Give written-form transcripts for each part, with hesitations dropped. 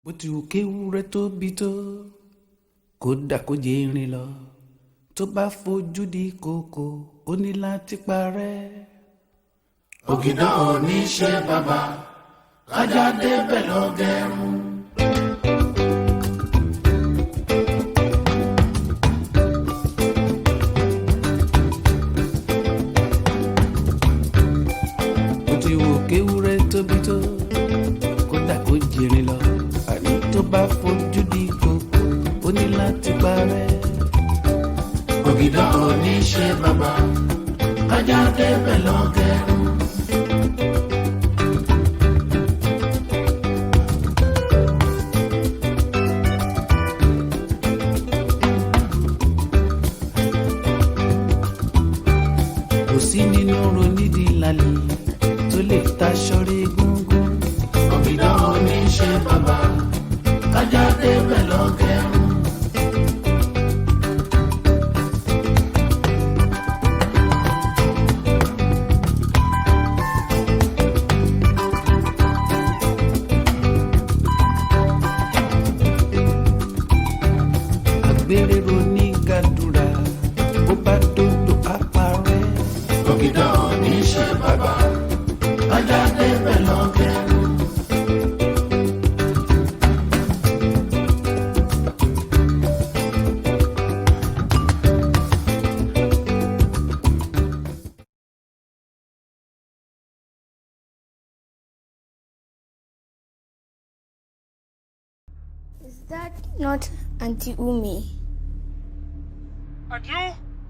Bó ti wù kéwúrẹ́ tóbi tó, kódà kó jẹ irin lọ, tó bá fojú di kòkò, ó ní láti parẹ́. Ògìdán ò ní ṣe bàbá, kájà débẹ̀ lọ gẹrun. Bó ti wù kéwúrẹ́ tóbi tó, kódà kó jẹ irin lọ, àní tó bá fojú di kòkò, ó ní láti parẹ́. Ògìdán ò ní ṣe bàbá, kájà débẹ̀ lọ gẹrun. Kò sí nínú ronídìí lálẹ́ tó lè taṣọ rí gúngún. Ògìdán ò ní ṣe bàbá, kájà débẹ̀ lọ gẹrun. Àgbèrèrò ní gàdúrà, bó bá dòdò á parẹ́. Ògìdán ò ní ṣe bàbá, kájà débẹ̀ lọ gẹrun. Is that not Auntie Umi? And you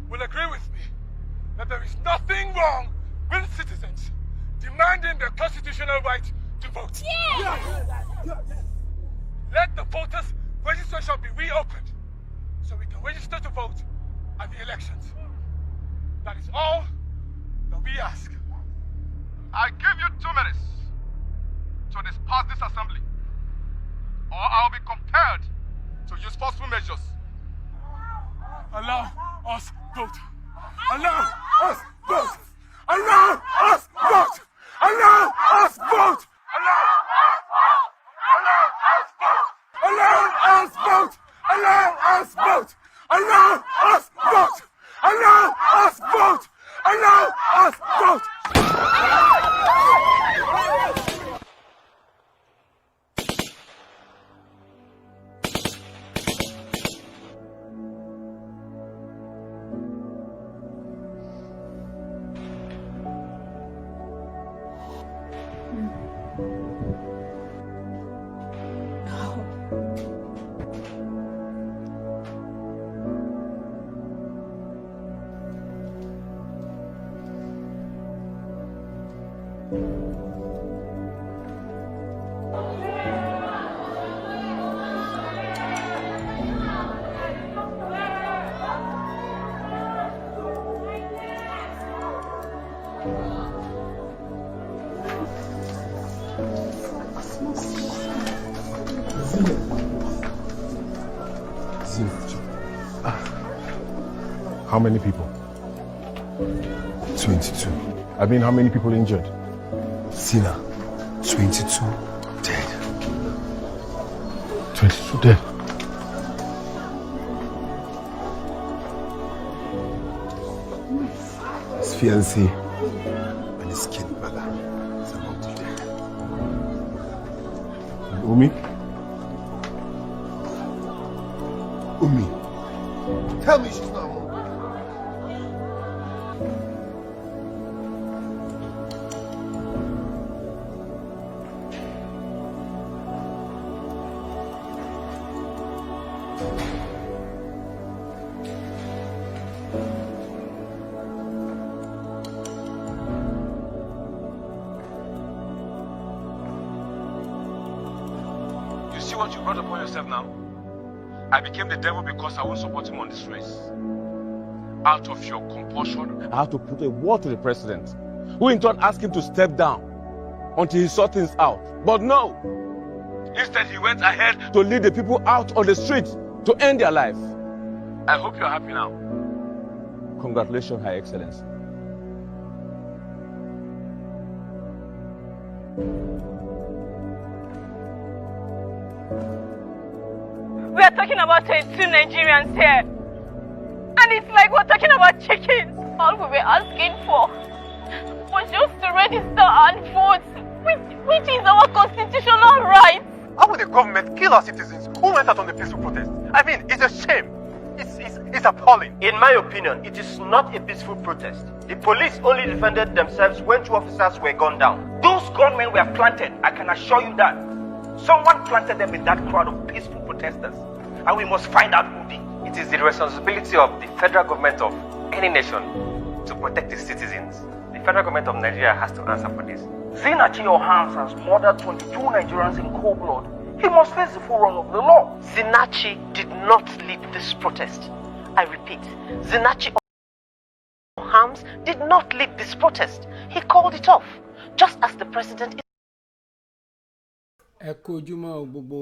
will agree with me that there is nothing wrong with citizens demanding their constitutional right to vote. Yeah. Let the voters' registration be reopened so we can register to vote at the elections. That is all that we ask. I give you 2 minutes to disperse this assembly, or I will be compelled to use forceful measures. Allow us vote. Allow us vote. Allow us vote. Allow us vote. Allow us vote. Allow us vote. Allow us vote. Allow us vote. Allow us vote. Allow us vote. How many people? 22. I mean, how many people injured? Sina, 22 dead. 22 dead. His fiancée and his kid brother is among the dead. And Umi? Umi. Tell me she's not among them. You see what you brought upon yourself now? I became the devil because I won't support him on this race. Out of your compulsion, I had to put a word to the president, who in turn asked him to step down until he sought things out. But no! Instead, he went ahead to lead the people out on the street to end their life. I hope you're happy now. Congratulations, Her Excellency. We are talking about 22 Nigerians here. And it's like we're talking about chickens. All we were asking for was just to register and vote, which is our constitutional right. How would the government kill our citizens who went out on the peaceful protest? I mean, it's a shame. It's appalling. In my opinion, it is not a peaceful protest. The police only defended themselves when two officers were gunned down. Those gunmen were planted, I can assure you that. Someone planted them in that crowd of peaceful protesters, and we must find out who did. It is the responsibility of the federal government of any nation to protect its citizens. The federal government of Nigeria has to answer for this. Zinachi Ohams has murdered 22 Nigerians in cold blood. He must face the full wrath of the law. Zinachi did not lead this protest. I repeat, Zinachi Ohams did not lead this protest. He called it off, just as the president Ẹ kú ojúmọ́ o, gbogbo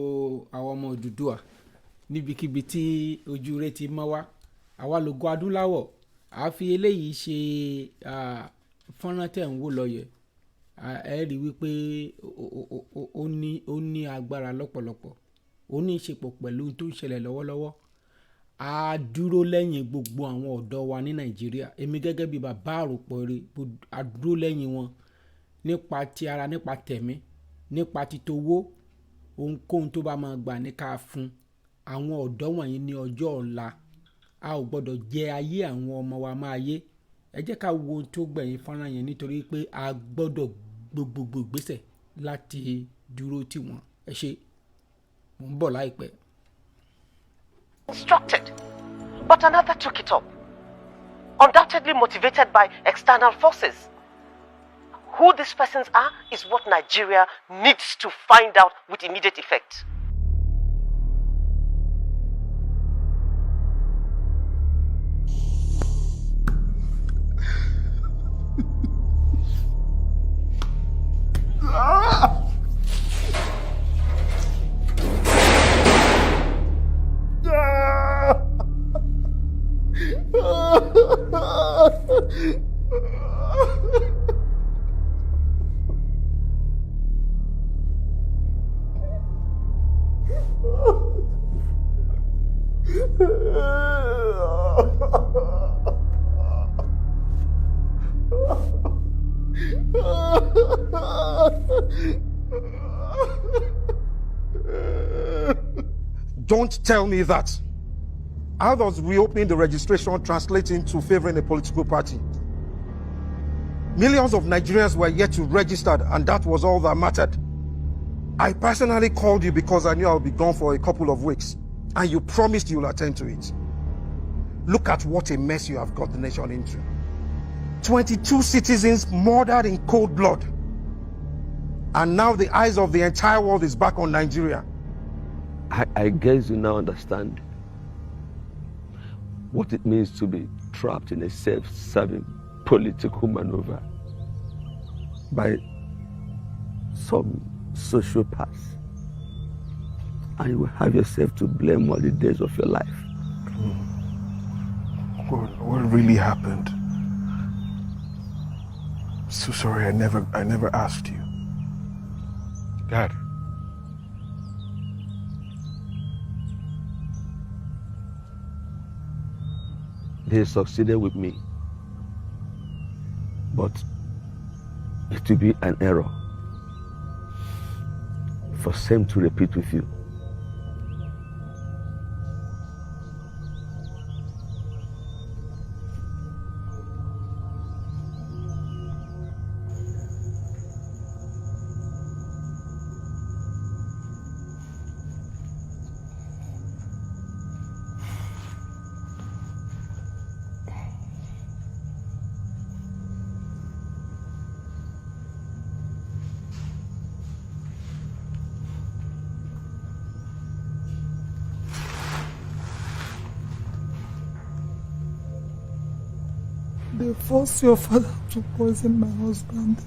àwọn ọmọ Odùduwà níbikíbi tí ojú rẹ ti mọ́ wá. Àwa lògo adúláwọ̀. A fi eléyìí ṣe fọ́nrán tẹ̀ ń wò lọ́yẹ̀. Ẹ rí i wípé ó ní agbára lọ́pọ̀lọpọ̀. Ó ní í ṣe pọ̀ pẹ̀lú ohun tó ń ṣẹlẹ̀ lọ́wọ́lọ́wọ́. A dúró lẹ́yìn gbogbo àwọn ọ̀dọ́ wa ní Nàìjíríà. Èmi gẹ́gẹ́ bí bàbá àròpọ̀ rere, a dúró lẹ́yìn wọn nípa ti ara, nípa tẹ̀mí, nípa titowó. Ohunkóhun tó bá máa gbà ní ká fún àwọn ọ̀dọ́ wọ̀nyí ní ọjọ́ ọ̀la. A ò gbọ́dọ̀ jẹ ayé àwọn ọmọ wa máa yé. Ẹ jẹ́ ká wo ohun tó gbẹ̀yìn fọ́nrán yẹn, nítorí pé a gbọ́dọ̀ gbogbogbò ìgbésẹ̀ láti dúró tì wọ́n. Ẹ ṣé, mò ń bọ̀ láìpẹ́. instructed, but another took it up, undoubtedly motivated by external forces. Who these persons are is what Nigeria needs to find out with immediate effect. Don't tell me that. How does reopening the registration translate into favoring a political party? Millions of Nigerians were yet to register, and that was all that mattered. I personally called you because I knew I would be gone for a couple of weeks, and you promised you'll attend to it. Look at what a mess you have got the nation into. 22 citizens murdered in cold blood. And now the eyes of the entire world is back on Nigeria. I guess you now understand what it means to be trapped in a self-serving political maneuver by some sociopaths. And you will have yourself to blame all the days of your life. What really happened? I'm so sorry, I never asked you. Dad. They succeeded with me. But it will be an error for same to repeat with you. They forced your father to poison my husband.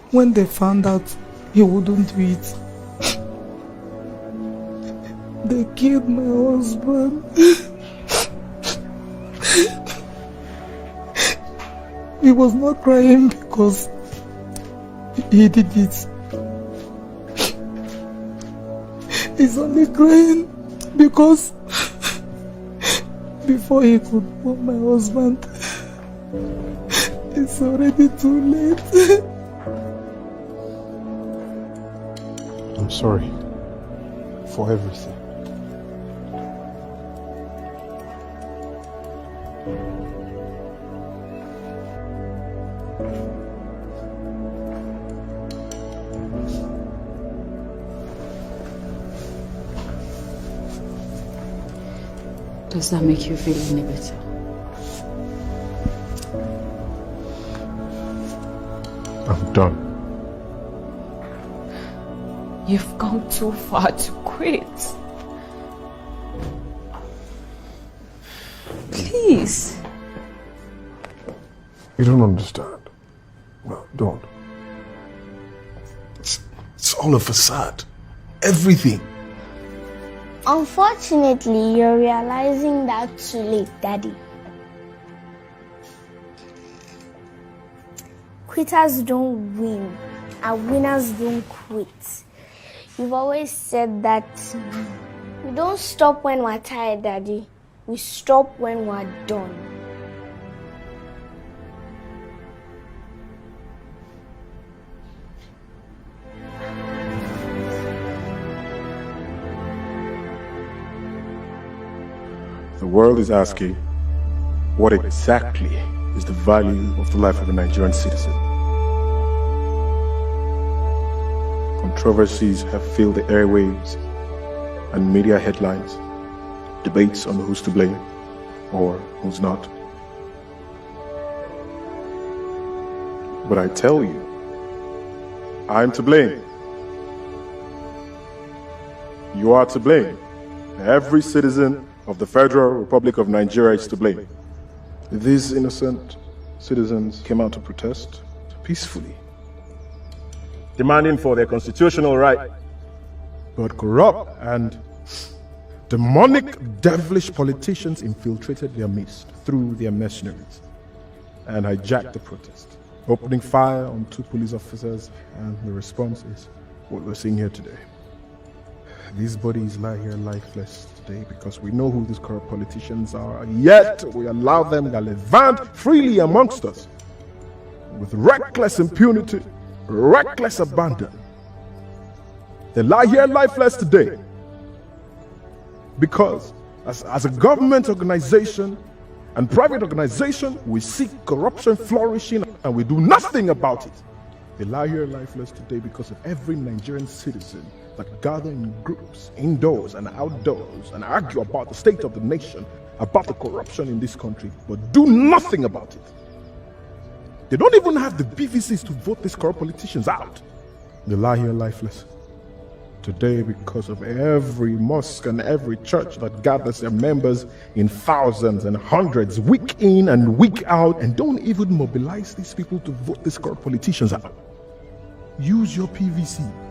When they found out he wouldn't do it, they killed my husband. He was not crying because he did it. He's only crying because before he could warn my husband, it's already too late. I'm sorry for everything. Does that make you feel any better? I'm done. You've come too far to quit. Please. You don't understand. No, don't. It's all a facade. Everything. Unfortunately, you're realizing that too late, Daddy. Quitters don't win, and winners don't quit. You've always said that to me. We don't stop when we're tired, Daddy. We stop when we're done. The world is asking, what exactly is the value of the life of a Nigerian citizen? Controversies have filled the airwaves and media headlines, debates on who's to blame or who's not. But I tell you, I'm to blame. You are to blame. Every citizen of the Federal Republic of Nigeria is to blame. These innocent citizens came out to protest peacefully, demanding for their constitutional right. But corrupt and demonic, devilish politicians infiltrated their midst through their mercenaries and hijacked the protest, opening fire on 2 police officers, and the response is what we're seeing here today. These bodies lie here lifeless today because we know who these corrupt politicians are, yet we allow them to gallivant freely amongst us with reckless impunity, reckless abandon. They lie here lifeless today because as a government organization and private organization, we see corruption flourishing and we do nothing about it. They lie here lifeless today because of every Nigerian citizen that gather in groups, indoors and outdoors, and argue about the state of the nation, about the corruption in this country, but do nothing about it. They don't even have the PVCs to vote these corrupt politicians out. They lie here lifeless today because of every mosque and every church that gathers their members in thousands and hundreds, week in and week out, and don't even mobilize these people to vote these corrupt politicians out. Use your PVCs.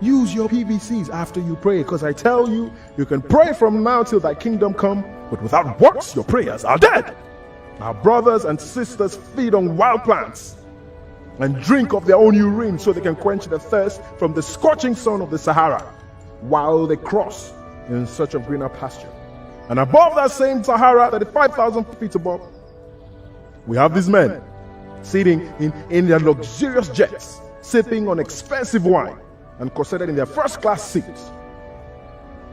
Use your PVCs after you pray, because I tell you, you can pray from now till thy kingdom come, but without works, your prayers are dead. Our brothers and sisters feed on wild plants and drink of their own urine so they can quench their thirst from the scorching sun of the Sahara while they cross in search of greener pasture. And above that same Sahara, 35,000 feet above, we have these men sitting in their luxurious jets, sipping on expensive wine and corseted in their first-class seats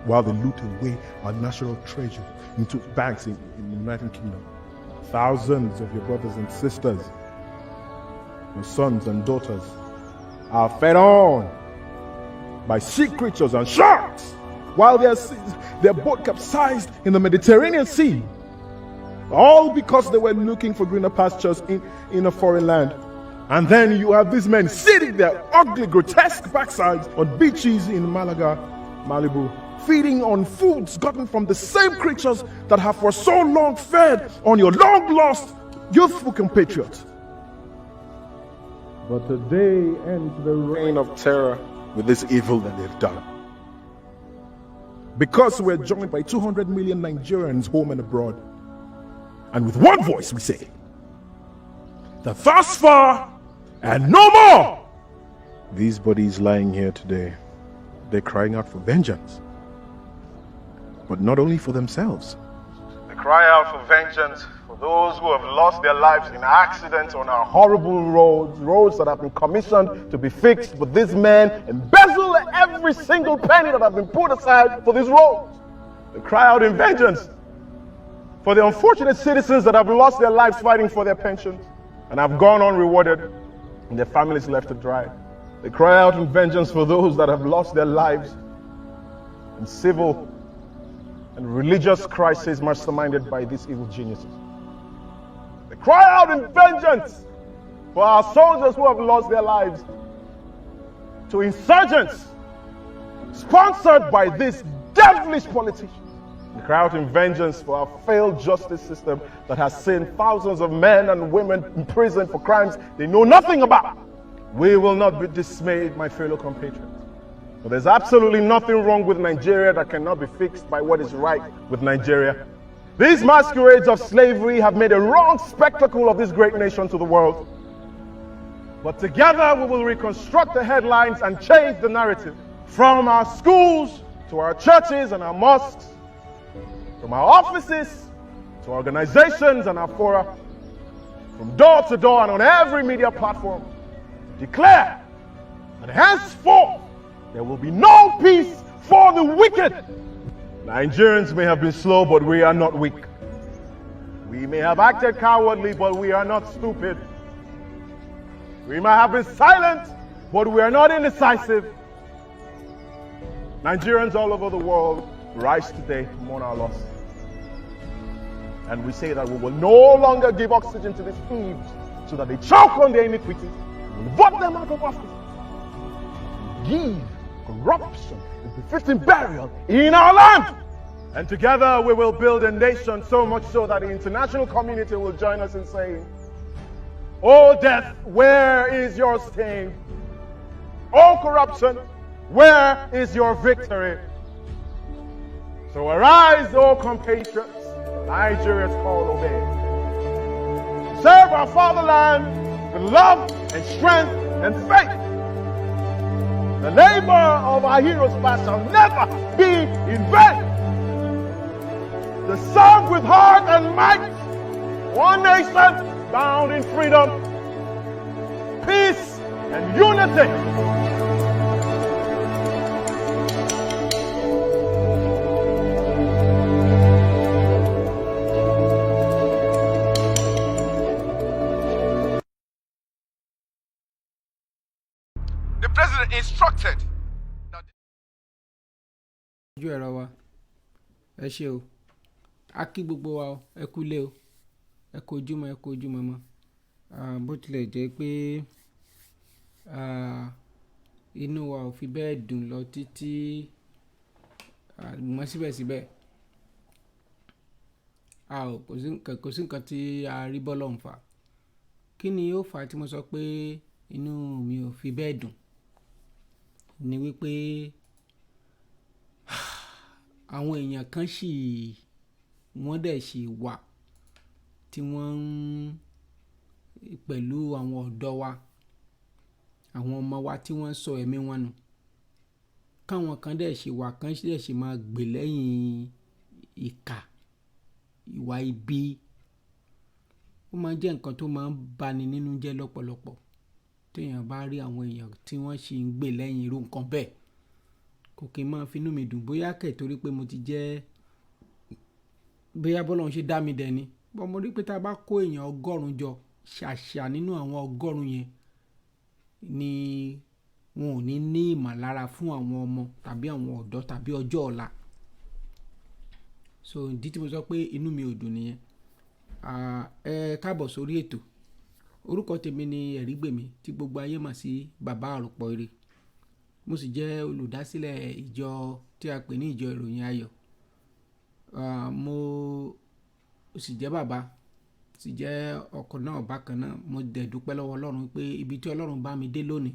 while they loot away our national treasure into banks in the United Kingdom. Thousands of your brothers and sisters, your sons and daughters, are fed on by sea creatures and sharks while their boat capsized in the Mediterranean Sea, all because they were looking for greener pastures in a foreign land. And then you have these men sitting their ugly, grotesque backsides on beaches in Malaga, Malibu, feeding on foods gotten from the same creatures that have for so long fed on your long-lost youthful compatriots. But today ends the reign of terror with this evil that they've done. Because we're joined by 200 million Nigerians home and abroad, and with one voice we say that thus far and no more! These bodies lying here today They're crying out for vengeance. But not only for themselves. They cry out for vengeance for those who have lost their lives in accidents on our horrible roads, roads that have been commissioned to be fixed, but these men embezzle every single penny that have been put aside for these roads. They cry out in vengeance for the unfortunate citizens that have lost their lives fighting for their pensions and have gone unrewarded and their families left to dry. They cry out in vengeance for those that have lost their lives in civil and religious crises masterminded by these evil geniuses. They cry out in vengeance for our soldiers who have lost their lives to insurgents sponsored by these devilish politicians. They cry out in vengeance for our failed justice system that has seen thousands of men and women imprisoned for crimes they know nothing about. We will not be dismayed, my fellow compatriots. But there's absolutely nothing wrong with Nigeria that cannot be fixed by what is right with Nigeria. These masquerades of slavery have made a wrong spectacle of this great nation to the world. But together we will reconstruct the headlines and change the narrative. From our schools to our churches and our mosques, from our offices to our organizations and our fora, from door to door and on every media platform, declare that henceforth there will be no peace for the wicked. Nigerians may have been slow, but we are not weak. We may have acted cowardly, but we are not stupid. We may have been silent, but we are not indecisive. Nigerians all over the world rise today to mourn our loss. And we say that we will no longer give oxygen to these thieves so that they choke on their iniquities. We will vote them out of office. Give corruption a befitting burial in our land. And together we will build a nation so much so that the international community will join us in saying, "Oh death, where is your sting? Oh corruption, where is your victory?" So arise, O compatriots, Nigeria's call obey. Serve our fatherland with love and strength and faith. The labor of our heroes past shall never be in vain. To serve with heart and might, one nation bound in freedom, peace, and unity. The president instructed Ojú ẹ̀rọ wa, ẹ ṣé o. A kí gbogbo wa o, ẹ kú ilé o, ẹ kú ojúmọ́, ẹ kú ojúmọ́ mọ́. Bó tilẹ̀ jẹ́ pé inú wa ò fi bẹ́ẹ̀ dùn lọ títí mọ́ síbẹ̀síbẹ̀. A ò, kò sí nǹkan tí a rí bọ́lọ́hun fà. Kí ni ó fà á tí mo sọ pé inú mi ò fi bẹ́ẹ̀ dùn? Ni wípé àwọn èèyàn kan ṣì, wọ́n dẹ̀ ṣì wà tí wọ́n ń pẹ̀lú àwọn ọ̀dọ́ wa, àwọn ọmọ wa tí wọ́n sọ ẹ̀mí wọn nù. Káwọn kan dẹ̀ ṣì wà, kan dẹ̀ ṣì máa gbè lẹ́yìn ìkà, ìwà ibi. Ó máa ń jẹ́ nǹkan tó máa ń bani nínú jẹ́ lọ́pọ̀lọpọ̀ tí èèyàn bá rí àwọn èèyàn tí wọ́n sì ń gbè lẹ́yìn irú nǹkan bẹ́ẹ̀. Kò kí ń máa finú mi dùn bóyá kẹ̀ torí pé mo ti jẹ́, bóyá bọ́lọ́run ṣe dá mi dẹ̀ ni. But mo rí pé tí a bá kó èèyàn 100 jọ, ṣàṣà nínú àwọn 100 yẹn ni wọn ò ní ní ìmọ̀lára fún àwọn ọmọ tàbí àwọn ọ̀dọ́ tàbí ọjọ́ ọ̀la. So ìdí tí mo sọ pé inú mi ò dùn nìyẹn. Ẹ káàbọ̀ sórí ètò. Orúkọ tèmi ni Ẹ̀rígbèmí tí gbogbo ayé mọ̀ sí Bàbá Àròpọ̀ Ire. Mo sì jẹ́ olùdásílẹ̀ ìjọ tí a pè ní Ìjọ Ìròyìn Ayọ̀. Mo sì jẹ́ bàbá, sì jẹ́ ọkọ náà bákan náà. Mo dẹ̀ dúpẹ́ lọ́wọ́ Ọlọ́run pé ibi tí Ọlọ́run bá mi dé lónìí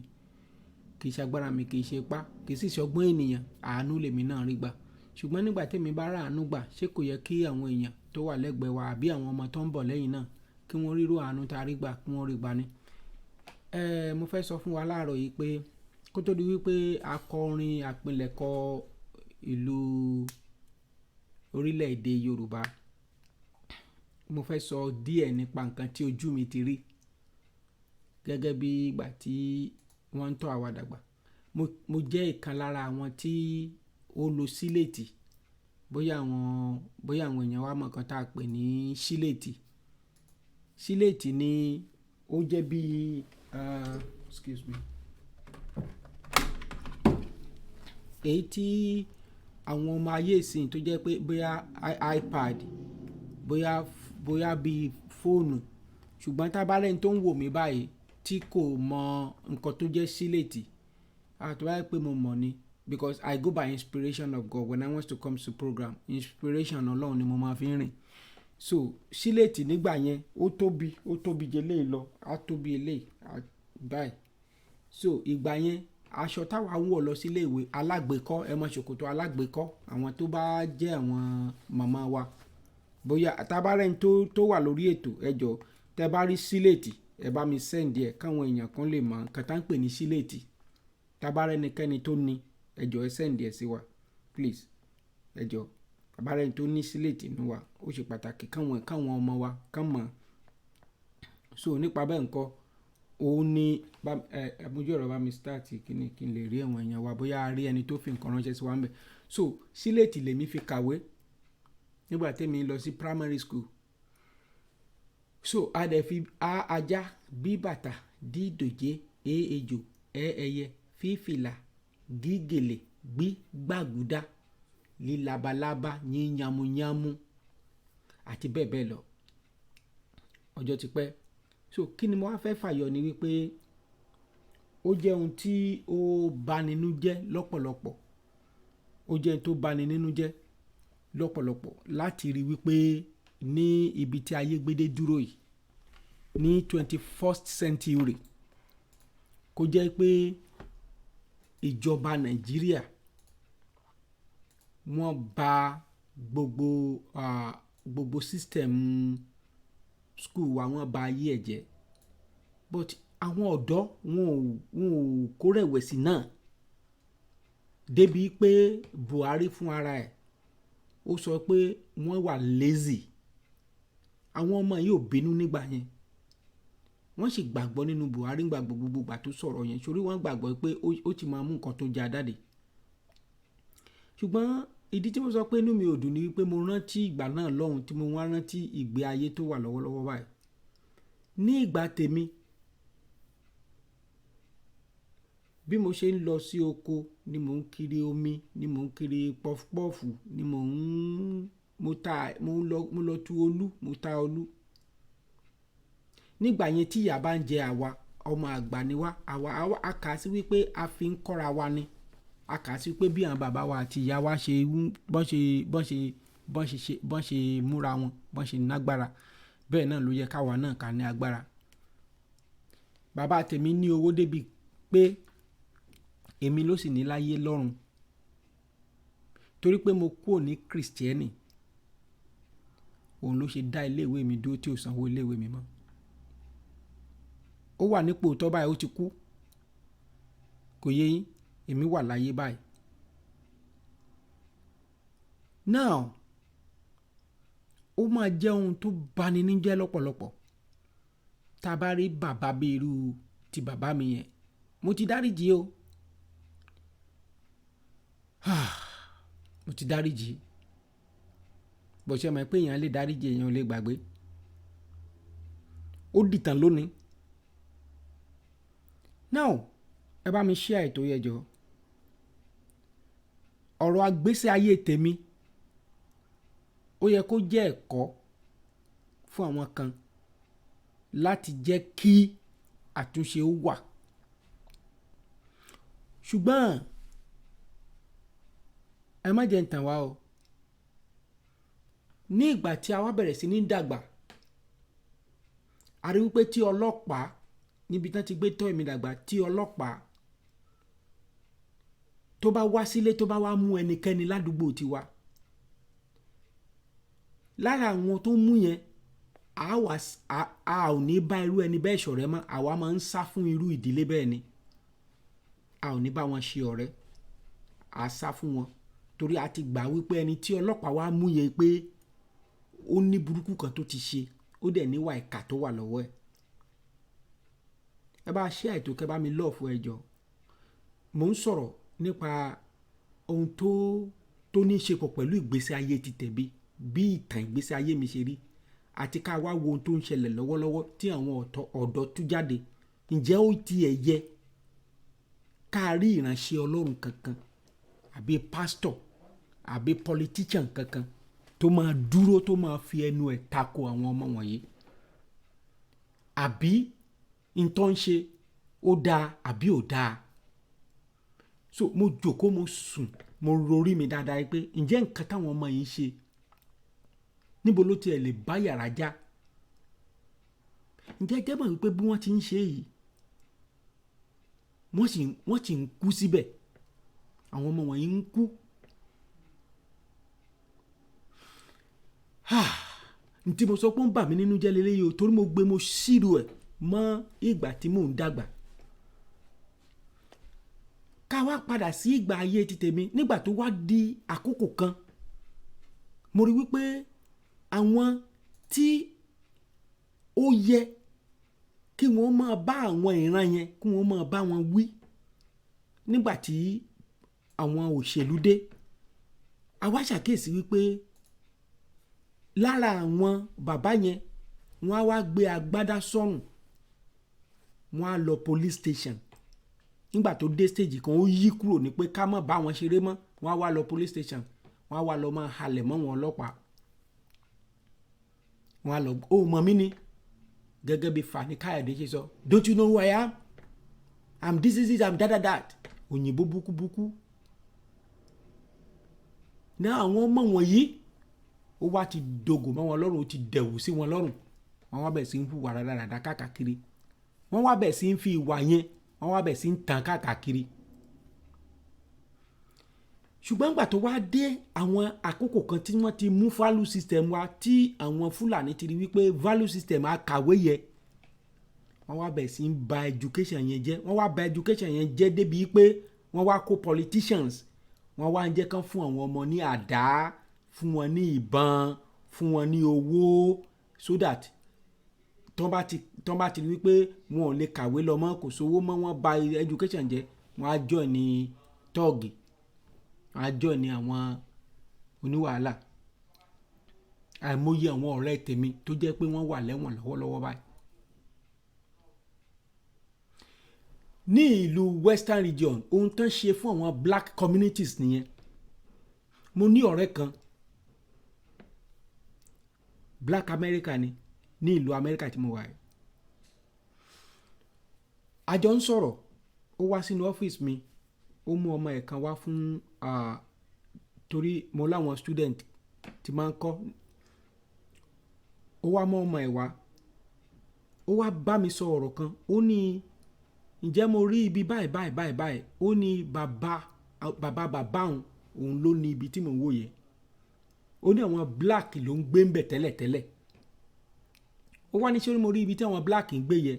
kì í ṣe agbára mi, kì í ṣe ipá, kì í sì ṣe ọgbọ́n ènìyàn, àánú lèmi náà rí gbà. Ṣùgbọ́n nígbà tí èmi bá rà àánú gbà, ṣé kò yẹ kí àwọn èèyàn tó wà lẹ́gbẹ̀ẹ́ wa àbí àwọn ọmọ tó ń bọ̀ lẹ́yìn náà kí wọ́n rírú àánú tá a rí gbà, kí wọ́n rí gbà ni? Mo fẹ́ sọ fún wa láàárọ̀ yìí pé Kó tó di wípé a kọ orin àpilẹ̀kọ ìlú orílẹ̀-èdè Yorùbá, mo fẹ́ sọ díẹ̀ nípa nǹkan tí ojú mi ti rí gẹ́gẹ́ bí ìgbà tí wọ́n ń tọ́ àwa dàgbà. Mo jẹ́ ìkan lára àwọn tí ó lo síléètì. Bóyá àwọn èèyàn wa mọ̀ nǹkan tá a pè ní síléètì. Síléètì ni ó jẹ́ bí, excuse me, èyí tí àwọn ọmọ ayé ìsín tó jẹ́ pé bóyá iPad, bóyá bí fóònù. Ṣùgbọ́n tá bá rẹ́ni tó ń wò mí báyìí tí kò mọ nǹkan tó jẹ́ síléètì, tó bá jẹ́ pé mo mọ̀ ni, because I go by inspiration of God when I want to come to program. Inspiration Ọlọ́run ni mo máa fi ń rìn. So síléètì nígbà yẹn ó tóbi jẹ eléyìí lọ, á tóbi eléyìí báyìí. So ìgbà yẹn, aṣọ táwa ń wọ̀ lọ sí ilé ìwé alágbèékọ́, ẹ mọ ṣòkòtò alágbèékọ́, àwọn tó bá jẹ́ àwọn màmá wa, bóyá tá bá rẹ́ni tó wà lórí ètò, ẹ jọ̀ọ́, tẹ bá rí síléètì, ẹ bá mi send ẹ káwọn èèyàn kan lè mọ nǹkan tá ń pè ní síléètì. Tá bá rẹ́nikẹ́ni tó ní, ẹ jọ̀ọ́, ẹ send ẹ sí wa, please. Ẹ jọ̀ọ́, tá bá rẹ́ni tó ní síléètì nínú wa, ó ṣe pàtàkì káwọn ọmọ wa kán mọ̀. So nípa bẹ́ẹ̀ ńkọ́, òun ni ẹ mójú ọ̀rọ̀ bá mi start kíni kí n lè rí àwọn èèyàn wa, bóyá a rí ẹni tó fi nǹkan ránṣẹ́ sí wa ńbẹ̀. So síléètì lèmi fi kàwé nígbà tí èmi lọ sí primary school. So a dẹ̀ fi a ajá, b bàtà, d dòjé, e ejò, ẹ ẹyẹ, f fìlà, g gèlè, gbí gbàgúdá, lí labalábá, yín yamuyamu àti bẹ́ẹ̀ bẹ́ẹ̀ lọ. Ọjọ́ ti pẹ́. So kí ni mo wá fẹ́ fàyọ ni wípé ó jẹ́ ohun tí ó bani nínú jẹ́ lọ́pọ̀lọpọ̀. Ó jẹ́ ohun tó bani nínú jẹ́ lọ́pọ̀lọpọ̀ láti rí wípé ní ibi tí ayé gbé dé dúró yìí ní 21st century, kó jẹ́ pé ìjọba Nàìjíríà wọ́n bà gbogbo system school wa, wọ́n bà ayé ẹ̀ jẹ́. But àwọn ọ̀dọ́ wọn ò kó rẹ̀wẹ̀sì náà débi pé Buhari fún ara ẹ̀ ó sọ pé wọ́n wà lazy. Àwọn ọmọ yìí ò bínú nígbà yẹn, wọ́n sì gbàgbọ́ nínú Buhari nígbà gbogbo ìgbà tó sọ̀rọ̀ yẹn, sórí wọ́n gbàgbọ́ pé ó ti máa mú nǹkan tó já jáde. Ṣùgbọ́n ìdí tí mo sọ pé inú mi ò dùn ni wípé mo rántí ìgbà náà lọ́hùn tí mo wá rántí ìgbé ayé tó wà lọ́wọ́lọ́wọ́ báyìí. Ní ìgbà tèmi, bí mo ṣe ń lọ sí oko ni mò ń kiri omi, ni mò ń kiri pọfupọ́ọ̀fù, ni mò ń mo ta, mo lọ tu olú, mo ta olú. Nígbà yẹn tí ìyà bá ń jẹ àwa, ọmọ àgbà ni wá, àwa a kà á sí wípé a fi ń kọ́ra wa ni. A kà á sí wípé bí àwọn bàbá wa àti ìyá wa ṣe ń bọ́n ṣe bọ́n ṣe múra wọn, bọ́n ṣe nágbára, bẹ́ẹ̀ náà ló yẹ ká wa náà ká ní agbára. Bàbá tèmi ní owó débi pé èmi ló sì ní láyé lọ́run. Torí pé mo kúrò ní Krìstíẹ́nì, òun ló ṣe dá ilé ìwé mi dúró tí ò sanwó ilé ìwé mi mọ́. Ó wà nípò tó báyìí, ó ti kú. Kò yé yín, èmi wà láyé báyìí. Now, ó máa jẹ́ ohun tó bani ní jẹ́ lọ́pọ̀lọpọ̀. Tá bá rí bàbá bí irú ti bàbá mi yẹn, mo ti dáríjì o. Mo ti dáríjì. Bó ṣe mọ̀ pé èèyàn lè dáríjì, èèyàn ò lè gbàgbé. Ó dìtàn lónìí. Now, ẹ bá mi share ètò yẹn jọ. Ọ̀rọ̀ àgbésí ayé tèmi ó yẹ kó jẹ́ ẹ̀kọ́ fún àwọn kan láti jẹ́ kí àtúnṣe ó wà. Ṣùgbọ́n ẹ má jẹ́ ń tàn wá o. Ní ìgbà tí a wá bẹ̀rẹ̀ sí ní dàgbà, a rí wípé tí ọlọ́pàá níbi tí wọ́n ti gbé tọ́ èmi dàgbà, tí ọlọ́pàá tó bá wá sílé, tó bá wá mú ẹnikẹ́ni ládùúgbò tiwa, lára àwọn tó mú yẹn, a ò ní bá irú ẹni bẹ́ẹ̀ ṣọ̀rẹ́ mọ́. Àwa máa ń sá fún irú ìdílé bẹ́ẹ̀ ni. A ò ní bá wọn ṣe ọ̀rẹ́, a sá fún wọn, torí a ti gbà wípé ẹni tí ọlọ́pàá wa mú yẹn, pé ó ní burúkú kan tó ti ṣe, ó dẹ̀ níwà ìkà tó wà lọ́wọ́ ẹ̀. Ẹ bá ṣe àìtó, kẹ́ bá mi love ẹ jọ. Mò ń sọ̀rọ̀ nípa ohun tó ní í ṣe pọ̀ pẹ̀lú ìgbésí ayé ti tẹ̀bí, bí ìtàn ìgbésí ayé mi ṣe rí, àti ká wá wo ohun tó ń ṣẹlẹ̀ lọ́wọ́lọ́wọ́ tí àwọn ọ̀dọ́ tú jáde. Ǹjẹ́ ó tiẹ̀ yẹ ká rí ìránṣẹ́ Ọlọ́run kankan, àbí pásítọ̀, àbí politician kankan tó máa dúró, tó máa fi ẹnu ẹ̀ tako àwọn ọmọ wọ̀nyí? Àbí ntọ́ ń ṣe ó dáa àbí ò dáa? So mo jòkó, mo sùn, mo rorí mi dáadáa pé ǹjẹ́ nǹkan táwọn ọmọ yìí ń ṣe, níbo ló tiẹ̀ lè bá yàrá já? Ǹjẹ́ jẹ́ mọ̀ wípé bí wọ́n ti ń ṣe yìí, wọ́n sì ń kú síbẹ̀? Àwọn ọmọ wọ̀nyí ń kú. Ntí mo sọ pé ó ń bà mí nínú jẹ́ lélẹ́yìí o, torí mo gbé, mo ṣírò ẹ̀ mọ́ ìgbà tí mò ń dàgbà. Ká wá padà sí ìgbà ayé ti tèmi. Nígbà tó wá di àkókò kan, mo rí wípé àwọn tí ó yẹ kí wọ́n máa bá àwọn ìran yẹn, kí wọ́n máa bá wọn wí, nígbà tí àwọn òṣèlú dé, a wá ṣàkíyèsí wípé lára àwọn bàbá yẹn, wọ́n á wá gbé agbádá sọ́rùn, wọ́n á lọ police station. Nígbà tó dé stage kan, ó yí kúrò ní pé ká má bá wọn ṣeré mọ́. Wọ́n á wá lọ police station, wọ́n á wá lọ máa halẹ̀ mọ́ wọn ọlọ́pàá. Wọ́n á lọ, ó mọ̀ mí ni, gẹ́gẹ́ bí Fani Káyọ̀dé ṣe sọ, "Don't you know who I am? I'm this, this, this, I'm that, that, that." Òyìnbó búkúbúkú ní àwọn ọmọ wọ̀nyí, ó wá ti dògò mọ́ wọn lọ́rùn, ó ti dẹ̀wù sí wọn lọ́rùn. Wọ́n wá bẹ̀ sí ń hùwà rádaràda káàkiri. Wọ́n wá bẹ̀ sí ń fi ìwà yẹn, wọ́n wá bẹ̀ sí ń tàn káàkiri. Ṣùgbọ́n ìgbà tó wá dé àwọn àkókò kan tí wọ́n ti mú value system wá, tí àwọn Fúlàní ti rí wípé value system akàwé yẹ, wọ́n wá bẹ̀ sí ń ba education yẹn jẹ́. Wọ́n wá ba education yẹn jẹ́ débi pé wọ́n wá kó politicians, wọ́n wá ń jẹ́ kán fún àwọn ọmọ ní àdá, fún wọn ní ìbọn, fún wọn ní owó, so that tọ́n bá ti rí wípé wọn ò lè kàwé lọ mọ́, kò sówó mọ́, wọ́n ba education jẹ́, wọ́n á join ní tọ́ọ̀gì, wọ́n á join ní àwọn oníwàhálà. Àìmọye àwọn ọ̀rẹ́ tèmi tó jẹ́ pé wọ́n wà lẹ́wọ̀n lọ́wọ́lọ́wọ́ báyìí. Ní ìlú Western Region, ohun tán ṣe fún àwọn black communities nìyẹn. Mo ní ọ̀rẹ́ kan, black America ni, ní ìlú America tí mo wà yìí. A jọ ń sọ̀rọ̀, ó wá sínú ọ́fíìsì mi, ó mú ọmọ ẹ̀ kan wá fún, torí mo láwọn student tí máa ń kọ́. Ó wá mú ọmọ ẹ̀ wá, ó wá bá mi sọ ọ̀rọ̀ kan. Ó ní, ǹjẹ́ mo rí ibi báyìí báyìí báyìí báyìí? Ó ní bàbá bàbá bàbá òun, òun ló ní ibi tí mò ń wò yẹn. Ó ní àwọn black ló ń gbé ń bẹ̀ tẹ́lẹ̀tẹ́lẹ̀. Ó wá ní, ṣé mo rí ibi tí àwọn black ń gbé yẹn?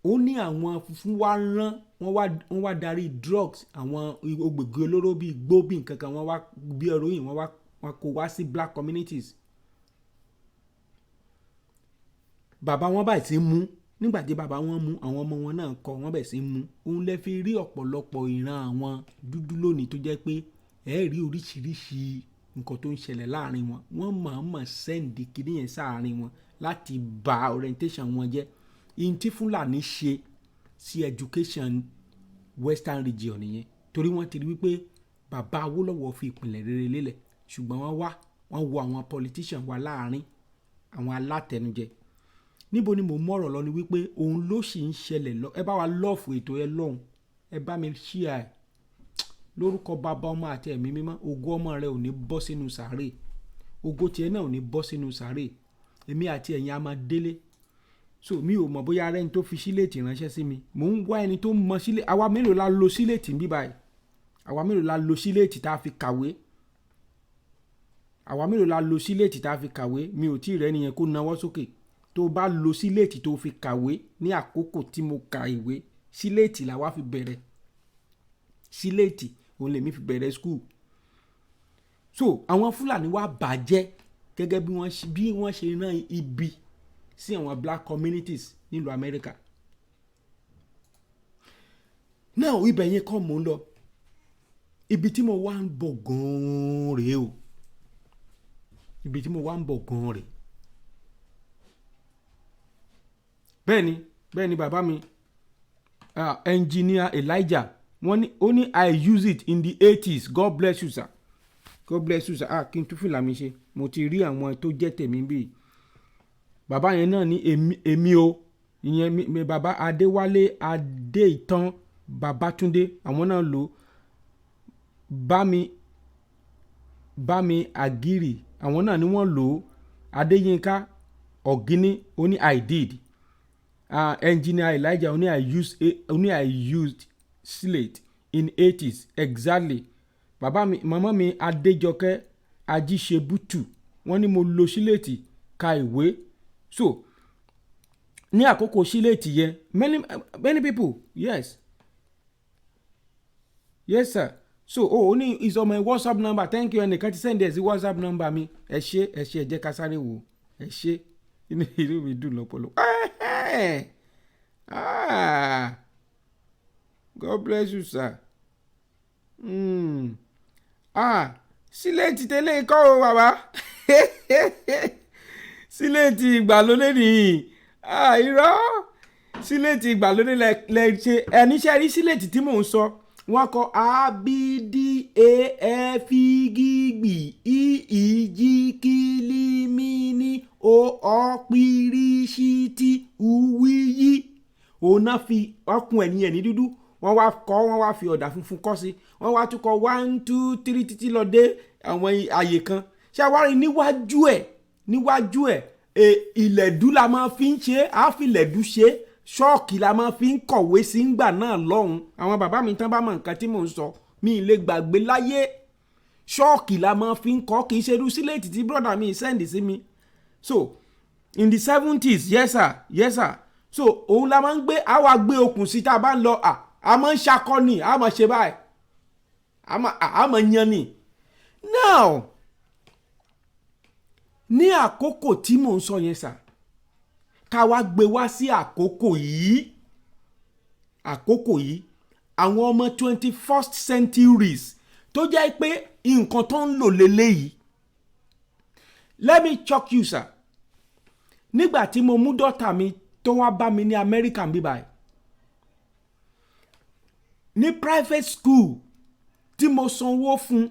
Ó ní àwọn funfun wá rán wọ́n wá darí drugs, àwọn ògbègbè olóró bíi igbó, bíi nǹkan kan, wọ́n wá bí heroin, wọ́n wá, wọ́n kó wá sí black communities. Bàbá wọn báyìí ti mú. Nígbà tí bàbá wọn mú, àwọn ọmọ wọn náà kọ, wọ́n bẹ̀ sí mú. Òun lè fi rí ọ̀pọ̀lọpọ̀ ìran àwọn dúdú lónìí tó jẹ́ pé ẹ rí oríṣiríṣi nǹkan tó ń ṣẹlẹ̀ láàrin wọn. Wọ́n mọ̀ọ́mọ̀ send kiní yẹn sáàrin wọn láti ba orientation wọn jẹ́. Ihun tí Fúlàní ṣe sí education Western Region nìyẹn, torí wọ́n ti rí wípé bàbá Awólọ́wọ̀ fi ìpìlẹ̀ rere lélẹ̀, ṣùgbọ́n wọ́n wá, wọ́n wo àwọn politician wa láàrin àwọn alátẹnujẹ. Níbo ni mò ń mọ̀rọ̀ lọ ni wípé òun ló sì ń ṣẹlẹ̀ lọ. Ẹ bá wa love ètò ẹ lọ́hùn, ẹ bá mi share ẹ̀. Lórúkọ bàbá, ọmọ àti ẹ̀mí mímọ́, ògo ọmọ rẹ ò ní bọ́ sínú sàárè, ògo tiẹ̀ náà ò ní bọ́ sínú sàárè. Èmi àti ẹ̀yin a máa délé. So mi ò mọ̀ bóyá ara ẹni tó fi slate ránṣẹ́ sí mi. Mò ń wá ẹni tó mọ slate. Àwa mélòó la lo slate ń bí báyìí? Àwa mélòó la lo slate tá a fi kàwé? Àwa mélòó la lo slate tá a fi kàwé? Mi ò tí ì rẹ́ nìyẹn kó nawọ́ sókè. Tó bá lo slate tó fi kàwé ní àkókò tí mo ka ìwé, Síléètì làwa fi bẹ̀rẹ̀. Síléètì òun lèmi fi bẹ̀rẹ̀ school. So àwọn Fúlàní wá bàjẹ́ gẹ́gẹ́ bí wọ́n ṣe rán ibi sí àwọn black communities nílùú Amẹ́ríkà náà. Ibẹ̀ yẹn kọ́ mò ń lọ. Ibi tí mo wá ń bọ̀ gan-an rèé o. Ibi tí mo wá ń bọ̀ gan-an rèé. Bẹ́ẹ̀ ni, bàbá mi, Engineer Elijah, wọ́n ní, ó ní, "I use it in the 80s." God bless you, sir. God bless you, sir. Ah, kí n tún fìlà mi ṣe. Mo ti rí àwọn tó jẹ́ tèmi bíi bàbá yẹn náà ní èmi o. Ìyẹn mi, bàbá Adéwálé Adéìtàn Babátúndé, àwọn náà lò. Bá mi àgìrì, àwọn náà ni wọ́n lò ó. Adéyínká Ọ̀gíní, ó ní, "I did." Engineer Elijah, ó ní, ó ní, "I used slate in 80s." Exactly. Bàbá mi, màmá mi Adéjọkẹ́ Ajíṣebútù, wọ́n ní, "Mo lo síléètì ka ìwé." So ní àkókò síléètì yẹn, many many people, yes sir. So, oh, ó ní, "Is on my WhatsApp number." Thank you. Ẹnìkan ti send ẹ sí WhatsApp number mi. Ẹ ṣé, ẹ ṣé. Ẹ jẹ́ ká sáré wò. Ẹ ṣé, inú mi dùn lọ́pọ̀lọpọ̀. Ah, God bless you, sir. Ah, síléètì tẹ́lẹ̀ kọ́ o, bàbá. Síléètì ìgbàlódé nìyí. Ah, irọ́, síléètì ìgbàlódé lẹ ṣe. Ẹni ṣe rí síléètì tí mò ń sọ, wọ́n kọ A B D A F G B I I J K L M N O Ọ P R S T U V Y. Òun náà fi ọkùn ẹ̀ ní ẹ̀ ní dúdú. Wọ́n wá kọ́, wọ́n wá fi ọ̀dà funfun kọ́ sí. Wọ́n wá tún kọ one, two, three títí lọ dé àwọn àyè kan. Ṣé wàá rí níwájú ẹ̀, ìlẹ̀dú la máa fi ń ṣe. Á fi ìlẹ̀dú ṣe. Ṣọ́ọ̀kì la máa fi ń kọ̀wé sí ńgbà náà lọ́hùn. Àwọn bàbá mi tán bá mọ nǹkan tí mò ń sọ, mi ì lè gbàgbé láyé. Ṣọ́ọ̀kì la máa fi ń kọ́, kì í ṣe irú síléètì tí brother mi send sí mi. So in the 70s, yes sir, yes sir. So òun la máa ń gbé, àwa gbé okùn sí tá a bá ń lọ. A máa ń ṣakọ́ni, a máa ṣe báyìí, a máa yan ni. Now, ní àkókò tí mò ń sọ yẹn sà, ká wá gbé wá sí àkókò yìí. Àkókò yìí, àwọn ọmọ 21st centuries tó jẹ́ pé nǹkan tó ń lò lélẹ́yìí. Let me shock you, sir. Nígbà tí mo mú daughter mi tó wá bá mi ní Amẹ́ríkà ń bí báyìí, ní private school tí mo sanwó fún,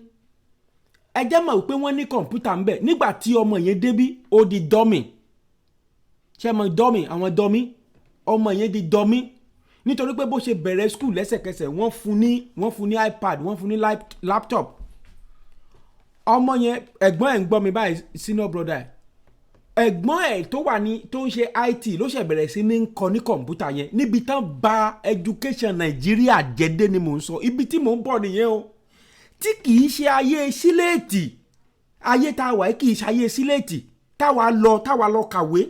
ẹ jẹ́ mọ̀ wípé wọ́n ní kọ̀ǹpútà ń bẹ̀. Nígbà tí ọmọ yẹn débí, ó di dummy. Ṣé mọ̀ dummy? Àwọn dummy. Ọmọ yẹn di dummy nítorí pé bó ṣe bẹ̀rẹ̀ school lẹ́sẹ̀kẹsẹ̀, wọ́n fún ní iPad, wọ́n fún ní laptop. Ọmọ yẹn, ẹ̀gbọ́n ẹ̀ ń gbọ́ mi báyìí, senior brother ẹ̀, ẹ̀gbọ́n ẹ̀ tó wà ní tó ń ṣe IT ló ṣe bẹ̀rẹ̀ sí ní kọ́ ní kọ̀ǹpútà yẹn. Níbi tán ba education Nàìjíríà jẹ́ dé ni mò ń sọ. Ibi tí mò ń bọ̀ nìyẹn o, tí kì í ṣe ayé síléètì. Ayé tá a wà yìí kì í ṣe ayé síléètì táwa lọ kàwé.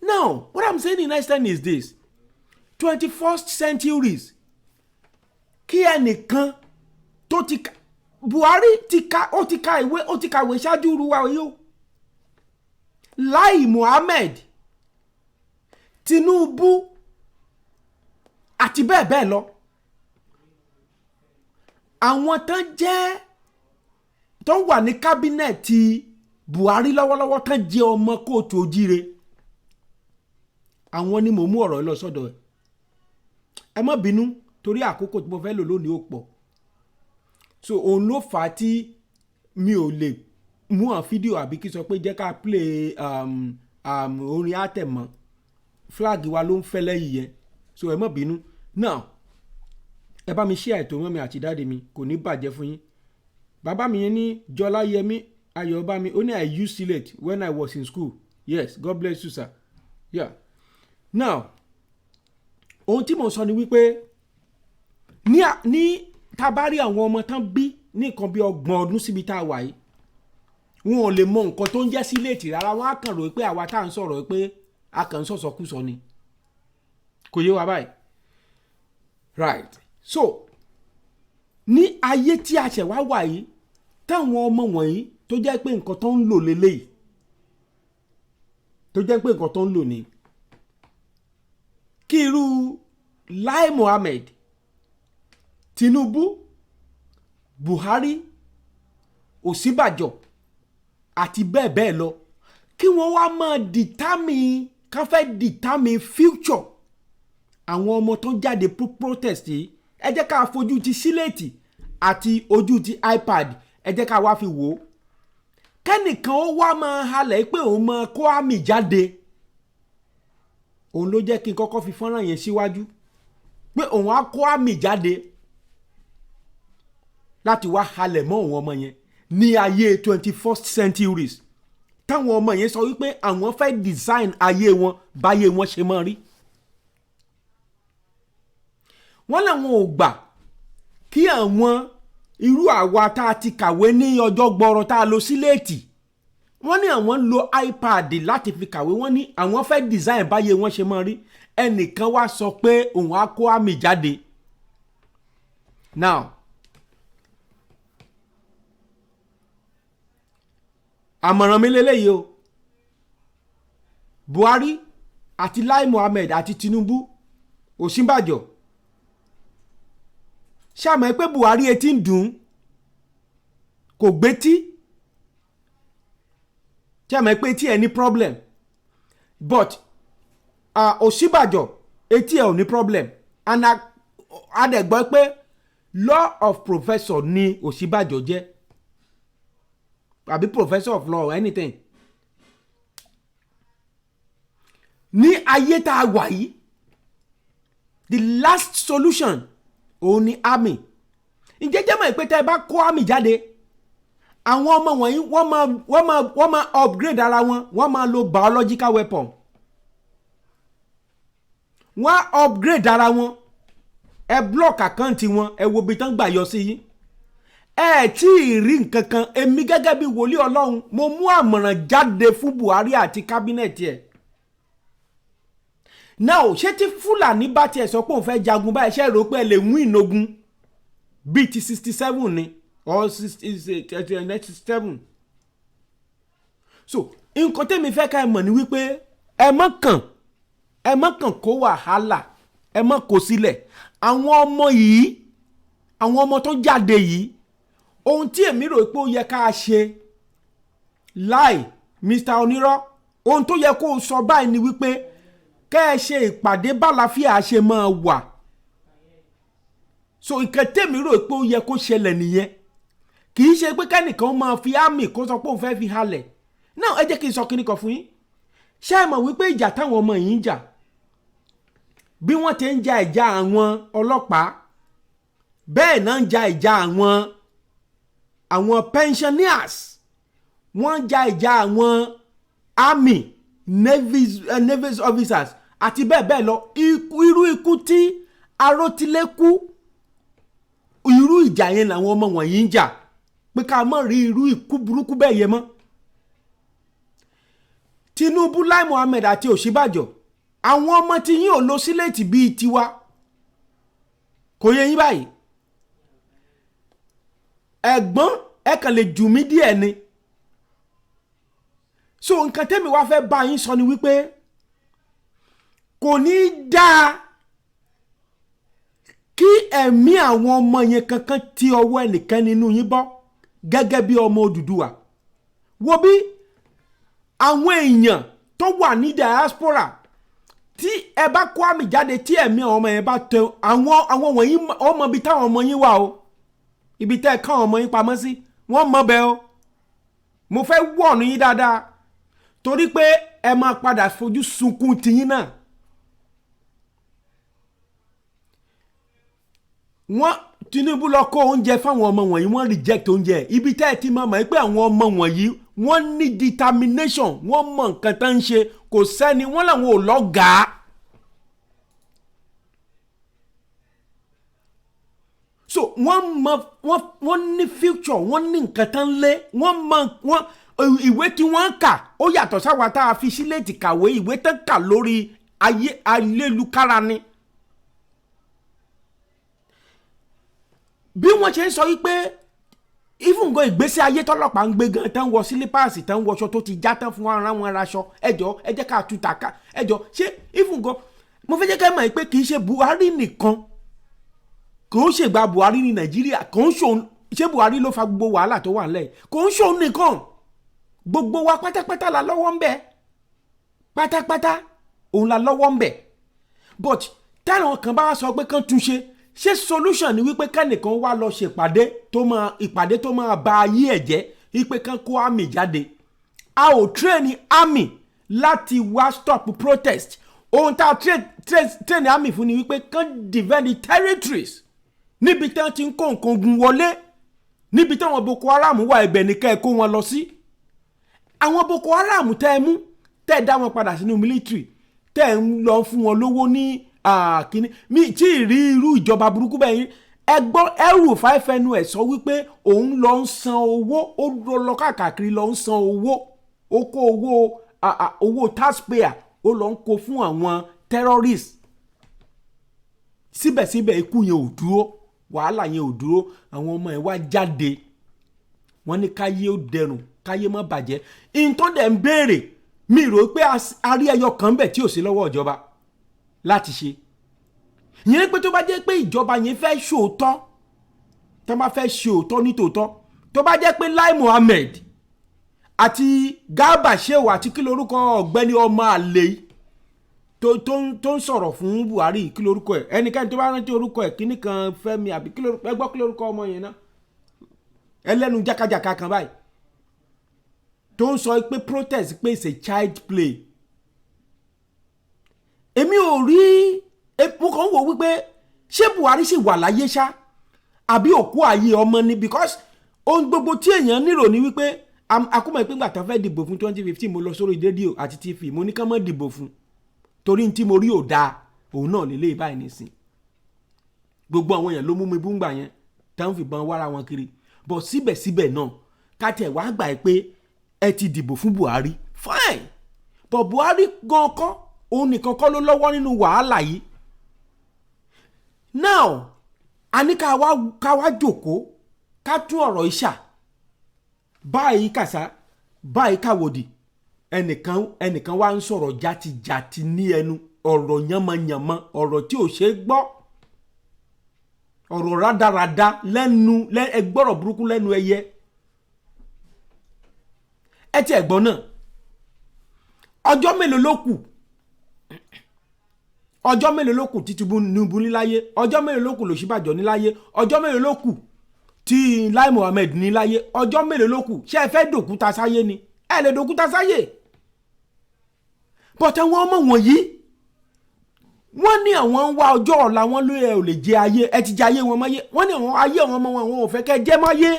Now, what I'm saying in essence is this: 21st centuries, kí ẹnìkan tó ti ka, Buhari ti ka, ó ti ka ìwé, ó ti kàwé ṣáájú ruwa yìí o. Lai Muhammed, Tinubu àti bẹ́ẹ̀ bẹ́ẹ̀ lọ, àwọn tán jẹ́ tó wà ní cabinet Buhari lọ́wọ́lọ́wọ́, tán jẹ́ ọmọ kóòtù ojíire, àwọn ni mò ń mú ọ̀rọ̀ lọ sọ́dọ̀ ẹ̀. Ẹ má bínú torí àkókò tí mo fẹ́ lò lónìí ò pọ̀. So òun ló fà á tí mi ò lè mú àwọn fídíò àbí kí sọ pé jẹ́ ká play orin àtẹ̀mọ́. Flag wa ló ń fẹ́ lẹ́yìn yẹn, so ẹ má bínú. Now, ẹ bá mi share ètò mọ́ mi àti daddy mi, kò ní bàjẹ́ fún yín. Bàbá mi yẹn ní Jọlá Yẹmí Ayọ̀bámi, ó ní, "I used slate when I was in school." Yes, God bless you, sir. Yeah. Now, ohun tí mo sọ ni wípé ní tá a bá rí àwọn ọmọ tán bí ní nǹkan bí 30 ọdún síbi tá a wà yìí, wọn ò lè mọ nǹkan tó ń jẹ́ síléètì rárá. Wọn á kàn rò pé àwa tá à ń sọ̀rọ̀ pé a kàn ń sọ̀sọ̀kúsọ ni. Kò yé wa báyìí. Right, so ní ayé tí a ṣẹ̀ wá wà yìí, táwọn ọmọ wọ̀nyí tó jẹ́ pé nǹkan tó ń lò lélẹ́yìí, tó jẹ́ pé nǹkan tó ń lò ní kí irú Lai Mohammed, Tinubu, Buhari, Ọ̀ṣínbàjò àti bẹ́ẹ̀ bẹ́ẹ̀ lọ, kí wọ́n wá máa determine, ká fẹ́ determine future àwọn ọmọ tó ń jáde protest yìí. Ẹ jẹ́ ká fojú ti síléètì àti ojú ti iPad, ẹ jẹ́ ká wá fi wò ó. Kẹ́nìkan ó wá máa halẹ̀ pé òun máa kó army jáde, òun ló jẹ́ kí n kọ́kọ́ fi fọ́nrán yẹn síwájú, pé òun á kó army jáde láti wá halẹ̀ mọ́ òun ọmọ yẹn ní ayé 21st centuries, táwọn ọmọ yẹn sọ wípé àwọn fẹ́ design ayé wọn báyé wọn ṣe máa rí. Wọ́n làwọn ò gbà kí àwọn irú àwa tá a ti kàwé ní ọjọ́ gbọ́rọ̀, tá a lo síléètì, wọ́n ní àwọn ń lo iPad láti fi kàwé, wọ́n ní àwọn fẹ́ design báyé wọn ṣe máa rí. Ẹnìkan wá sọ pé òun á kó army jáde. Now, àmọ̀ràn mi lélẹ́yìí o. Buhari àti Lai Mohammed àti Tinubu, Ọ̀ṣínbàjò, ṣàmọ́ pé Buhari etí ń dùn kò gbétí, ṣàmọ́ pé etí ẹ̀ ní problem, but Ọ̀ṣínbàjò, etí ẹ̀ ò ní problem, and a dẹ̀ gbọ́ pé law of professor ni Ọ̀ṣínbàjò jẹ́, àbí professor of law or anything. Ní ayé tá a wà yìí, the last solution òun ni army. Ǹjẹ́ jẹ́ mọ̀ pé tẹ́ ẹ bá kó army jáde, àwọn ọmọ wọ̀nyí wọ́n máa upgrade ara wọn, wọ́n máa lo biological weapon, wọ́n á upgrade ara wọn. Ẹ block account wọn, ẹ wo ibi tán gbà yọ sí yín. Ẹ tí ì rí nǹkan kan. Èmi gẹ́gẹ́ bí wòlíì Ọlọ́run, mo mú àmọ̀ràn jáde fún Buhari àti cabinet ẹ̀. Now, ṣé tí Fúlàní bá tiẹ̀ sọ pé òun fẹ́ jagun báyìí, ṣe rò pé ẹ lè win ogun bíi ti 67 ni or 67? So nǹkan tẹ́mi fẹ́ ká ẹ mọ̀ ni wípé ẹ mọ̀ kàn kó wàhálà, ẹ mọ̀ kó sílẹ̀. Àwọn ọmọ yìí, àwọn ọmọ tó jáde yìí, ohun tí èmi rò pé ó yẹ ká ṣe láì Mr. Onírọ́, ohun tó yẹ kó o sọ báyìí ni wípé kẹ́ ẹ ṣe ìpàdé bálàáfíà ṣe máa wà. So nǹkan tèmi rò pé ó yẹ kó ṣẹlẹ̀ nìyẹn. Kì í ṣe pé kẹ́nìkan máa fi army kó sọ pé òun fẹ́ fi halẹ̀ náà. Ẹ jẹ́ kí n sọ kíní kan fún yín. Ṣé ẹ mọ̀ wípé ìjà táwọn ọmọ yìí ń jà, bí wọ́n ti ń ja ìjà àwọn ọlọ́pàá, bẹ́ẹ̀ náà ń ja ìjà àwọn pensioners, wọ́n ń ja ìjà àwọn army, navy officers àti bẹ́ẹ̀ bẹ́ẹ̀ lọ. Irú ikú tí Arótilé kú, irú ìjà yẹn làwọn ọmọ wọ̀nyí ń jà, pé ká má rí irú ikú burúkú bẹ́ẹ̀ yẹn mọ́. Tinubu, Lai Mohammed àti Ọ̀ṣínbàjò, àwọn ọmọ tí yín ò lo síléètì bíi tiwa, kò yẹ yín báyìí. Ẹ̀gbọ́n, ẹ kàn lè jù mí díẹ̀ ni. So nǹkan tẹ́mi wá fẹ́ bá yín sọ ni wípé kò ní í dáa kí ẹ̀mí àwọn ọmọ yẹn kankan ti ọwọ́ ẹnìkan nínú yín bọ́ gẹ́gẹ́ bí ọmọ Odùduwà. Wo bí àwọn èèyàn tó wà ní diaspora, tí ẹ bá kó army jáde, tí ẹ̀mí àwọn ọmọ yẹn bá tẹ àwọn wọ̀nyí, ọmọ ibi táwọn ọmọ yín wà o, ibi tẹ́ ẹ káwọn ọmọ yín pamọ́ sí, wọ́n mọ̀ bẹ́ẹ̀ o. Mo fẹ́ wọ̀nù yín dáadáa, torí pé ẹ máa padà fojú sunkún tiyín náà. Wọ́n Tinubu lọ kó oúnjẹ fáwọn ọmọ wọ̀nyí, wọ́n reject oúnjẹ. Ibi tẹ́ ẹ ti máa mọ̀ pé àwọn ọmọ wọ̀nyí, wọ́n ní determination, wọ́n mọ nǹkan tán ń ṣe, kò sẹ́ni wọ́n làwọn ò lọ́gàá. So wọ́n mọ wọ́n ní future, wọ́n ní nǹkan tán lé, wọ́n mọ wọ́n. Ìwé tí wọ́n ń kà ó yàtọ̀ sáwa tá a fi síléètì kàwé. Ìwé tán kà lórí ayé ayélukára ni. Bí wọ́n ṣe ń sọ wípé even gan, ìgbésí ayé tọ́lọ́pàá ń gbé gan, tán wọ slippers, tán wọṣọ tó ti já tán fún ara wọn raṣọ. Ẹjọ́, ẹ jẹ́ ká tuta ká. Ẹjọ́, ṣé even gan, mo fẹ́ jẹ́ ká mọ̀ pé kì í ṣe Buhari nìkan, kò ń ṣègbà Buhari ní Nàìjíríà, kò ń ṣòun. Ṣé Buhari ló fa gbogbo wàhálà tó wà nílẹ̀? Kò ń ṣòun nìkan. Gbogbo wa pátápátá la lọ́wọ́ ń bẹ, pátápátá òun la lọ́wọ́ ń bẹ. But táwọn kan bá wá sọ pé kán túnṣe, ṣé solution ni wípé kẹ́nìkan wá lọ ṣèpàdé tó máa ìpàdé tó máa ba ayé ẹ̀ jẹ́, wípé kán kó army jáde? A ò train army láti wá stop protest. Ohun tá a train army fún ni wípé kán defend the territories níbi tí wọ́n ti ń kó nǹkan ogun wọlé, níbi tí àwọn Boko Haram wà. Ibẹ̀ ní ká ẹ kó wọn lọ sí. Àwọn Boko Haram tẹ́ ẹ mú, tẹ́ ẹ dá wọn padà sínú military, tẹ́ ẹ ń lọ fún wọn lówó ní kínní, mi tí ì rí irú ìjọba burúkú bẹ́ẹ̀ yín. Ẹ gbọ́, El-Rufai fẹnu ẹ̀ sọ wípé òun lọ ń san owó, ó lọ káàkiri lọ ń san owó, ó kó owó taxpayer, ó lọ ń kó fún àwọn terrorists. Síbẹ̀síbẹ̀, ikú yẹn ò dúró, wàhálà yẹn ò dúró. Àwọn ọmọ ẹ̀ wá jáde, wọ́n ní káyé ó dẹrùn, káyé má bàjẹ́. Ìtàn dẹ̀ ń béèrè, mi rò pé a rí ẹyọ kan bẹ̀ tí ò sí lọ́wọ́ ìjọba láti ṣe. Ìyẹn pé tó bá jẹ́ pé ìjọba yẹn fẹ́ ṣòótọ́, tó bá fẹ́ ṣe òótọ́ ní tòótọ́, tó bá jẹ́ pé Lai Muhammed àti Garba Shehu àti kí lorúkọ ọ̀gbẹ́ni ọmọ àlè tó ń sọ̀rọ̀ fún Buhari, kí lorúkọ ẹ̀? Ẹnikẹ́ni tó bá rántí orúkọ ẹ̀, kíní kan Fẹ́mi àbí kí lorúkọ ẹ gbọ́, kí lorúkọ ọmọ yẹn náà, ẹlẹ́nu jákàjàkà kan báyìí tó ń sọ pé protest, pé it's a child play. Èmi ò rí, mo kàn ń wò wípé ṣé Buhari sì wà láyé ṣá, àbí òkú ayé ọmọ ni? Because ohun gbogbo tí èèyàn nírò ní wípé akúmọ̀ ìpín gbà tán fẹ́ dìbò fún 2015, mo lọ sórí rédíò àti TV, mo ní ká má dìbò fún torí tí mo rí ò dáa. Òun náà lélẹ́yìí báyìí nísìn. Gbogbo àwọn èèyàn ló mú mi búngbà yẹn táwọn fìbọn wára wọn kiri bọ̀. Síbẹ̀síbẹ̀ náà, ká tẹ̀ wá gbà pé ẹ ti dìbò fún Buhari, fine, but Buhari gan kọ́, òun nìkan kọ́ ló lọ́wọ́ nínú wàhálà yìí. Now, a ní ká wá jòkóó, ká tún ọ̀rọ̀ ìṣà báyìí, kàṣá báyìí, káwòdì. Ẹnìkan wá ń sọ̀rọ̀ játijàti ní ẹnu, ọ̀rọ̀ yánmọ́yánmọ́, ọ̀rọ̀ tí ò ṣeé gbọ́, ọ̀rọ̀ rádaràda lẹ́nu ẹgbọ́rọ̀ burúkú lẹ́nu ẹyẹ. Ẹ ti ẹ̀gbọ́n náà, ọjọ́ mélòó ló kù? Ọjọ́ mélòó ló kù tí Tinubu ní láyé? Ọjọ́ mélòó ló kù lòṣìbàjọ́ ní láyé? Ọjọ́ mélòó ló kù tí Lai Muhammed ní láyé? Ọjọ́ mélòó ló kù? Ṣé ẹ fẹ́ dòkúta sáyé ni? Ẹ lè dòkúta sáyé. But àwọn ọmọ wọ̀nyí, wọ́n ní àwọn ń wá ọjọ́ ọ̀la wọn ló ẹ ò lè jẹ ayé. Ẹ ti jẹ ayé wọn máyé. Wọ́n ní àwọn ayé àwọn ọmọ wọn, àwọn ò fẹ́ kẹ́ jẹ́ máyé.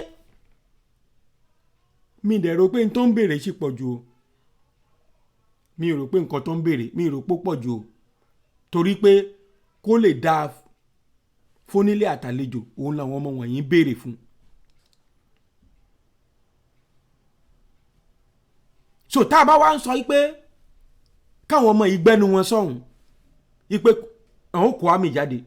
Mi dẹ̀ rò pé n tó ń béèrè sì pọ̀ jù o. Mi rò pé nǹkan tó ń béèrè, mi rò pé ó pọ̀ jù o, torí pé kó lè dáa fónílé àtàlejò, òun làwọn ọmọ wọ̀nyí ń béèrè fún. So tá a bá wá ń sọ pé káwọn ọmọ yìí gbẹ́nu wọn sọ̀hún, ipe àwọn kò army jáde,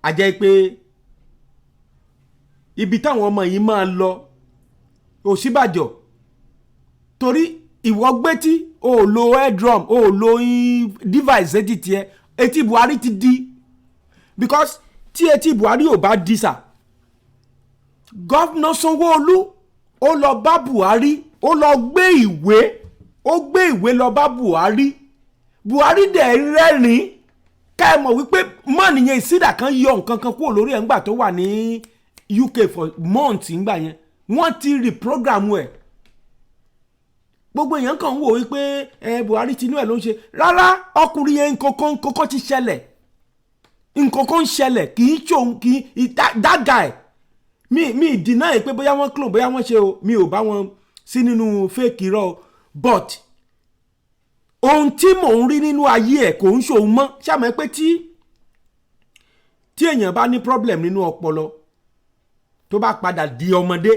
a jẹ́ pé ibi táwọn ọmọ yìí máa lọ, Ọ̀ṣínbàjò, torí ìwọ gbétí o ò lo eardrum, o ò lo device etí tiẹ̀, etí Buhari ti di. Because tí etí Buhari ò bá di sà, Governor Sanwó-Olú ó lọ bá Buhari, ó lọ gbé ìwé, ó gbé ìwé lọ bá Buhari. Buhari dẹ̀ rẹ́rìn-ín. Ká ẹ mọ̀ wípé mọ́ nìyẹn, ìsídà kan yọ nǹkan kan kúrò lórí ẹ̀ ńgbà tó wà ní UK for months. Ńgbà yẹn, wọ́n ti reprogram ẹ̀. Gbogbo èèyàn kàn ń wò wípé ẹ Buhari tinú ẹ̀ ló ń ṣe. Rárá, ọkùnrin yẹn, nǹkan kan ti ṣẹlẹ̀, nǹkan kan ń ṣẹlẹ̀. Kì í ṣòun, kì í that guy. Mi deny pé bóyá wọ́n clone, bóyá wọ́n ṣe o, mi ò bá wọn sí nínú fake irọ́ o, but ohun tí mò ń rí nínú ayé ẹ̀ kò ń ṣòun mọ́. Ṣàmọ́ pé tí èèyàn bá ní problem nínú ọpọlọ, tó bá padà di ọmọdé,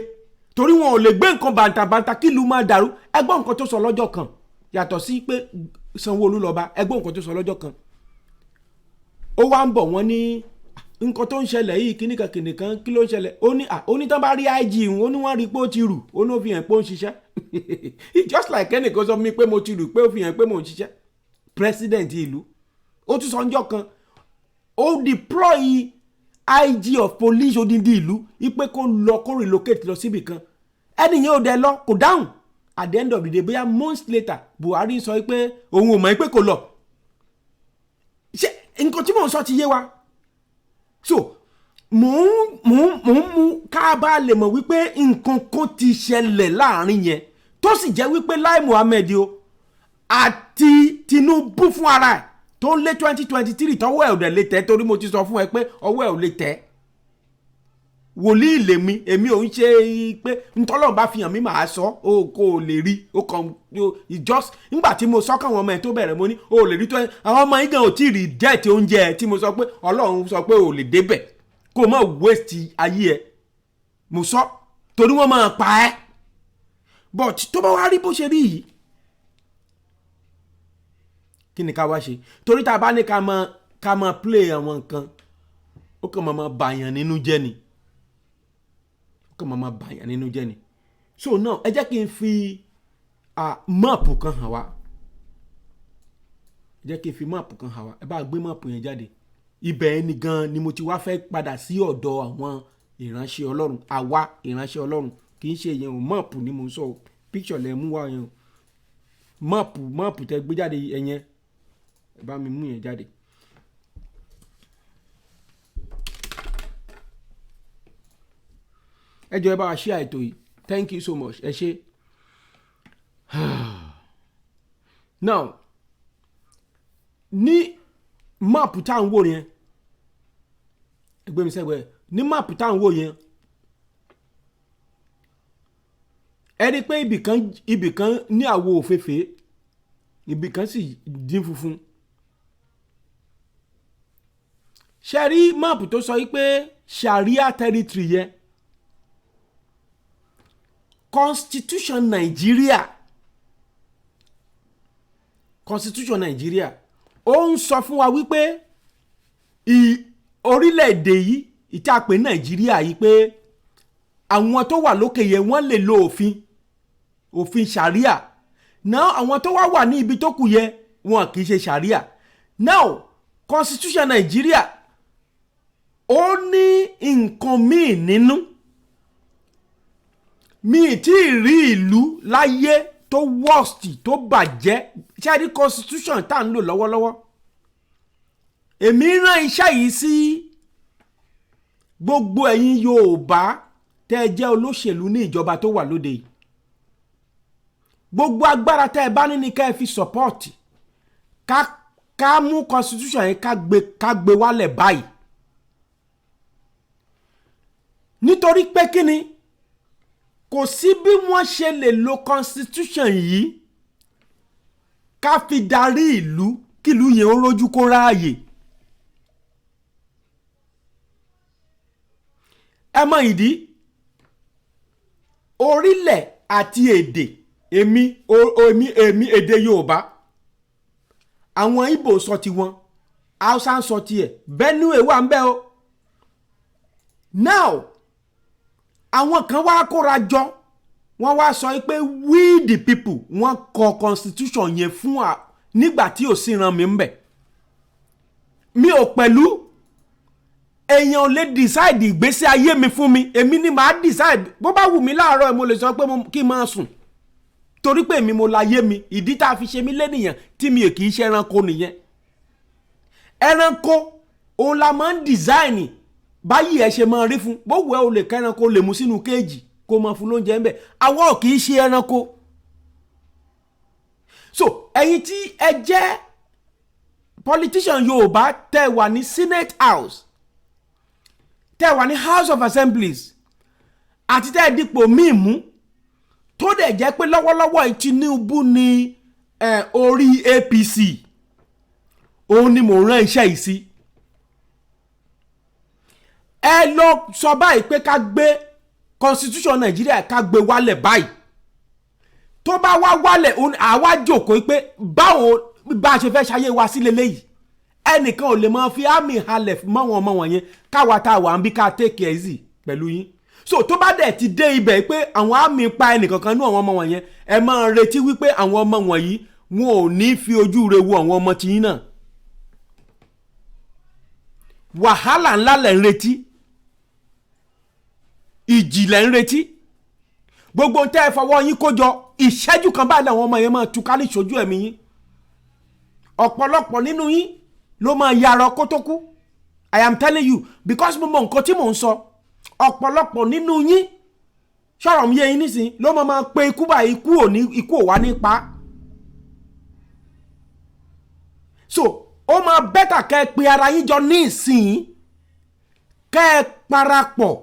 torí wọn ò lè gbé nǹkan bàǹtàbàǹtà kí ìlú máa dàrú. Ẹ gbọ́ nǹkan tó sọ lọ́jọ́ kan, yàtọ̀ sí pé Sanwó-Olú lọ́ba. Ẹ gbọ́ nǹkan tó sọ lọ́jọ́ kan. Ó wá ń bọ̀, wọ́n ní nǹkan tó ń ṣẹlẹ̀ yìí, kíníkan kìnìkan, kí ló ń ṣẹlẹ̀? Ó ní ó ní tán bá rí IG òun, ó ní wọ́n rí i pé ó ti rù. Ó ní ó fi hàn pé ó ń ṣiṣẹ́. It's just like ẹnìkan sọ mi pé mo ti rù, pé ó fi hàn pé mo ń ṣiṣẹ́. President ìlú, ó tún sọ ọjọ́ kan, ó deploy IG of police odindi ìlú ipe kó lọ, kó relocate lọ síbì kan. Ẹni yẹn ò dẹ lọ, kò dáhùn. At the end of the day, bóyá months later, Buhari sọ pé òun ò mọ̀ pé kò lọ. Ṣé nǹkan tí mò ń sọ ti yé wa? So mò ń mú ká bá lè mọ̀ wípé nǹkan kan ti ṣẹlẹ̀ láàrin yẹn, tó sì jẹ́ wípé Lai Muhammed o àti Tinubu fún ara ẹ̀ tó ń lé 2023, tọwọ́ ẹ̀ ò dẹ̀ lè tẹ̀, torí mo ti sọ fún ẹ pé ọwọ́ ẹ̀ ò lè tẹ̀. Wòlíì lèmi, èmi ò ń ṣe pé ntọ́lọ́run bá fi hàn mí màá sọ. O kò lè rí o kàn just nígbà tí mo sọ káwọn ọmọ ẹ tó bẹ̀rẹ̀, mo ní o lè rí tó àwọn ọmọ yìí gan ò tí ì rí jẹ́ẹ̀tì oúnjẹ ẹ tí mo sọ pé Ọlọ́run sọ pé o lè débẹ̀, kó o má waste ayé ẹ. Mo sọ torí wọ́n máa pa ẹ́. But tó bá wá rí bó ṣe rí yìí, kí ni ká wá ṣe? Torí tá a bá ní ká máa play àwọn nǹkan, ó kàn máa bàyàn nínú jẹ́ ni, ó kàn máa bàyàn nínú jẹ́ ni. So now, ẹ jẹ́ kí n fi map kan hàn wá. Ẹ jẹ́ kí n fi map kan hàn wá. Ẹ bá gbé map yẹn jáde. Ibẹ̀ ni gan ni mo ti wá fẹ́ padà sí ọ̀dọ̀ àwọn ìránṣẹ́ Ọlọ́run, àwa ìránṣẹ́ Ọlọ́run. Kì í ṣe yẹn o, map ni mo ń sọ o. Picture lẹ mú wá yẹn o. Map tẹ gbé jáde ẹ̀yẹn, ẹ bá mi mú yẹn jáde. Ẹ jọ̀ọ́, ẹ bá wa share ètò yìí. Thank you so much, ẹ ṣé. Now, ní map tá à ń wò yẹn, ẹgbẹ́ mi sẹ́gbẹ́, ní map tá à ń wò yẹn, ẹ rí i pé ibìkan ní àwọ̀ òféèfé, ibìkan sì dín funfun. Ṣe rí map tó sọ yìí pé Sharia territory yẹn, constitution Nigeria ó ń sọ fún wa wípé orílẹ̀-èdè yìí ìtàpé Nàìjíríà yìí, pé àwọn tó wà lókè yẹn, wọ́n lè lo òfin Sharia. Now, àwọn tó wá wà ní ibi tó kù yẹn, wọn kì í ṣe Sharia. Now, constitution Nàìjíríà ó ní nǹkan míì nínú. Mi ì tí ì rí ìlú láyé tó worst, tó bàjẹ́. Ṣé ẹ rí constitution tá à ń lò lọ́wọ́lọ́wọ́? Èmi rán iṣẹ́ yìí sí gbogbo ẹ̀yin Yorùbá tẹ́ ẹ jẹ́ olóṣèlú ní ìjọba tó wà lóde yìí. Gbogbo agbára tẹ́ ẹ bá ní ni ká ẹ fi support ká mú constitution yẹn, ká gbé wálẹ̀ báyìí. Nítorí pé kí ni? Kò sí bí wọ́n ṣe lè lo constitution yìí ká fi darí ìlú, kílùú yẹn ó rójú kó ráàyè. Ẹ mọ ìdí? Orílẹ̀ àti èdè èmi, èdè Yorùbá, àwọn Ìgbò sọ tiwọn, Haúsá ń sọ tiẹ̀, Benue wà ń bẹ o. Now, àwọn kan wá kóra jọ, wọ́n wá sọ pé we the people, wọ́n kọ constitution yẹn fún wa nígbà tí ò sí ran mi ń bẹ̀. Mi ò pẹ̀lú èèyàn ò lè decide ìgbésí ayé mi fún mi. Èmi ni màá decide. Bó bá wù mí láàárọ̀, mo lè sọ pé kí n máa sùn, torí pé èmi mo láyé mi. Ìdí tá a fi ṣe mí lẹ́nìyàn tí mi ò kì í ṣe ẹranko nìyẹn. Ẹranko òun la máa ń design báyìí ẹ ṣe máa rí fún. Bó wù ẹ́, o lè kẹ́ranko, lè mú sínú kéèjì, kó máa fún lóúnjẹ ńbẹ̀. Àwa ò kì í ṣe ẹranko. So ẹ̀yin tí ẹ jẹ́ politician Yorùbá, tẹ́ wà ní Senate House, tẹ́ wà ní House of Assemblies, àti tẹ́ ẹ dípò míì mú, tó dẹ̀ jẹ́ pé lọ́wọ́lọ́wọ́ Tinubu ní orí APC, òun ni mò ń rán iṣẹ́ yìí sí. Ẹ lọ sọ báyìí pé ká gbé constitution Nàìjíríà, ká gbé wálẹ̀ báyìí. Tó bá wá wálẹ̀, àwa jókòó pé báwo bá a ṣe fẹ́ ṣayé wa sí leléyìí. Ẹnìkan ò lè máa fi army halẹ̀ mọ́ wọn ọmọ wọ̀nyẹn, káwa tá a wà ń bí ká take it easy pẹ̀lú yín. So tó bá dẹ̀ ti dé ibẹ̀ pé àwọn army pa ẹnìkankan nú àwọn ọmọ wọ̀nyẹn, ẹ máa retí wípé àwọn ọmọ wọ̀nyí, wọn ò ní fi ojú re wo àwọn ọmọ tiyín náà. Wàhálà ńlá lẹ̀ ń retí, ìjì lẹ̀ ń retí. Gbogbo tẹ́ ẹ fọwọ́ yín kó jọ, ìṣẹ́jú kan báyìí làwọn ọmọ yẹn máa tú kálí ìṣojú ẹ̀mí yín. Ọ̀pọ̀lọpọ̀ nínú yín ló máa yarọ kó tó kú. I am telling you because mo mọ nǹkan tí mò ń sọ. Ọ̀pọ̀lọpọ̀ nínú yín, sọ̀rọ̀ mi yé yín nísìnyí, ló máa pe ikú báyìí, ikú ò ní, ikú ò wá ní pa. So ó máa better kẹ́ ẹ pe ara yín jọ ní ìsìn, kẹ́ ẹ parapọ̀,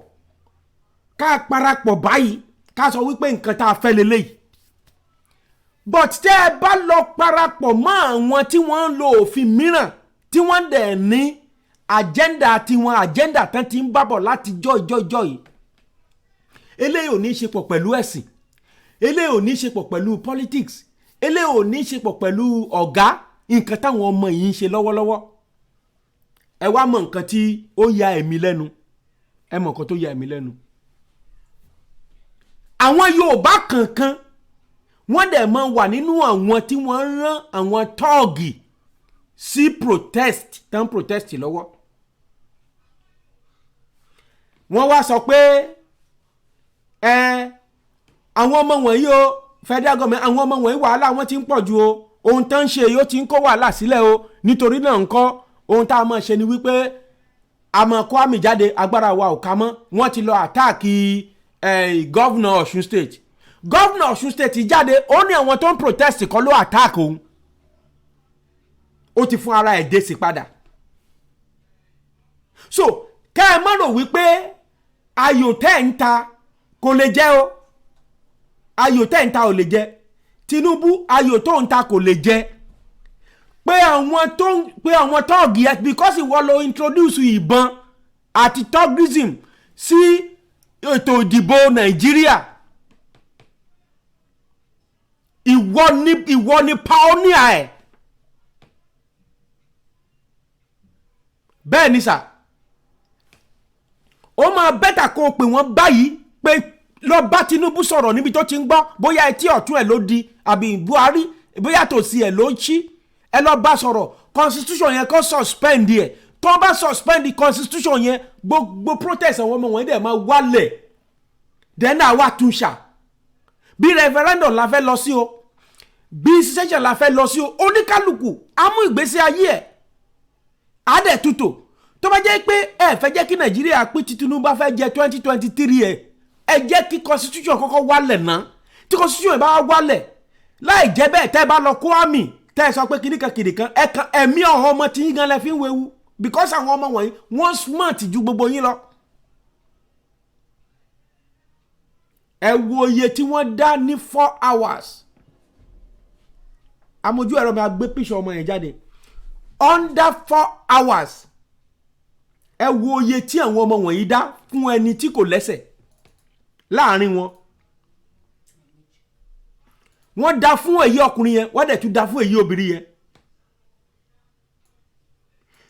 ká parapọ̀ báyìí, ká sọ wípé nǹkan tá a fẹ́ lélẹ́yìí. But tẹ́ ẹ bá lọ parapọ̀ mọ́ àwọn tí wọ́n ń lo òfin mìíràn, tí wọ́n dẹ̀ ní agenda tiwọn, agenda tán ti ń bábọ̀ láti jọ́ ìjọ́ ìjọ́ yìí, eléyìí ò ní í ṣe pọ̀ pẹ̀lú ẹ̀sìn, eléyìí ò ní í ṣe pọ̀ pẹ̀lú politics, eléyìí ò ní í ṣe pọ̀ pẹ̀lú ọ̀gá. Nǹkan táwọn ọmọ yìí ń ṣe lọ́wọ́lọ́wọ́, ẹ wá mọ nǹkan tí ó ya ẹ̀mí lẹ́nu. Ẹ mọ nǹkan tó ya ẹ̀mí lẹ́nu? Àwọn Yorùbá kankan, wọ́n dẹ̀ máa wà nínú àwọn tí wọ́n ń rán àwọn tọ́ọ̀gì sí protest tán, protest lọ́wọ́. Wọ́n wá sọ pé ẹ àwọn ọmọ wọ̀nyí o, federal government, àwọn ọmọ wọ̀nyí, wàhálà wọn ti ń pọ̀ ju o, ohun tó ń ṣe yóò ti ń kó wàhálà sílẹ̀ o. Nítorí náà ńkọ́, ohun tá a máa ṣe ni wípé a máa kó army jáde, agbára wa ò ká mọ́. Wọ́n ti lọ attack governor Ọ̀ṣun State. Governor Ọ̀ṣun State jáde, ó ní àwọn tó ń protest kọ́ ló attack òun. Ó ti fún ara ẹ̀ dé sí padà. So kẹ́ ẹ má rò wípé ayò tẹ́ ń ta kò lè jẹ́ o. Ayò tẹ́ ń ta ò lè jẹ́. Tinubu, ayò tó ń ta kò lè jẹ́ pé àwọn tó ń pé àwọn tọ́ọ̀gì ẹ, because ìwọ ló introduce ìbọn àti thuggism sí ètò ìdìbò Nàìjíríà. Ìwọ ni pioneer ẹ̀. Bẹ́ẹ̀ ni sà, ó máa better kó o pè wọ́n báyìí pé lọ bá Tinubu sọ̀rọ̀ níbi tó ti ń gbọ́, bóyá etí ọ̀tún ẹ̀ ló di àbí Buhari, bóyá tòsí ẹ̀ ló ń ṣí. Ẹ lọ bá sọ̀rọ̀, constitution yẹn kó suspend ẹ̀. Tó bá suspend constitution yẹn, gbogbo protest àwọn ọmọ wọn dẹ̀ máa wálẹ̀. Then àwa tún ṣà bí referendum la fẹ́ lọ sí o, bí secession la fẹ́ lọ sí o, oníkálukú á mú ìgbésí ayé ẹ̀ á dẹ̀ tutù. Tó bá jẹ́ pé ẹ fẹ́ jẹ́ kí Nàìjíríà pín tí Tinubu bá fẹ́ jẹ 2023, ẹ jẹ́ kí constitution kọ́kọ́ wálẹ̀ ná. Tí constitution bá wálẹ̀, láì jẹ́ bẹ́ẹ̀, tẹ́ ẹ bá lọ kó army, tẹ́ ẹ sọ pé kìnìkan kìnìkan, ẹ kan ẹ̀mí ọ̀hún ọmọ tí yín gan lẹ fi ń wewu, because àwọn ọmọ wọ̀nyí, wọ́n smart ju gbogbo yín lọ. Ẹ wo iye tí wọ́n dá ní 4 hours. Amójú ẹ̀rọ mi á gbé píṣọ ọmọ yẹn jáde. Under 4 hours, ẹ wo iye tí àwọn ọmọ wọ̀nyí dá fún ẹni tí kò lẹ́sẹ̀ láàrin wọn. Wọ́n dá fún èyí ọkùnrin yẹn, wọ́n dẹ̀ tún dá fún èyí obìnrin yẹn.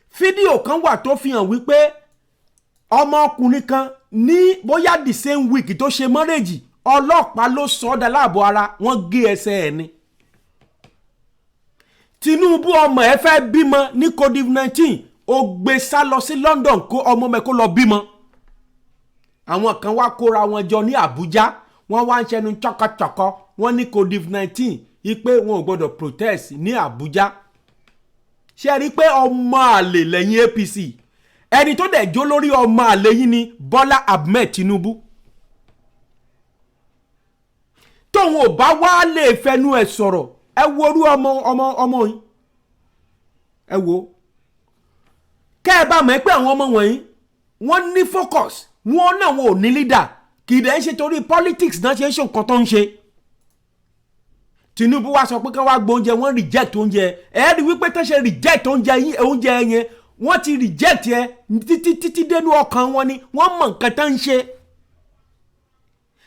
Fídíò kan wà tó fi hàn wípé ọmọkùnrin kan ní bóyá the same week tó ṣe marriage, ọlọ́pàá ló sọ ọ́ dà láàbò ara, wọ́n gé ẹsẹ̀ ẹ̀ ni. Tinubu, ọmọ ẹ fẹ́ bímọ ní COVID-19, ó gbé sá lọ sí London kó ọmọ mẹ kó lọ bímọ. Àwọn kan wá kóra wọn jọ ní Àbújá, wọ́n wá ń ṣẹnu chọkọchọkọ. Wọ́n ní COVID-19 ipe wọn ò gbọ́dọ̀ protest ní Àbújá. Ṣe rí i pé ọmọ àlè lẹ́yìn APC? Ẹni tó dẹ̀ jó lórí ọmọ àlè yín ni Bọ́lá Ahmed Tinubu. Tóun ò bá wá lè fẹnu ẹ̀ sọ̀rọ̀, ẹ wo orú ọmọ ọmọ ọmọ yìí, ẹ wo kẹ́ ẹ bá mọ̀ pé àwọn ọmọ wọ̀nyí, wọ́n ní focus wọn náà, wọn ò ní leader. Kì í dẹ̀ ń ṣe torí politics náà ṣe ń ṣe nǹkan tó ń ṣe. Tinubu wá sọ pé kí wọ́n wá gbóúnjẹ, wọ́n reject oúnjẹ. Ẹ rí wípé tó ṣe reject oúnjẹ yín, oúnjẹ yẹn, wọ́n ti reject ẹ títí títí dénú ọkàn wọn ni wọ́n mọ̀ nǹkan tó ń ṣe.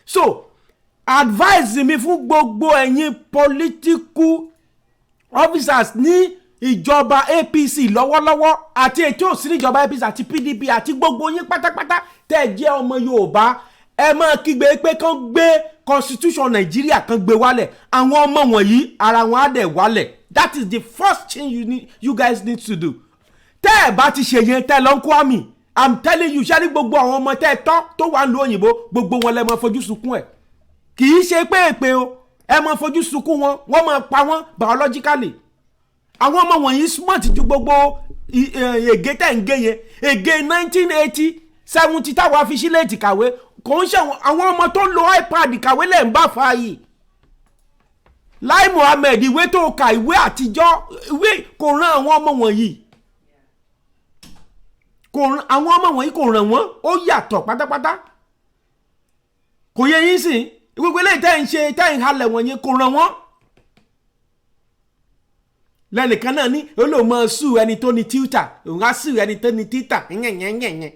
So advice mi fún gbogbo ẹ̀yin political officers ní Ìjọba APC lọ́wọ́lọ́wọ́ àti ètò òsì níjọba APC àti PDP àti gbogbo yín pátápátá tẹ́ ẹ jẹ́ ọmọ Yorùbá, ẹ máa kígbe pé kán gbé constitution Nàìjíríà, kán gbé wálẹ̀. Àwọn ọmọ wọ̀nyí, ara wọn á dẹ̀ wálẹ̀. That is the first thing you guys need to do. Tẹ́ ẹ bá ti ṣe yẹn, tẹ́ ẹ lọ ń kó àmì, I'm telling you, ṣé ní gbogbo àwọn ọmọ tẹ́ ẹ tọ́ tó wà ń lu òyìnbó, gbogbo wọn lẹ máa fojú sunkún ẹ̀. Kì í ṣe pé èpè o, ẹ máa fojú sunkún wọn, wọ́n máa pa wọ́n biologically. Àwọn ọmọ wọ̀nyí smart ju gbogbo ègé tẹ̀ ń gé yẹn, ègé 1980 70 táwa fi sílẹ̀tì kàwé. Kò ń ṣe àwọn ọmọ tó ń lo iPad kàwé lẹ̀ ń bá fa yìí. Lai Muhammed, ìwé tó kà, ìwé àtijọ́, ìwé kò ràn àwọn ọmọ wọ̀nyí, kò ràn àwọn ọmọ wọ̀nyí, kò ràn wọ́n. Ó yàtọ̀ pátápátá. Kò yẹ yín sìn. Gbogbo eléyìí tẹ́ ń ṣe, tẹ́ ń halẹ̀ wọ̀nyí, kò ràn wọ́n. Lẹ́nìkan náà ní olóòmọ sue ẹni tó ní Twitter, òun á sue ẹni tó ní Twitter yẹnyẹnyẹnyẹn.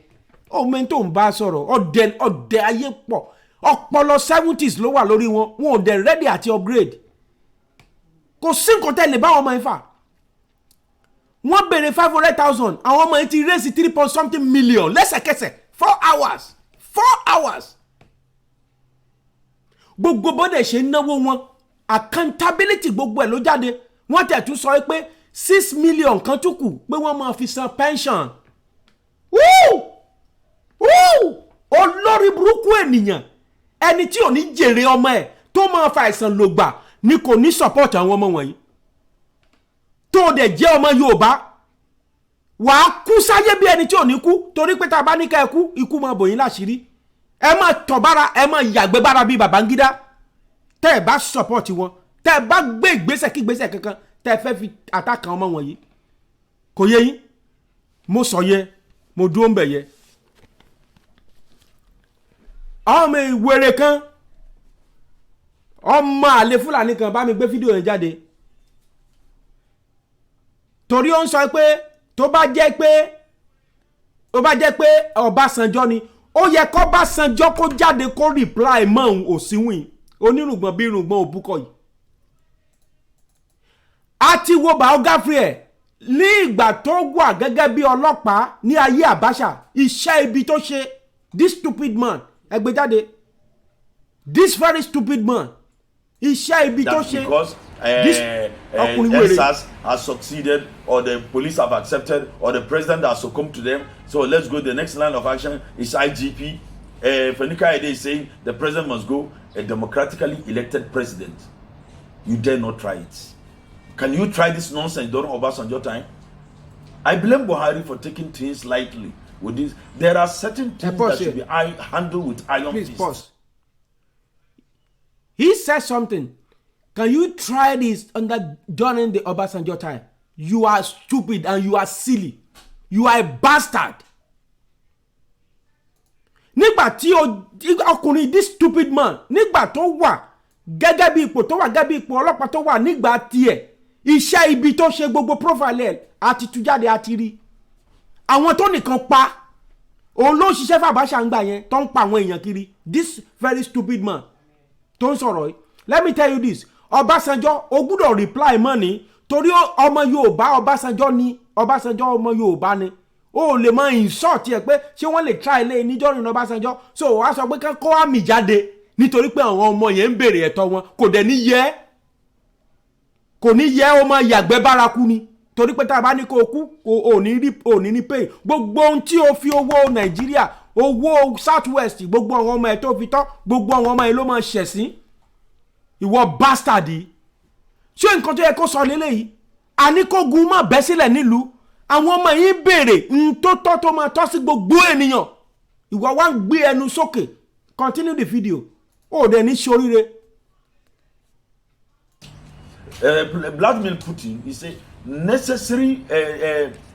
Ó mẹ́ni tó ń bá sọ̀rọ̀. Ọ̀dẹ ọ̀dẹ ayé pọ̀. Ọpọlọ 70s ló wà lórí wọn. Wọn ò dẹ̀ ready àti upgrade. Kò sí nǹkan tẹ́ lè bá wọn ọmọ yẹn fà. Wọ́n béèrè 500,000, àwọn ọmọ yẹn ti raise three point something million lẹ́sẹ̀kẹsẹ̀. 4 hours, 4 hours. Gbogbo bọ́dẹ̀ ṣe ń náwó wọn, accountability gbogbo ẹ̀ ló jáde. Wọ́n tẹ̀ tún sọ pé 6 million kan tún kù pé wọ́n máa fi san pension. Woo! Woo! Olórí burúkú ènìyàn, ẹni tí ò ní jèrè ọmọ ẹ̀, tó máa fa àìsàn lògbà ni, kò ní support àwọn ọmọ wọ̀nyí. Tó o dẹ̀ jẹ́ ọmọ Yorùbá, wàá kú sáyé bí ẹni tí ò ní kú, torí pé tá a bá ní ká ẹ kú, ikú máa bò yín láṣìírí. Ẹ máa tọ̀ bára, ẹ máa yàgbẹ́ bára bíi Babangida. Tẹ́ ẹ bá support wọn, tẹ́ ẹ bá gbé ìgbésẹ̀ kí ìgbésẹ̀ kankan tẹ́ ẹ fẹ́ fi àtàkàn ọmọ wọ̀nyí, kò yé yín. Mo sọ yẹ, mo dúró ń bẹ̀ yẹ. Ọmọ ìwèrè kan, ọmọ àlè Fúlàní kan, bá mi gbé fídíò yẹn jáde, torí ó ń sọ pé tó bá jẹ́ pé Ọbásanjọ́ ni, ó yẹ kó Ọbásanjọ́ kó jáde kó reply mọ́ òun. Òsínwìn onírùngbọ̀n bí irùngbọ̀n òbúkọ yìí. A ti wo biography ẹ̀ ní ìgbà tó wà gẹ́gẹ́ bí ọlọ́pàá ní ayé Abacha, iṣẹ́ ibi tó ṣe. This stupid man, ẹ gbé jáde. This very stupid man, iṣẹ́ ibi tó ṣe. Because This ọkùnrin wèrè. EndSARS has succeeded, or the police have accepted, or the president has succumbed to them. So let's go. The next line of action is IGP. Fani Kayode is saying the president must go, a democratically elected president. You dare not try it. Can you try this nonsense during Obasanjo time? I blame Buhari for taking things lightly with this. There are certain things Pause that should here. be handled with iron Please fist. pause. He said something. Can you try this under during the Obasanjo time? You are stupid and you are silly. You are a bastard. Nígbà tí ọkùnrin, this stupid man, nígbà tó wà gẹ́gẹ́ bí ipò tó wà, gẹ́gẹ́ bí ipò ọlọ́pàá tó wà nígbà tiẹ̀, iṣẹ́ ibi tó ṣe, gbogbo profile ẹ̀ àti tú jáde, àti rí àwọn tó nìkan pa. Òun ló ń ṣiṣẹ́ fún Abacha ń gbà yẹn, tó ń pa àwọn èèyàn kiri. This very stupid man tó ń sọ̀rọ̀ yìí, let me tell you this: Ọbásanjọ́, o gbúdọ̀ reply mọ́ ni, torí ọmọ Yorùbá Ọbásanjọ́ ni. Ọbásanjọ́ ọmọ Yorùbá ni. O lè mọ insult ẹ pé ṣé wọ́n lè try ilé níjọ́ rìn Ọbásanjọ́. So wàá sọ pé kán kó àmì jáde nítorí pé àwọn ọmọ yẹn ń béèrè ẹ̀tọ́ wọn. Kò dẹ̀ ní yẹ, kò ní yẹ. Ó máa yàgbẹ́ bárakú ni, torí pé tá a bá ní kó o kú, ò ní rí, ò ní ní pay gbogbo ohun tí o fi owó Nàìjíríà, owó South West, gbogbo àwọn ọmọ ẹ tó fi tọ́, gbogbo àwọn ọmọ ẹ ló máa ṣẹ̀sín. Ìwọ bastard yìí, ṣé nǹkan tó yẹ kó sọ lélẹ́yìí? Àníkógun má bẹ́ sílẹ̀ nílùú. Àwọn ọmọ yìí ń béèrè n tó tọ́, tó máa tọ́ sí gbogbo ènìyàn. Ìwọ wá ń gbé ẹnu sókè. Continue the video. Ó dẹ̀ ní ṣoríire. Vladimir Putin, he said, necessary,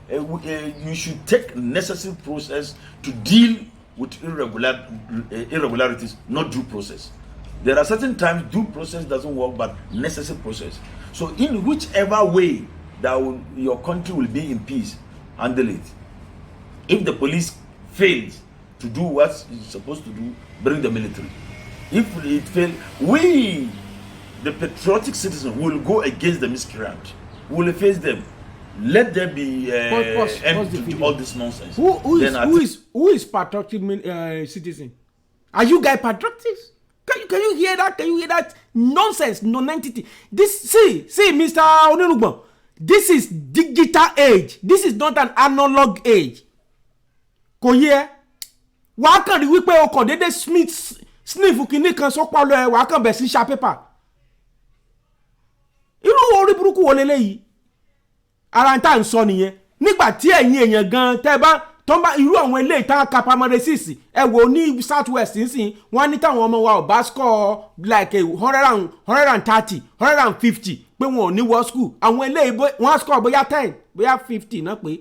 you should take necessary process to deal with irregularities, not due process. There are certain times due process doesn't work, but necessary process. So, in whichever way that your country will be in peace, handle it. If the police fails to do what it's supposed to do, bring the military. If it fails, we, the patriotic citizen, will go against the miscreant. We will face them. Let there be Pause, pause, end pause the to video. all this nonsense. Who is Then I who is who is patriotic citizen? Are you guys patriotic? Can you hear that? Can you hear that nonsense, nonentity? This see, Mr. Onírùngbọ̀n, this is digital age. This is not an analog age. Kò yé ẹ. Wàá kàn rí wípé o kàn déédéé smith sniff kìíní kan sọ́pọ̀lọ́ ẹ, wàá kàn bẹ̀ sí ṣa pépà. Irú orí burúkú wo leléyìí? Ara ń tà ń sọ nìyẹn. Nígbà tí ẹ̀yin èèyàn gan tẹ́ bá tó ń bá irú àwọn ilé ìtàn ka primary six, ẹ wò ní South West nísìnyí, wọ́n á ní táwọn ọmọ wa ò bá score like a hundred and 130, 150, pé wọn ò ní wọ school. Àwọn ilé wọ́n á score bóyá 10, bóyá 50 náà, pé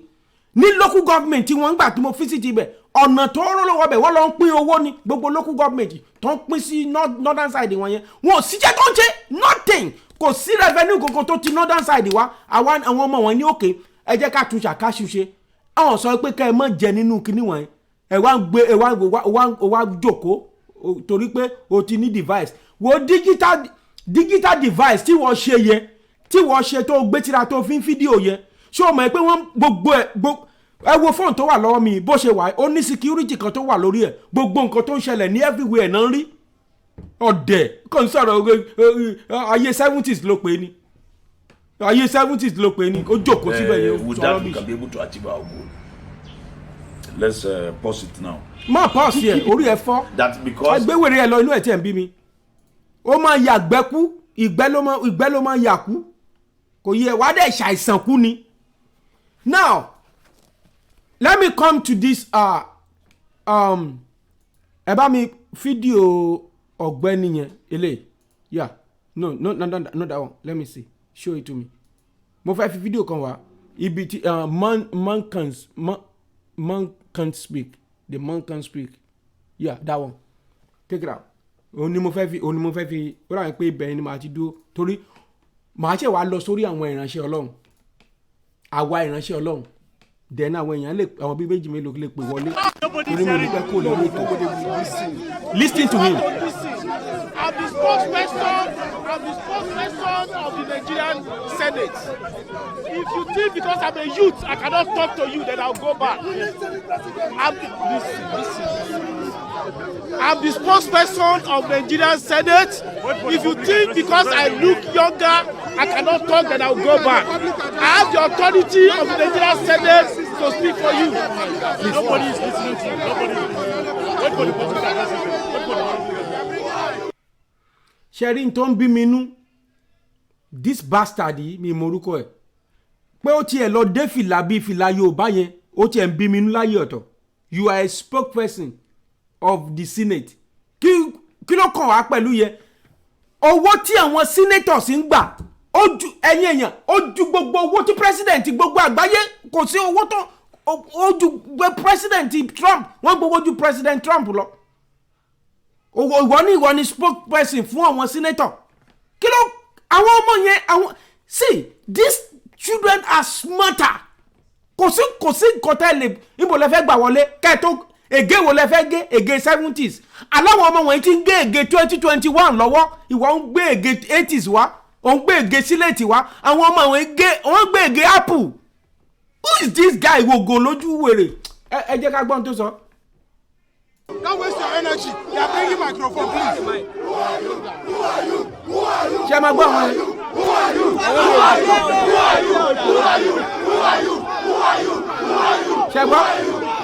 ní local government tí wọ́n ń gbà tí mo visit ibẹ̀, ọ̀nà tó rọ́ lọ́wọ́ bẹ̀, wọ́n lọ ń pín owó ní gbogbo local government tó ń pín sí northern side wọn yẹn. Wọn ò síṣẹ́ tó ń ṣe, nothing. Kò sí revenue kankan tó ti northern side wá. Àwa àwọn ọmọ wọn ní òkè, ẹ jẹ́ ká tún ṣàkáṣuṣe. Àwọn sọ pé ká ẹ má jẹ nínú kinní wọn, ẹ wá ń gbé, ẹ wá jókòó torí pé o ti ní device wo, digital device tí wọ́n ṣe yẹn, tí wọ́n ṣe tó gbé tíra tó fi ń fídíò yẹn. Ṣé o mọ̀ pé wọ́n gbogbo ẹ̀ ẹ wo fóònù tó wà lọ́wọ́ mi bó ṣe wà, ó ní security kan tó wà lórí ẹ̀. Gbogbo nǹkan tó ń ṣẹlẹ̀ ní everywhere náà ń rí. Ọ̀dẹ̀ kò ń sọ̀rọ̀. Ayé 70s ló pè é ní, ayé 70s ló pè é ní. Ó jókòó síbẹ̀ yẹn, ó With sọ that, we rubbish. can be able to achieve our goal. Let's pause it now. Má pause ẹ̀, orí ẹ̀ fọ́. That because Ẹgbẹ́ ẹ lọ, inú ẹ̀ tí ẹ̀ ń bí mi, ó máa yàgbẹ́ kú, ìgbẹ́ ló máa yà kú. Kò yẹ wàá dẹ̀ ṣàìsàn kú ni. Now let me come to this. Ẹ bá mi fídíò ọ̀gbẹ́ni yẹn eléyìí. Yeah, no, no, no, no, not that one. Let me see, show it to me. Mo fẹ́ fi fídíò kan wá ibi tí man can speak, the man can speak. Yeah, that one, take it out. Òun ni mo fẹ́ fi ó rà pé ibẹ̀ ni màá ti dúró, torí màá ṣe wàá lọ sórí àwọn ìránṣẹ́ Ọlọ́run, àwa ìránṣẹ́ Ọlọ́run. Then àwọn èèyàn lè, àwọn bíi méjì mélòó lè pè wọlé, torí mo ní pẹ́ kó lórí ètò. Listen to him. I'm the spokesperson of the Nigerian Senate. If you think because I'm a youth I cannot talk to you, then I'll go back. Listen, listen, listen. I'm the spokesperson of Nigerian Senate. If you think because I look younger I cannot talk, then I'll go back. I have the authority of the Nigerian Senate to speak for you. Nobody is listening to you. Nobody is listening. Wait for the public address system. Wait for the public address. Ṣẹ́rí tó ń bí mi nú, this bastard yìí, mi mọ orúkọ ẹ̀, pé ó tiẹ̀ lọ dé fìlà bíi fìlà Yorùbá yẹn, ó tiẹ̀ ń bí mi nú láyé ọ̀tọ̀. You are a spokesperson of the Senate. Kí ló kàn wá pẹ̀lú yẹn? Owó tí àwọn senators ń gbà, ó ju, ẹ̀yin èèyàn, ó ju gbogbo owó tí president gbogbo àgbáyé. Kò sí owó tó ó ju gbé President Trump, wọ́n gbowó ju President Trump lọ. Owó ìwọ ní spokesperson fún àwọn senator. Kí ló àwọn ọmọ yẹn, àwọn, see, these children are smarter. Kò sí nǹkan tẹ́ lè, níbo lẹ fẹ́ gbà wọlé kẹ́ẹ̀tó? Ègé wo lẹ fẹ́ gé? Ègé 70s aláwọ̀ ọmọ wọ̀nyí ti ń gé ègé 2021 lọ́wọ́. Ìwọ ń gbé ègé 80s wá, ò ń gbé ègé sílẹ̀tì wá. Àwọn ọmọ wọ̀nyí gé, wọ́n gbé ègé Apple. Who is this guy? Wògò lójú wèrè. Ẹ jẹ́ ká gbọ́n tó sọ. Don't waste your energy. They are bringing microphone, please. Ṣé ẹ máa gbọ́ àwọn yẹn? Who are you? Who are you? Who are you? Who are you? Who are you? Who are you? Who are you? Ṣé ẹ gbọ́?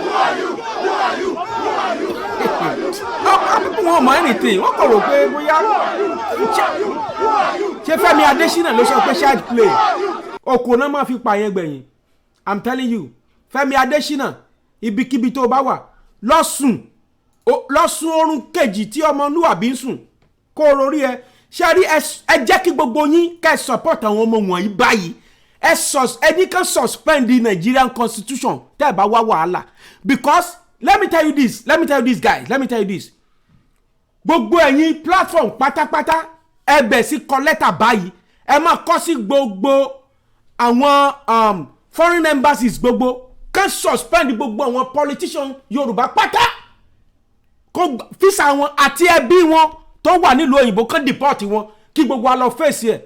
Who are you? Who are you? Who are you? Àwọn wọn mọ anything, wọ́n kò rò pé bóyá ṣé Fẹ́mi Adésínà ló sọ pé child play okò náà máa fi pa yẹn gbẹ̀yìn. I'm telling you, Fẹ́mi Adésínà, ibikíbi tó bá wà, lọ sùn, lọ sùn oorun kejì tí ọmọlúwàbí ń sùn, kó o rorí ẹ. Ṣe rí, ẹ jẹ́ kí gbogbo yín kẹ́ ẹ support àwọn ọmọ wọ̀nyí báyìí. Ẹ ní kàn suspend the Nigerian constitution tẹ́ ẹ bá wá wàhálà, because let me tell you this, let me tell you this, guys, let me tell you this. Gbogbo ẹ̀yin platform pátápátá, ẹ bẹ̀ sí kọ lẹ́tà báyìí. Ẹ máa kọ sí gbogbo àwọn foreign embassies gbogbo, kàn suspend gbogbo àwọn politician Yorùbá pátá, kó visa wọn àti ẹbí wọn tó wà nílùú òyìnbó, kàn deport wọn, kí gbogbo wa lọ fèsì ẹ̀.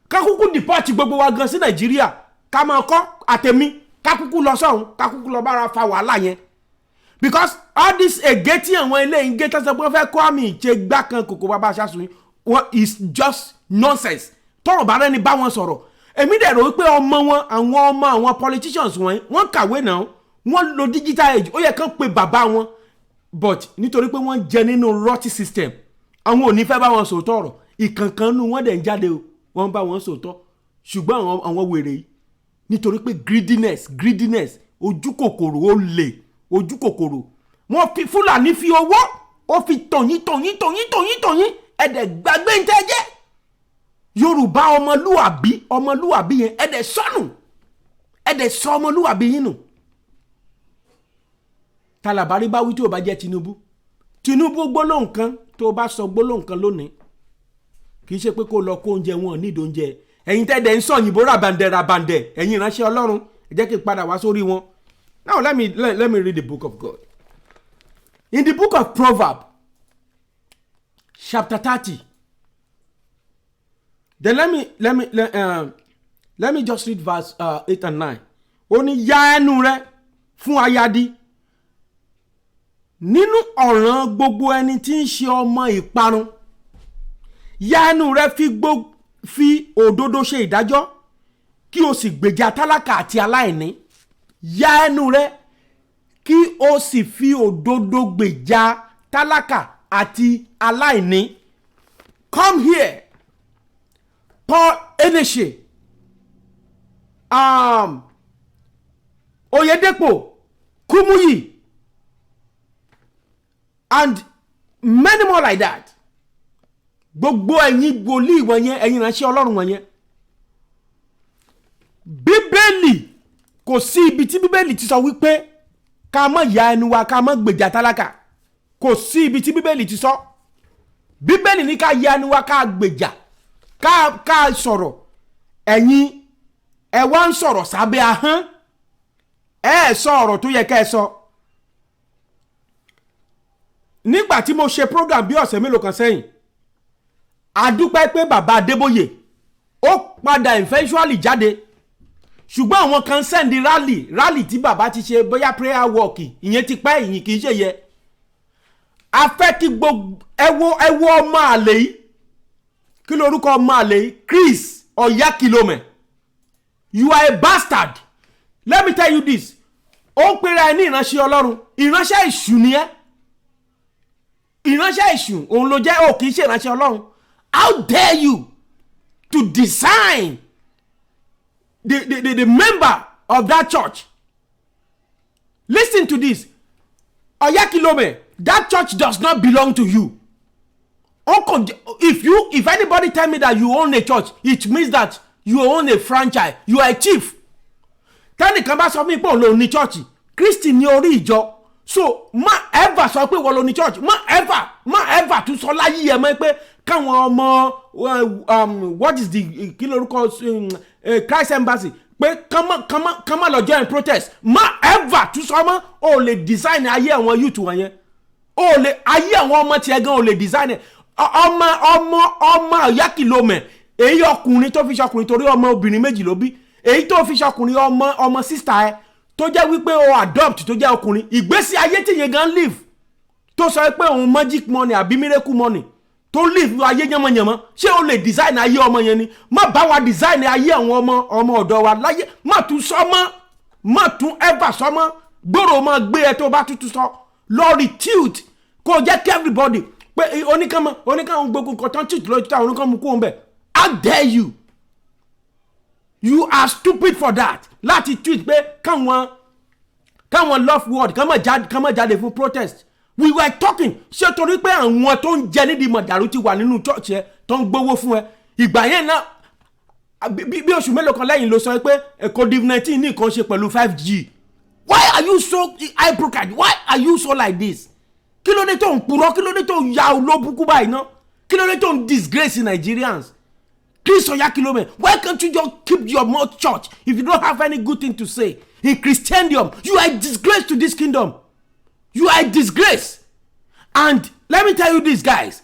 Kán kúkú deport gbogbo wa gan sí Nàìjíríà. Ká máa kọ́ àtẹ̀mí, ká kúkú lọ sọ́hún, ká kúkú lọ bára fa wàhálà yẹn, because all this ègé tí àwọn eléyìí ń gé tẹ́sán pé wọ́n fẹ́ kó àmì ìṣe gbá kan kòkó bàbá aṣáṣun wọn is just nonsense. Tọrọ bá rẹni bá wọn sọ̀rọ̀, èmi dẹ̀ rò wípé ọmọ wọn, àwọn ọmọ àwọn politicians wọn, wọ́n kàwé náà, wọ́n lo digital age, ó yẹ kán pe bàbá wọn, but nítorí pé wọ́n jẹ nínú rotty system, àwọn ò ní fẹ́ bá wọn sòótọ́ ọ̀rọ̀. Ìkànkan nù wọ́n dẹ̀ ń jáde o, wọ́n bá wọn sòótọ́, ṣùgbọ́n àwọn wèrè yìí, nítorí pé greediness, greediness, ojú kòkòrò, ó lè ojú kòkòrò, wọ́n fi Fúlàní fi owó, ó fi tọ̀yín tọ̀yín tọ̀yín tọ̀yín tọ̀yín, ẹ̀dẹ̀ gbàgbé ń tẹ́ jẹ́ Yorùbá ọmọlúwàbí, ọmọlúwàbí yẹn, ẹ̀dẹ̀ sọnù, ẹ̀dẹ̀ sọ ọmọlúwàbí yín nù. Tàlàbárí bá wí tí ò bá jẹ́ Tinubu, Tinubu, gbólóhùn kan tó o bá sọ, gbólóhùn kan lónìí, kì í ṣe pé kó lọ kó oúnjẹ wọn nídìí oúnjẹ. Ẹ̀yin tẹ́lẹ̀ ń sọ òyìnbó ràbàǹdẹ̀ ràbàǹdẹ̀, ẹ̀yin ìránṣẹ́ Ọlọ́run, ẹ jẹ́ kí n padà wá sórí wọn. Now let me read the book of God. In the book of Proverbs chapter 30, then let me just read verse 8 and 9. Ó ní, "Ya ẹnu rẹ fún ayadi nínú ọ̀ràn gbogbo ẹni tí ń ṣe ọmọ ìparun. Ya ẹnu rẹ fi òdodo ṣe ìdájọ́, kí o sì gbèjà tálákà àti aláìní." Ya ẹnu rẹ kí o sì fi òdodo gbèjà tálákà àti aláìní. Come here, Paul Enenche, Oyedepo, Kumuyi and many more like that, gbogbo ẹ̀yin wòlíì wọ̀nyẹn, ẹ̀yin ìránṣẹ́ Ọlọ́run wọ̀nyẹn, Bíbélì, kò sí ibi tí Bíbélì ti sọ wípé ká má ya ẹnu wa, ká má gbèjà tálákà. Kò sí ibi tí Bíbélì ti sọ. Bíbélì ní ká ya ẹnu wa, ká gbèjà, ká sọ̀rọ̀. Ẹ̀yin ẹ wá ń sọ̀rọ̀ sábẹ́ ahọ́n, ẹ sọ ọ̀rọ̀ tó yẹ ká ẹ sọ. Nígbà tí mo ṣe program bí ọ̀sẹ̀ mélòó kan sẹ́yìn, a dúpẹ́ pé bàbá Adébóyè ó padà eventually jáde, ṣùgbọ́n àwọn kan send rally, rally tí bàbá ti ṣe, bóyá prayer walk, ìyẹn ti pẹ́, ìyìn kì í ṣe yẹ. A fẹ́ kí gbogbo ẹ wo ọmọ àlè yìí. Kí lorúkọ ọmọ àlè yìí? Chris Oyakilome, you are a bastard. Let me tell you this: ó ń pera ẹ ní ìránṣẹ́ Ọlọ́run, ìránṣẹ́ èṣù ni ẹ́. Ìránṣẹ́ èṣù òun ló jẹ́, ó kì í ṣe ìránṣẹ́ Ọlọ́run. How dare you to design the member of that church? Listen to this, Oyakilome, that church does not belong to you. If anybody tell me that you own a church, it means that you own a franchise, you are a chief. Tẹnìkan bá sọ fún mi pé òun lòun ní church, Kristi ní orí ìjọ, so má ever sọ pé wọ́n ló ní church. Má ever, má ever tún sọ láyé ẹ mọ́ pé káwọn ọmọ what is the, kí lorúkọ, Christ Embassy, pé kán má lọ join protest. Má ever tún sọ mọ́. O lè design ayé àwọn youth wọ̀nyẹn, o lè ayé àwọn ọmọ tiẹ̀ gan, o lè design ẹ̀. Ọmọ Oyakilome, èyí ọkùnrin tó fi ṣọkùnrin, torí ọmọ obìnrin méjì ló bí, èyí tó fi ṣọkùnrin, ọmọ sister ẹ tó jẹ́ wípé o adopt, tó jẹ́ ọkùnrin, ìgbésí ayé tí yẹn gan live, tó sọ pé òun magic money àbí miracle money, tó live ayé yánmọ́yánmọ́, ṣé o lè design ayé ọmọ yẹn ni? Má bá wa design ayé àwọn ọmọ ọ̀dọ́ wa láyé. Má tún sọ mọ́, má tún ever sọ mọ́. Gbòòrò máa gbé ẹ tó bá tútù sọ. Lọ retweet, kó jẹ́ kí everybody pé oníkànmọ́ oníkànmọ́ gbogbo nǹkan tán tweet lójú táwọn oníkànmọ́ kó ń bẹ̀. How dare you? You are stupid for that, láti tweet pé káwọn love word kán má jáde fún protest. We were talking. Ṣé torí pé àwọn tó ń jẹ nídìí mọ̀dàrú ti wà nínú church ẹ tó ń gbowó fún ẹ? Ìgbà yẹn náà, bí oṣù mélòó kan lẹ́yìn ló sọ pé COVID-19 ní nǹkan ṣe pẹ̀lú 5G. Why are you so hypocrite? Why are you so like this? Kí ló dé tó ń purọ́? Kí ló dé tó ń ya olóbùkún báyìí ná? Kí ló dé tó ń disgrace Nigerians? Chris Oyakilome, why can't you just keep your mouth shut if you don't have any good thing to say in Christendom? You are a disgrace to this kingdom. You are a disgrace. And let me tell you this, guys,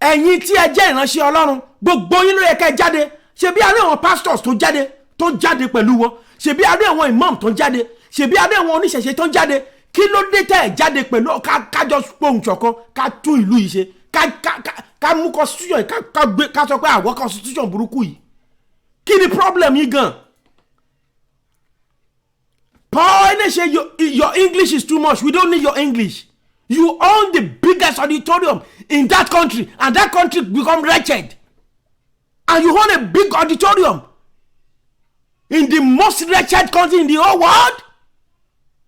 ẹ̀yin tí ẹ jẹ́ ìránṣẹ́ Ọlọ́run, gbogbo yín ló yẹ ká ẹ jáde. Ṣe bí àárín àwọn pastors tó jáde pẹ̀lú wọn. Ṣebí adé àwọn imam tó ń jáde, ṣebí adé àwọn oníṣẹ̀ṣe tó ń jáde. Kí ló dé tẹ́ ẹ̀ jáde pẹ̀lú kájọ pohùn ṣọ̀kan, ká tún ìlú yìí ṣe, ká mú constitution yìí, ká gbé, ká sọ pé àwọn constitution burúkú yìí? Kí ni problem yìí gan? Paul Enenche, your English is too much. We don't need your English. You own the biggest auditorium in that country, and that country become wretched. And you own a big auditorium in the most wretched country in the whole world.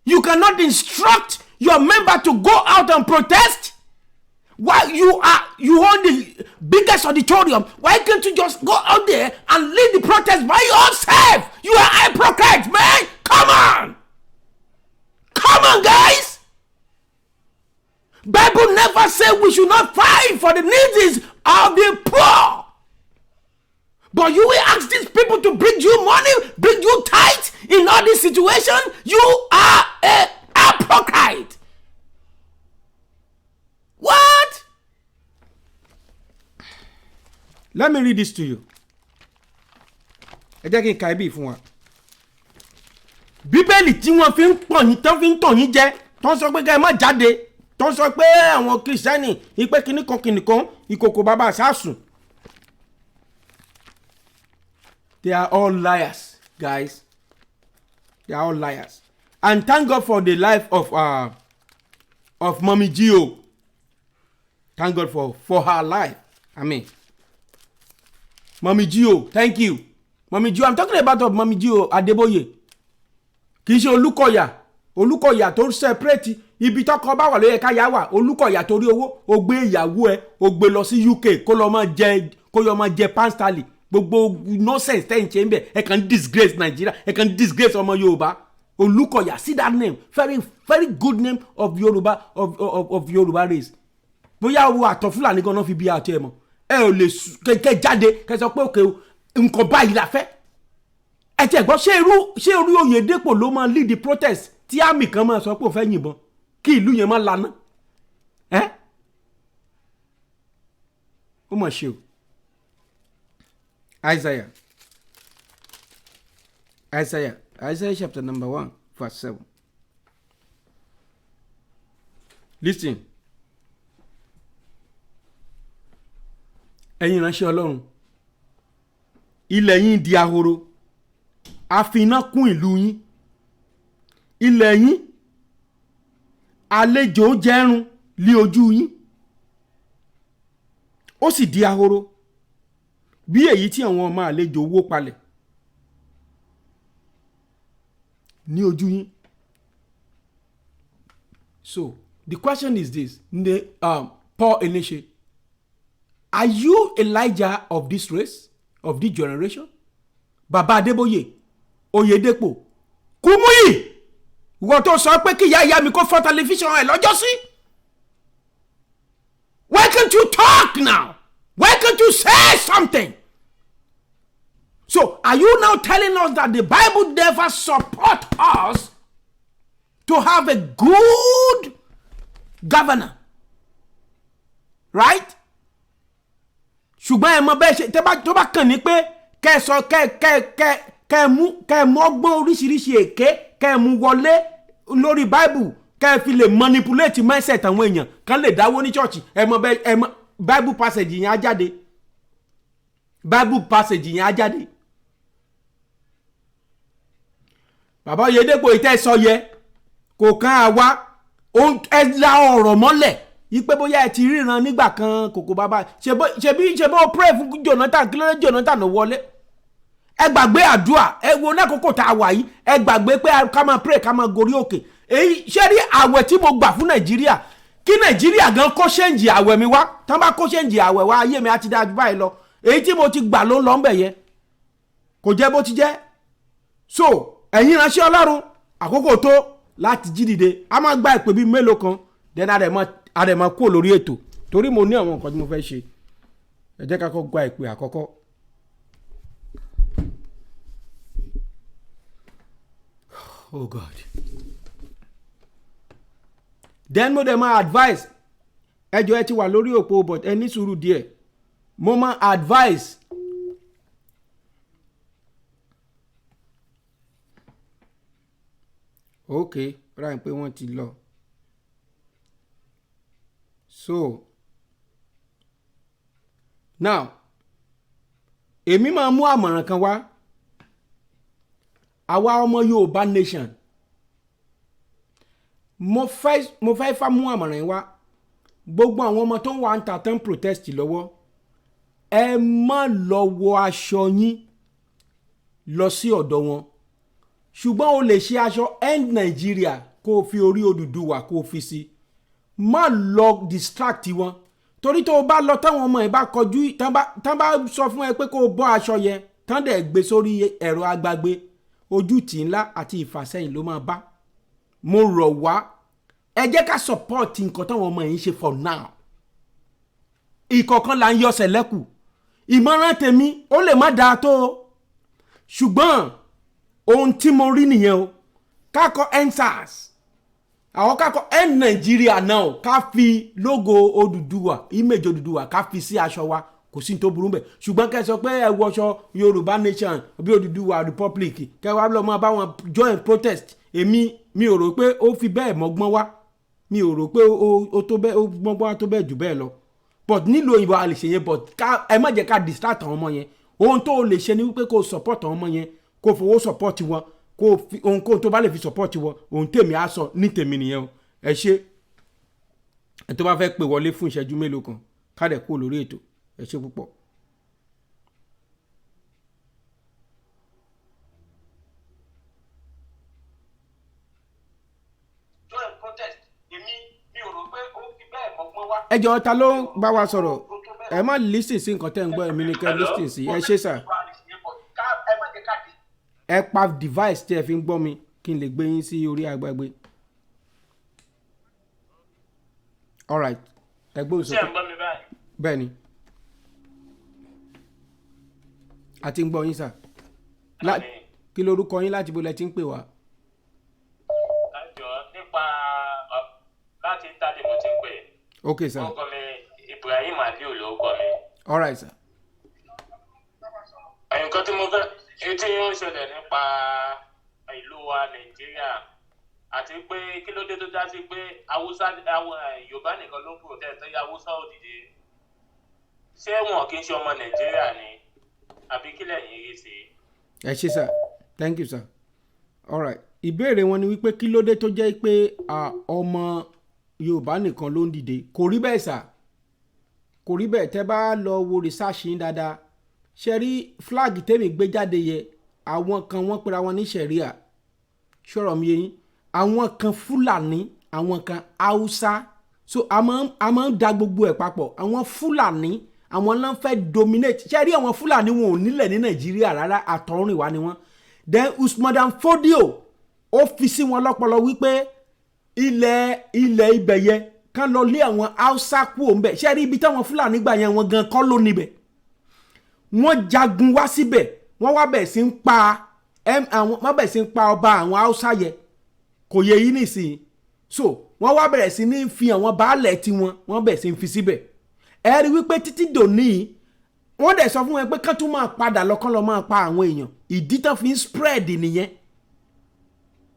You cannot instruct your member to go out and protest. Why you own the biggest auditorium? Why can't you just go out there and lead the protest by yourself? You are hypocrite, man. Come on. Come on, guys. Bible never said we should not fight for the needs of the poor. But you will ask these people to bring you money, bring you tithe in all this situation. You are a hypocrite. What? Let me read this to you. Ẹ jẹ́ kí n ka ibi fún wa. Bíbélì tí wọ́n fi ń pọ̀ yín, tán fi ń tàn yín jẹ, tán sọ pé ká ẹ má jáde, tán sọ pé àwọn Kìrìsìtẹ́nì ìpè kìnnìkan kìnnìkan, ìkòkò bàbá àsásùn. They are all liars, guys. They are all liars. And thank God for the life of Mommy Gio. Thank God for her life. I mean, Mommy Gio, thank you. Mommy Gio, I'm talking about of Mommy Gio Adeboye. Kì í ṣe Olúkọ̀yà. Olúkọ̀yà tó separate ibi tọkọ bá wà ló yẹ káyà wà. Olúkọ̀yà torí owó, ó gbé ìyàwó ẹ, ó gbé lọ sí UK kó lọ máa jẹ pound sterling. Gbogbo nonsense tẹ́ ń ṣe ń bẹ̀, ẹ kàn ń disgrace Nigeria, ẹ kàn ń disgrace ọmọ Yorùbá. Olúkọ̀yà, see that name, very very good name of Yorùbá race. Bóyá owó àtọ̀ Fúlàní gan-an fi bí àti ẹ̀ mọ̀. Ẹ ò lè kẹ jáde kẹ sọ pé òkè nǹkan báyìí la fẹ́. Ẹ tiẹ̀ gbọ́, ṣé irú Oyèdépò ló máa lead the protest tí àmì kan máa sọ pé òun fẹ́ yìnbọn kí ìlú yẹn máa lana ẹ́? Ó mà ṣe o. Isaiah chapter number 1 verse 7. Listen, ẹ̀yin ìránṣẹ́ Ọlọ́run, ilẹ̀ yín di ahoro, a fi iná kún ìlú yín. Ilẹ̀ yín, àlejò jẹrun lé ojú yín, ó sì di ahoro bí èyí tí àwọn ọmọ àlejò wó palẹ̀ ní ojú yín. So the question is this, Paul Enenche, are you Elijah of this race, of this generation? Baba Adébóyè, Oyèdépò, Kúmúyì, ìwọ tó sọ pé kí ìyá ìyá mi kó fọ́ tẹlifíṣàn ẹ̀ lọ́jọ́ sí. Why can't you talk now? Why can't you say something? So are you now telling us that the Bible never support us to have a good governor? Right? Ṣùgbọ́n ẹ mọ bẹ́ẹ̀ ṣe tẹ́ bá tó bá kàn ní pé kẹ́ ẹ sọ kẹ́ ẹ mú ọgbọ́n oríṣiríṣi èké, kẹ́ ẹ mú wọlé lórí Bible, kẹ́ ẹ fi lè manipulate mindset àwọn èèyàn kán lè dáwó ní church. Ẹ mọ bẹ́ẹ̀, ẹ mọ Bible passage yẹn á jáde, Bible passage yẹn á jáde. Bàbá Oyèdépò, ìtẹ́ sọ yẹ kò kàn á wá. Ẹ la ọ̀rọ̀ mọ́lẹ̀ yí pé bóyá ẹ ti ríran nígbà kan kòkò bàbá ṣebí ó pray fún Jonathan. Kí ló dé Jonathan ò wọlé? Ẹ gbàgbé àdúrà. Ẹ wo lákòókò tá a wà yìí, ẹ gbàgbé pé ká máa pray, ká máa gorí òkè. Èyí ṣé rí àwẹ̀ tí mo gbà fún Nàìjíríà, kí Nàìjíríà gan kó change àwẹ̀ mi wá. Tán bá kó change àwẹ̀ wá, ayé mi á ti dáa ju báyìí lọ. Èyí tí mo ti gbà ló ń lọ ń bẹ̀ yẹn, kò jẹ́ bó ti jẹ́. So ẹ̀yin ìránṣẹ́ Ọlọ́run, àkókò tó láti jí dìde. A máa gba ìpè bíi mélòó kan, then a dẹ̀ máa kúrò lórí ètò torí mo ní àwọn nǹkan tí mo fẹ́ ṣe. Ẹ jẹ́ ká kọ́ gba ìpè àkọ́kọ́. Oh God. Then mo dẹ̀ máa advice, ẹ jọ̀ọ́, ẹ ti wà lórí òpó, but ẹ ní sùúrù díẹ̀. Mo máa advice Ok, ráyìn pé wọ́n ti lọ. So now, èmi máa mú àmọ̀ràn kan wá. Àwa ọmọ Yorùbá nation, mo fẹ́ fà mú àmọ̀ràn yín wá. Gbogbo àwọn ọmọ tó ń wà ń ta tán protest lọ́wọ́, ẹ má lọ wọ aṣọ yín lọ sí ọ̀dọ̀ wọn, ṣùgbọ́n o lè ṣe aṣọ End Nigeria, kó o fi orí Odùduwà kó o fi sí. Má lọ distract wọn, torí tó o bá lọ, táwọn ọmọ ẹ bá kọjú, tán bá sọ fún ẹ pé kó o bọ́ aṣọ yẹn, tán dẹ̀ gbé sórí ẹ̀rọ agbágbé, ojú tì ńlá àti ìfàsẹ́yìn ló máa bá. Mo rọ̀ wá, ẹ jẹ́ ká support nǹkan táwọn ọmọ yìí ń ṣe for now. Ìkọ̀kan là ń yọ sẹ̀lẹ́kù. Ìmọ̀ràn tèmi, ó lè má dáa tó o, ṣùgbọ́n ohun tí mo rí nìyẹn o. Ká kọ EndSARS, àwọn ká kọ End Nigeria náà, ká fi logo Odùduwà, image Odùduwà, ká fi sí aṣọ wa, kò sí ní tó burú bẹ̀. Ṣùgbọ́n kẹ́ ẹ sọ pé ẹ wọṣọ Yorùbá nation bí Odùduwà republic, kẹ́ wàá lọ máa bá wọn join protest, èmi mi ò rò pé ó fi bẹ́ẹ̀ mọ́gbọ́n wá. Mi ò rò pé ó tó bẹ́ẹ̀, ó mọ́gbọ́n wá tó bẹ́ẹ̀ jù bẹ́ẹ̀ lọ. But nílùú òyìnbó, a lè ṣe yẹn, but ká ẹ má jẹ́ ká distract àwọn ọmọ yẹn. Ohun tó o lè ṣe ni wípé kó o support àwọn ọmọ yẹn, kó o fowó support wọn, kó o fi ohunkóhun tó bá lè fi support wọn. Ohun tèmi á sọ ní tèmi nìyẹn o. Ẹ ṣe. Ẹ tó bá fẹ́ pè wọlé fún ìṣẹ́jú mélòó kan, ká dẹ̀ kúrò lórí ètò. Ẹ ṣe púpọ̀. Join protest, èmi mi ò rò pé ó fi bẹ́ẹ̀ mọ́gbọ́n wá. Ẹ jọ̀ọ́, ta ló ń bá wa sọ̀rọ̀? Ẹ má listen sí nǹkan tẹ́ ń gbọ́, èmi ni kẹ́ listen sí. Ẹ ṣé sir. Ẹ pa device tí ẹ fi ń gbọ́ mi kí n lè gbé yín sí orí agbègbè. Alright, ẹ gbóhùn Ṣé ẹ̀ sókè. ń gbọ́ mi báyìí? Bẹ́ẹ̀ ni, a ti ń gbọ́ yín sir. Kí lorúkọ yín, láti bo lẹ ti ń pè wá? Ẹ jọ̀ọ́, nípa láti Italy mo ti ń pè. Ok sir. Orúkọ mi, Ibrahim Aliu lórúkọ mi. Alright sir. Nǹkan tí mo fẹ́, èyí tí ó ń ṣẹlẹ̀ nípa ìlú wa Nàìjíríà, àti pé kí ló dé tó já sí pé Haúsá, àwọn Yorùbá nìkan ló ń protest tó yẹ, Haúsá ò dìde? Ṣé wọn kì í ṣe ọmọ Nàìjíríà ni, àbí kí lẹ̀yin rí sí i? Ẹ ṣé sir, thank you sir. Alright, ìbéèrè wọn ni wípé kí ló dé tó jẹ́ pé ọmọ Yorùbá nìkan ló ń dìde. Kò rí bẹ́ẹ̀ sir, kò rí bẹ́ẹ̀. Tẹ́ bá lọ wo research yín dáadáa, ṣe rí flag tèmi gbé jáde yẹ, àwọn kan wọ́n pera wọn ní Sharia, ṣọ̀rọ̀ mi yé yín? Àwọn kan Fúlàní, àwọn kan Haúsá. So a máa ń da gbogbo ẹ̀ papọ̀. Àwọn Fúlàní, àwọn náà fẹ́ dominate. Ṣe rí àwọn Fúlàní, wọn ò nílẹ̀ ní Nàìjíríà rárá, àtọ̀rìnwá ni wọ́n. Then Usman Dan Fodio, ó fi sí wọn lọ́pọlọ wípé ilẹ̀ ibẹ̀ yẹ kán lọ lé àwọn Haúsá kúrò ńbẹ̀. Ṣe rí ibi táwọn Fúlàní gbà yẹn, wọn gan kọ́ ló níbẹ̀. Wọ́n jagun wá síbẹ̀, wọ́n wá bẹ̀ sí ń pa àwọn, wọ́n bẹ̀ sí ń pa ọba àwọn Haúsá yẹ. Kò yẹ yín nísìnyí? So wọ́n wá bẹ̀rẹ̀ sí ní fi àwọn baálẹ̀ tiwọn, wọ́n bẹ̀ sí ń fi síbẹ̀. Ẹ rí wípé títí dòní yìí, wọ́n dẹ̀ sọ fún wọn pé kán tún máa padà lọ, kán lọ máa pa àwọn èèyàn. Ìdí tán fi ń spread nìyẹn.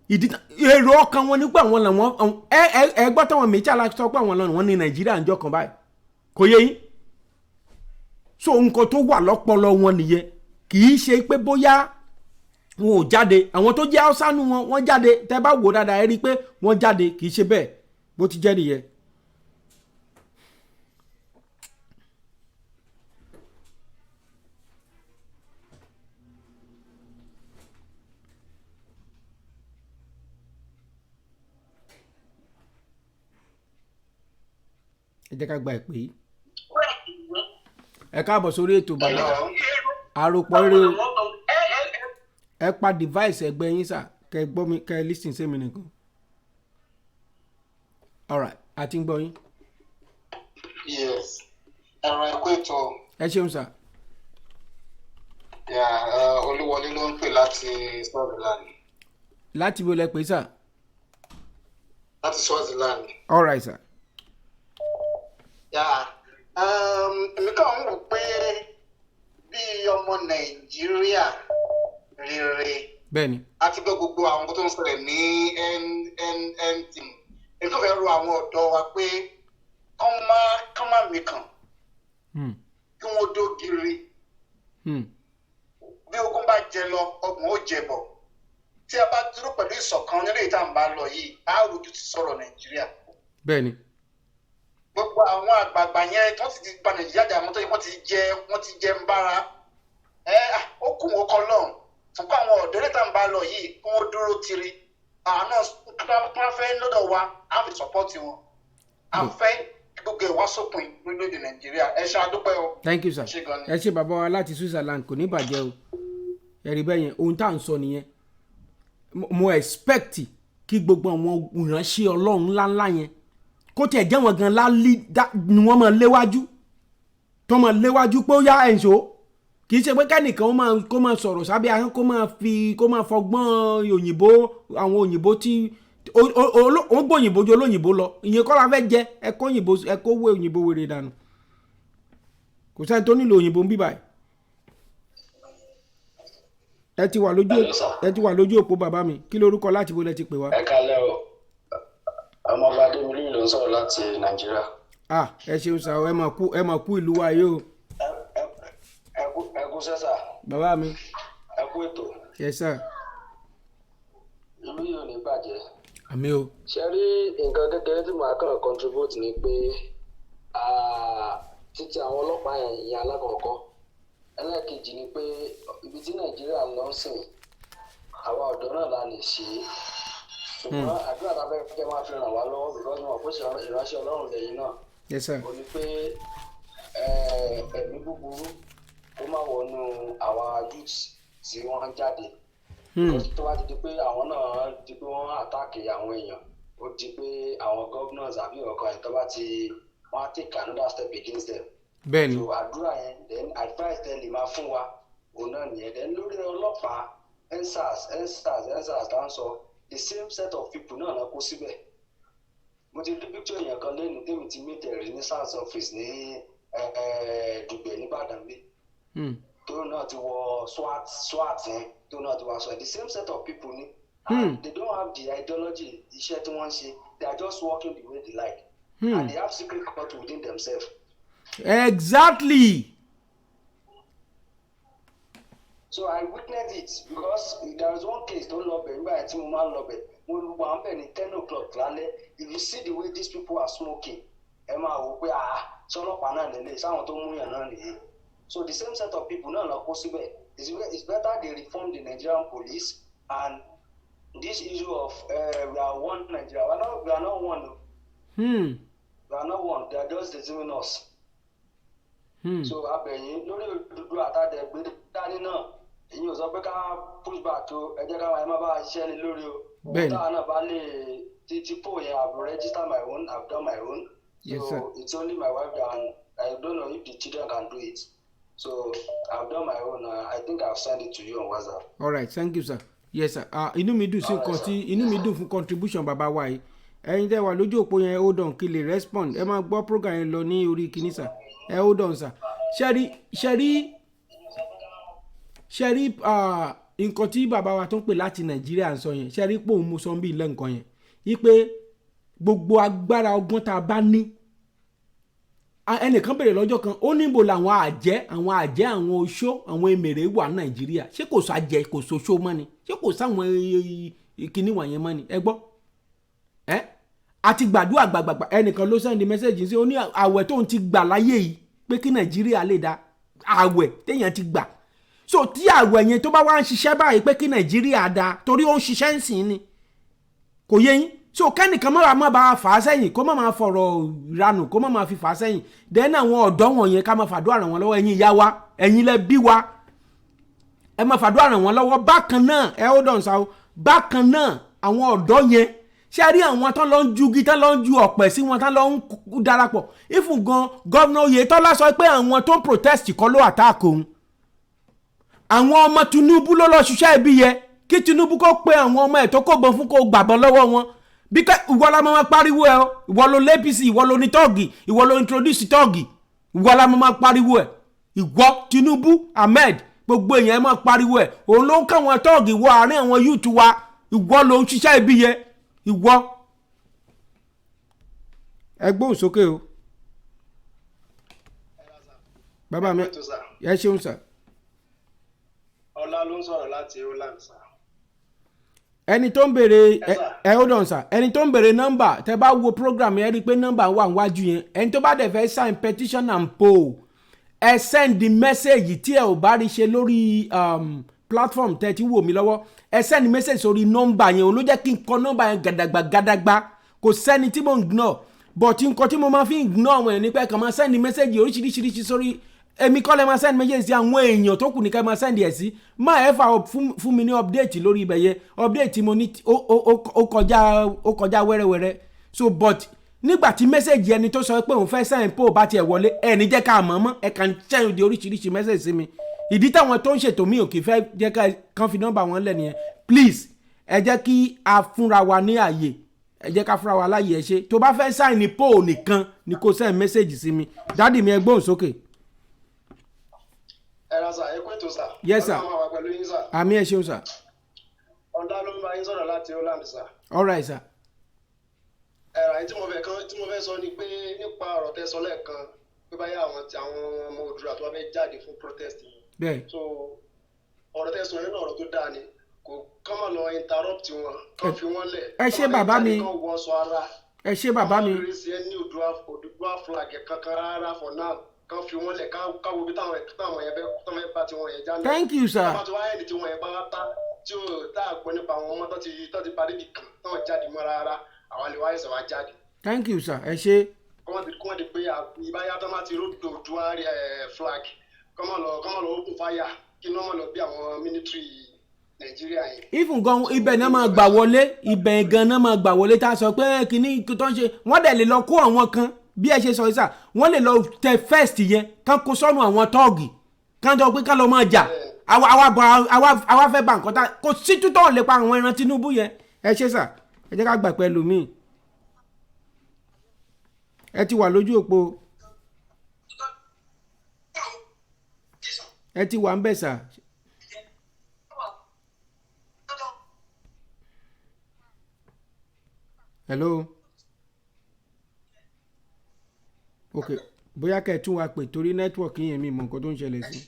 Ìdí tán èrò ọkàn wọn ní pé àwọn làwọn ẹ gbọ́ táwọn méjì aláṣọ pé àwọn làwọn ní Nàìjíríà ń jọ kan báyìí. Kò yẹ yín? So nǹkan tó wà lọ́pọlọ wọn nìyẹn. Kì í ṣe pé bóyá wọn ò jáde. Àwọn tó jẹ́ Haúsá nu wọn, wọ́n jáde. Tẹ́ bá wò dáadáa, ẹ rí i pé wọ́n jáde. Kì í ṣe bẹ́ẹ̀. Bó ti jẹ́ nìyẹn. Ẹ jẹ́ ká gba ìpè yìí. Ẹ káàbọ̀ sórí ètò, bàbá. Àròpọ̀ eré o. Ẹ pa device ẹgbẹ́ yín sir, kẹ́ gbọ́ mi, kẹ́ listen sí mi nìkan. Alright, a ti ń gbọ́ yín. Yes, ẹ̀rọ ẹ̀kú ètò. Ẹ ṣeun sir. Yeah, Olúwọlé ló ń pè láti Swaziland. Láti bo lẹ pè sir? Láti Swaziland. Alright sir. Yeah, èmi kàn ń wò pé bí ọmọ Nàìjíríà rere, Bẹ́ẹ̀ni. A ti gbọ́ gbogbo àwọn nǹkan tó ń ṣẹlẹ̀ ní NNN team. Èmi kàn fẹ́ rọ àwọn ọ̀dọ́ wa pé kán má mikàn, kí wọ́n dó giri. Bí ogun bá jẹ lọ, ọgbọ̀n ó jẹ bọ̀. Tí a bá dúró pẹ̀lú ìṣọ̀kan nílé ìta ń bá lọ yìí, á rojú ti sọ̀rọ̀ Nàìjíríà. Gbogbo àwọn àgbààgbà yẹn tó ti ba Nàìjíríà jà, àwọn tó yẹ wọ́n ti jẹ ń bára ẹ, ó kù wọn kọ lọ́hùn. Ṣùgbọ́n àwọn ọ̀dọ́ níta ń bá lọ yìí, kí wọ́n dúró tiri. Àwọn náà tó wọ́n fẹ́ lọ́dọ̀ wa, á fi support wọn. A fẹ́ kí gbogbo ẹ̀ wá sópin lórílẹ̀‐èdè Nàìjíríà. Ẹ ṣe, àdúpẹ́ o. Thank you, sir. Ṣé gan ni. Ẹ ṣe, bàbá wa láti Switzerland. Kò ní bàjẹ́ o. Ẹ̀rí bẹ́ẹ̀ yẹn, ohun tá à ń sọ nìyẹn. Mo expect kí gbogbo àwọn ìránṣẹ́ Ọlọ́run ńláńlá yẹn, kó tiẹ̀ jẹ́ wọn gan lálí ni wọ́n máa léwájú, tó máa léwájú pé ó yá, ẹ̀ǹṣó. Kì í ṣe pé kẹ́nìkan ó máa kó máa sọ̀rọ̀ sábẹ́ ahọ́n, kó máa fi kó máa fọgbọ́n òyìnbó, àwọn òyìnbó tí ó gbòyìnbó ju olóyìnbó lọ. Ìyẹn kọ́ la fẹ́ jẹ. Ẹ kó òyìnbó, ẹ kó wé òyìnbó wèrè dànù. Kò sẹ́ni tó nílò òyìnbó ń bí báyìí. Hello, sir. Ẹ ti wà lójú òpó, bàbá mi. Kí lorúkọ, láti bo lẹ ti pè wá? Ẹ kálẹ́ o. Ọmọọba Adémilí ló ń sọ̀rọ̀ láti Nàìjíríà. Ah, ẹ ṣeun sir. Ẹ mà kú ìlú wa yìí o. Ẹ kú sẹ́sà. Bàbá mi. Ẹ kú ètò. Yes, sir. Ìlú yìí ò ní bàjẹ́. Àmín o. Ṣe rí, nǹkan kékeré tí màá kàn contribute ni pé títí àwọn ọlọ́pàá yẹn, ìyẹn alákọ̀ọ́kọ́. Ẹlẹ́ẹ̀kejì ni pé ibi tí Nàìjíríà ń lọ sìn, àwa ọ̀dọ́ náà la lè ṣe é. Ṣùgbọ́n àdúrà tá a fẹ́ kẹ́ máa fi ràn wá lọ́wọ́, because mo mọ̀ pé ìránṣẹ́ Ọlọ́run lẹ́yìn náà, Yes, sir. ó ní pé ẹ̀mí búburú ó má wọnú àwa youths tí wọ́n ń jáde. Because tó bá ti di pé àwọn náà di pé wọ́n attack àwọn èèyàn, ó di pé àwọn governors àbí ọ̀kan ẹ̀ tó bá ti wọ́n á take another step against them. So àdúrà yẹn, then advice tẹ́ lè máa fún wa, òun náà nìyẹn. Then lórí ọlọ́pàá, EndSARS, EndSARS, EndSARS tá ń sọ, the same set of people náà náà kó síbẹ̀. Mo ti rí picture èèyàn kan lẹ́nu tèmi ti meet ẹ̀rí ní SARS office ní Dùgbẹ̀ nìbàdàn bí, tó náà ti wọ SWAT SWAT yẹn, tó náà ti wọ aṣọ. The same set of people ni. They don't have the ideology. Iṣẹ́ tí wọ́n ń ṣe, they are just working the way they like and they have secret cult within themselves. So I witnessed it because there is one case tó ń lọ bẹ̀ nígbà yẹn tí mo máa ń lọ bẹ̀. Mo wà ń bẹ̀ ní 10 o'clock lálẹ́. If you see the way these people are smoking, ẹ máa wò pé, ah, sọlọ́pàá náà lélẹ̀, sáwọn tó mú yàn náà nìyí. So the same set of people náà lọ kó síbẹ̀. It's better they reform the Nigerian police, and this issue of we are one Nigeria, we are not one o. We are not one. They are just deceiving us. So abẹ̀yìn lórí òdodo àtàdẹ̀gbé dání náà, èyí ò sọ pé ká push back o. Ẹ jẹ́ káwọn ẹ má bá a ṣiṣẹ́ lé lórí o. Táwọn náà bá lè ti poll yẹn, I've registered my own, I've done my own. Yes, so sir. It's only my wife and I don't know if the children can do it. So I've done my own. I think I've sent it to you on WhatsApp. All right, thank you, sir. Yes, sir. Ah, inú mi dùn sí nǹkan tí inú mi dùn fún contribution bàbá wa yìí. Ẹ̀yin tẹ́ wà lójú òpó yẹn, hold on kí lè respond. Ẹ máa gbọ́ program yẹn lọ ní orí kìíní, sir. Ẹ hold on, sir. Ṣẹ́rí ṣẹ́rí ṣẹ́rí, ah, nǹkan tí bàbá wa tó ń pè láti Nàìjíríà ń sọ yẹn, ṣẹ́rí pé òun mú sọ bí ilé nǹkan yẹn wípé gbogbo agbára ọgbọ́n tá a bá ní. Ẹnìkan bèrè lọ́jọ́ kan, ó níbo làwọn àjẹ́, àwọn oṣó, àwọn emèrè wà ní Nàìjíríà? Ṣé kò sàjẹ́, kò sóṣó mọ́ ni? Ṣé kò sáwọn kinní wọ̀nyẹn mọ́ ni? Ẹ gbọ́, ẹ àti gbàdúrà gbàgbàgbà. Ẹnìkan ló send message sí, ó ní àwẹ̀ tóun ti gbà láyé yìí pé kí Nàìjíríà lè da, àwẹ̀ téèyàn ti gbà. So tí àwẹ̀ yẹn tó bá wá ń ṣiṣẹ́ báyìí pé kí Nàìjíríà da, torí ó ń ṣiṣẹ́ ń sìn ni, kò yé yín? So kẹ́nìkan má bá fà á sẹ́yìn, kó má máa fọ̀rọ̀ ìranù, kó má máa fi fà á sẹ́yìn. Then àwọn ọ̀dọ́ wọ̀nyẹn, ká máa fàdúrà ràn wọ́n lọ́wọ́. Ẹ̀yin ìyá wa, ẹ̀yin lẹ bí wa, ẹ máa fàdúrà ràn wọ́n lọ́wọ́. Bákan náà, ẹ ó dàn sáwọ́. Bákan náà, àwọn ọ̀dọ́ yẹn, ṣé rí àwọn tán lọ ń jugi, tán lọ ń ju ọ̀pẹ̀ sí wọn, tán lọ ń darapọ̀ ifun gan, Governor Oyètọ́lá sọ pé àwọn tó ń protest kọ́ ló attack òun, àwọn ọmọ Tinubu ló lọ ṣiṣẹ́ ibi yẹ. Kí Tinubu kó pe àwọn ọmọ ẹ̀ tó kó gbọ́n fún, kó gbàbọ́n lọ́wọ́ wọn. Bí ká ìwọ la máa pariwo ẹ o. Ìwọ ló l'APC, ìwọ ló ní tọ́ọ̀gì, ìwọ ló introduce tọ́ọ̀gì, ìwọ la máa pariwo ẹ. Ìwọ Tinubu Ahmed, Gbogbo èèyàn, ẹ máa pariwo ẹ̀. Òun ló ń káwọn tọ́ọ̀gì wọ àárín àwọn youth wa. Ìwọ ló ń ṣiṣẹ́ ibi yẹn, ìwọ. Ẹ gbóhùn sókè o, bàbá mi. Ẹ ṣeun, sir. Ọlá ló ń sọ̀rọ̀ láti Holland, sir. Ẹni tó ń béèrè, ẹ hold on, sir. Ẹni tó ń béèrè nọ́mbà, tẹ bá wo program yẹn, rí i pé nọ́mbà wà níwájú yẹn. Ẹni tó bá dẹ̀ fẹ́ sign petition and poll, ẹ send the message. Tí ẹ ò bá rí ṣe lórí platform tẹ ti wò mí lọ́wọ́, ẹ send message sórí nọ́mbà yẹn. Òun ló jẹ́ kí n kọ nọ́mbà yẹn gàdàgbà gàdàgbà. Kò sẹ́ni tí mo ń ignore, but nǹkan tí mo máa fi ignore àwọn èèyàn ní pé kàn máa send message oríṣiríṣiríṣi sórí èmi kọ́ lẹ́. Máa send message sí àwọn èèyàn tó kù ní ká máa send ẹ̀ sí. Má ẹ fà fún mi ní update lórí ibẹ̀ yẹn. Update tí mo ní, ó kọjá wẹ́rẹ́wẹ́rẹ́. So, but nígbà tí message ẹni tó sọ pé òun fẹ́ sign poll bá tiẹ̀ wọlé, ẹni jẹ́ ká mọ̀ mọ́. Ẹ kàn send di oríṣiríṣi message sí mi. Ìdí táwọn tó ń ṣètò mi ò kì í fẹ́ jẹ́ ká kàn fi nọ́mbà wọn lẹ̀ nìyẹn. Please, ẹ jẹ́ kí a fúnra wa ní àyè, ẹ jẹ́ ká fúnra wa láàyè. Ẹ ṣe tó bá fẹ́ sign poll nìkan ni kó send message sí mi. Daddy mi, ẹ gbóhùn sókè. Ẹ ra sir, ẹ kú ètò, sir. Yes, sir. Ọlọ́run máa wà pẹ̀lú yín, sir. Àmín, ẹ ṣeun, sir. Ọlá ló ń bá yín sọ̀rọ̀ láti Holland, sir. All right, sir. Ẹ rà, tí mo fẹ́ kan tí mo fẹ́ sọ ni pé nípa ọ̀rọ̀ tẹ́ sọ lẹ́ẹ̀kan pé báyà àwọn tí àwọn ọmọ Oòduà tó wá fẹ́ jáde fún protest yìí. So ọ̀rọ̀ tẹ́ sọ yẹn náà, ọ̀rọ̀ tó dáa ni. Kò kán má lọ interrupt wọn, kán fi wọ́n lẹ̀. Ẹ ṣé, bàbá mi. Kán wọ aṣọ ara. Ẹ ṣé, bàbá mi. Kán má sí ẹni Oòduà flag kankan rárá for now. Kán fi wọ́n lẹ̀, ká wo bí táwọn yẹn fẹ́ tán fẹ́ bá tiwọn yẹn jáde. Thank you, sir. Tá bá ti wá ẹni tí wọ́n yẹn bá tá tí ó tá a gbọ́ nípa àwọn ọmọ tó ti parí ibì kan táwọn jáde mọ́ rárá, àwa lè wáyé sọ wá jáde. Thank you, sir, ẹ ṣé. Kọ́mọ̀ ti pé ìbáyá tó máa ti ródò Oòduà flag, kọ́mọ̀ lọ open fire, kí ní wọ́n lọ bí àwọn military Nàìjíríà yẹn. Even gan, ibẹ̀ náà máa gbà wọlé, ibẹ̀ gan náà máa gbà wọlé tá a sọ pé kínní tó ń ṣe. Wọ́n dẹ̀ lè lọ kó àwọn kan bí ẹ ṣe sọ yìí sà. Wọ́n lè lọ tẹ first yẹn, kán kó sọ́nù àwọn tọ́ọ̀gì, kán jọ pé kán lọ máa jà. Àwa fẹ́ bá nǹkan tá kò sí tútọ̀ lè pa àwọn ẹran Tinubu yẹn. Ẹ ṣé, sà. Ẹ jẹ́ ká gbà pẹ̀lú mi. Ẹ ti wà lójú òpó, ẹ ti wà ń bẹ̀, sà. Hello. Ok, bóyá kẹ́ ẹ tún wa pè torí network yẹn, mi mọ̀ nǹkan tó ń ṣẹlẹ̀ sí.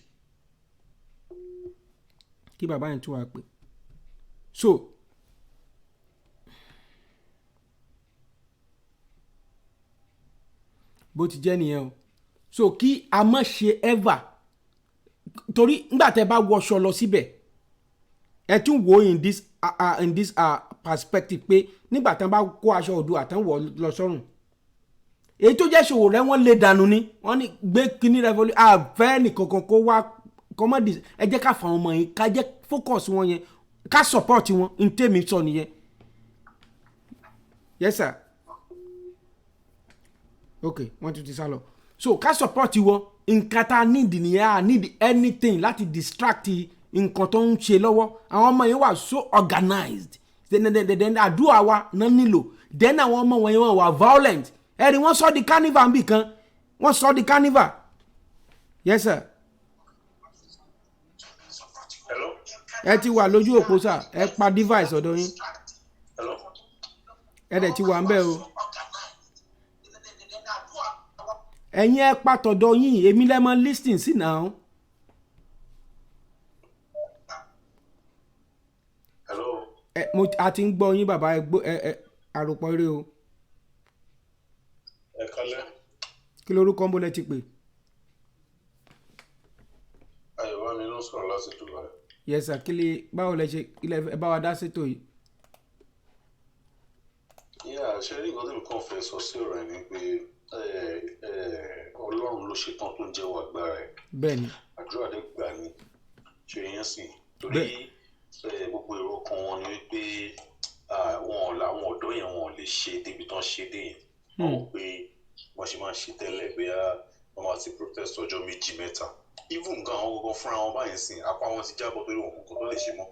Kí bàbá yẹn tún wa pè. So bó ti jẹ́ nìyẹn o. So kí a má ṣe ever, torí nígbà tẹ́ bá wọṣọ lọ síbẹ̀, ẹ tún wò in this perspective pé nígbà tán bá kó aṣọ Oòduà tán wọ̀ lọ sọ́rùn, èyí tó jẹ́ ṣòwò rẹ, wọ́n lè dànù ni. Wọ́n ní gbé kíní revolution àfẹ́ nìkankan kó wá kọ́mọ́dì. Ẹ jẹ́ ká fà wọn mọ̀ yín, ká jẹ́ focus wọn yẹn, ká support wọn. N tèmi sọ nìyẹn. Yes, sir. Ok, wọ́n tún ti sá lọ. So ká support wọn. Nǹkan tá a need nìyẹn. A need anything láti distract nǹkan tó ń ṣe lọ́wọ́. Àwọn ọmọ yẹn wà so organized. Then àdúrà wa náà nílò. Then àwọn ọmọ wọn yẹn, wọ́n wà violent. Ẹ̀rí wọ́n sọ di carnival nbì kan, wọ́n sọ di carnival. Yes, sir. Hello? Ẹ ti wà lójú òpó, sà. Ẹ pa device ọ̀dọ̀ yín. Hello? Ẹ dẹ̀ ti wà ń bẹ̀ o. Ẹ̀yin ẹ pa tọ̀dọ̀ yín, èmi lẹ́ mọ listen sí náà. Hello? Ẹ mo a ti ń gbọ́ yín, bàbá. Ẹ gbọ́ ẹ àròpọ̀ eré o. Ẹ kálẹ́. Kí lorúkọ ń bọ́ lẹ ti pè? Ayọ̀bámi ló ń sọ̀rọ̀ láti Dubai. Yes, sir. Kí lè báwo lẹ ṣe kí lẹ ẹ bá wa dá sétò yìí? Yeah, ṣe rí nǹkan tí mi kàn fẹ́ sọ sí ọ̀rọ̀ ẹ̀ ni pé Ọlọ́run ló ṣetán tó ń jẹ́wọ́ agbára ẹ̀. Àdúrà dé gbà ní ṣe yẹn sìn torí gbogbo èrò kan wọn ni wípé wọn làwọn ọ̀dọ́ yẹn, wọn ò lè ṣe débi tán ṣe dé yẹn. Wọ́n wò pé wọ́n ṣe máa ń ṣe tẹ́lẹ̀, bóyá wọ́n máa ti protest ọjọ́ méjì mẹ́ta. Even gan, àwọn gbogbo fúnra wọn báyìí sìn, apá wọn ti jábọ́ torí wọn kò kó tó lè ṣe mọ́.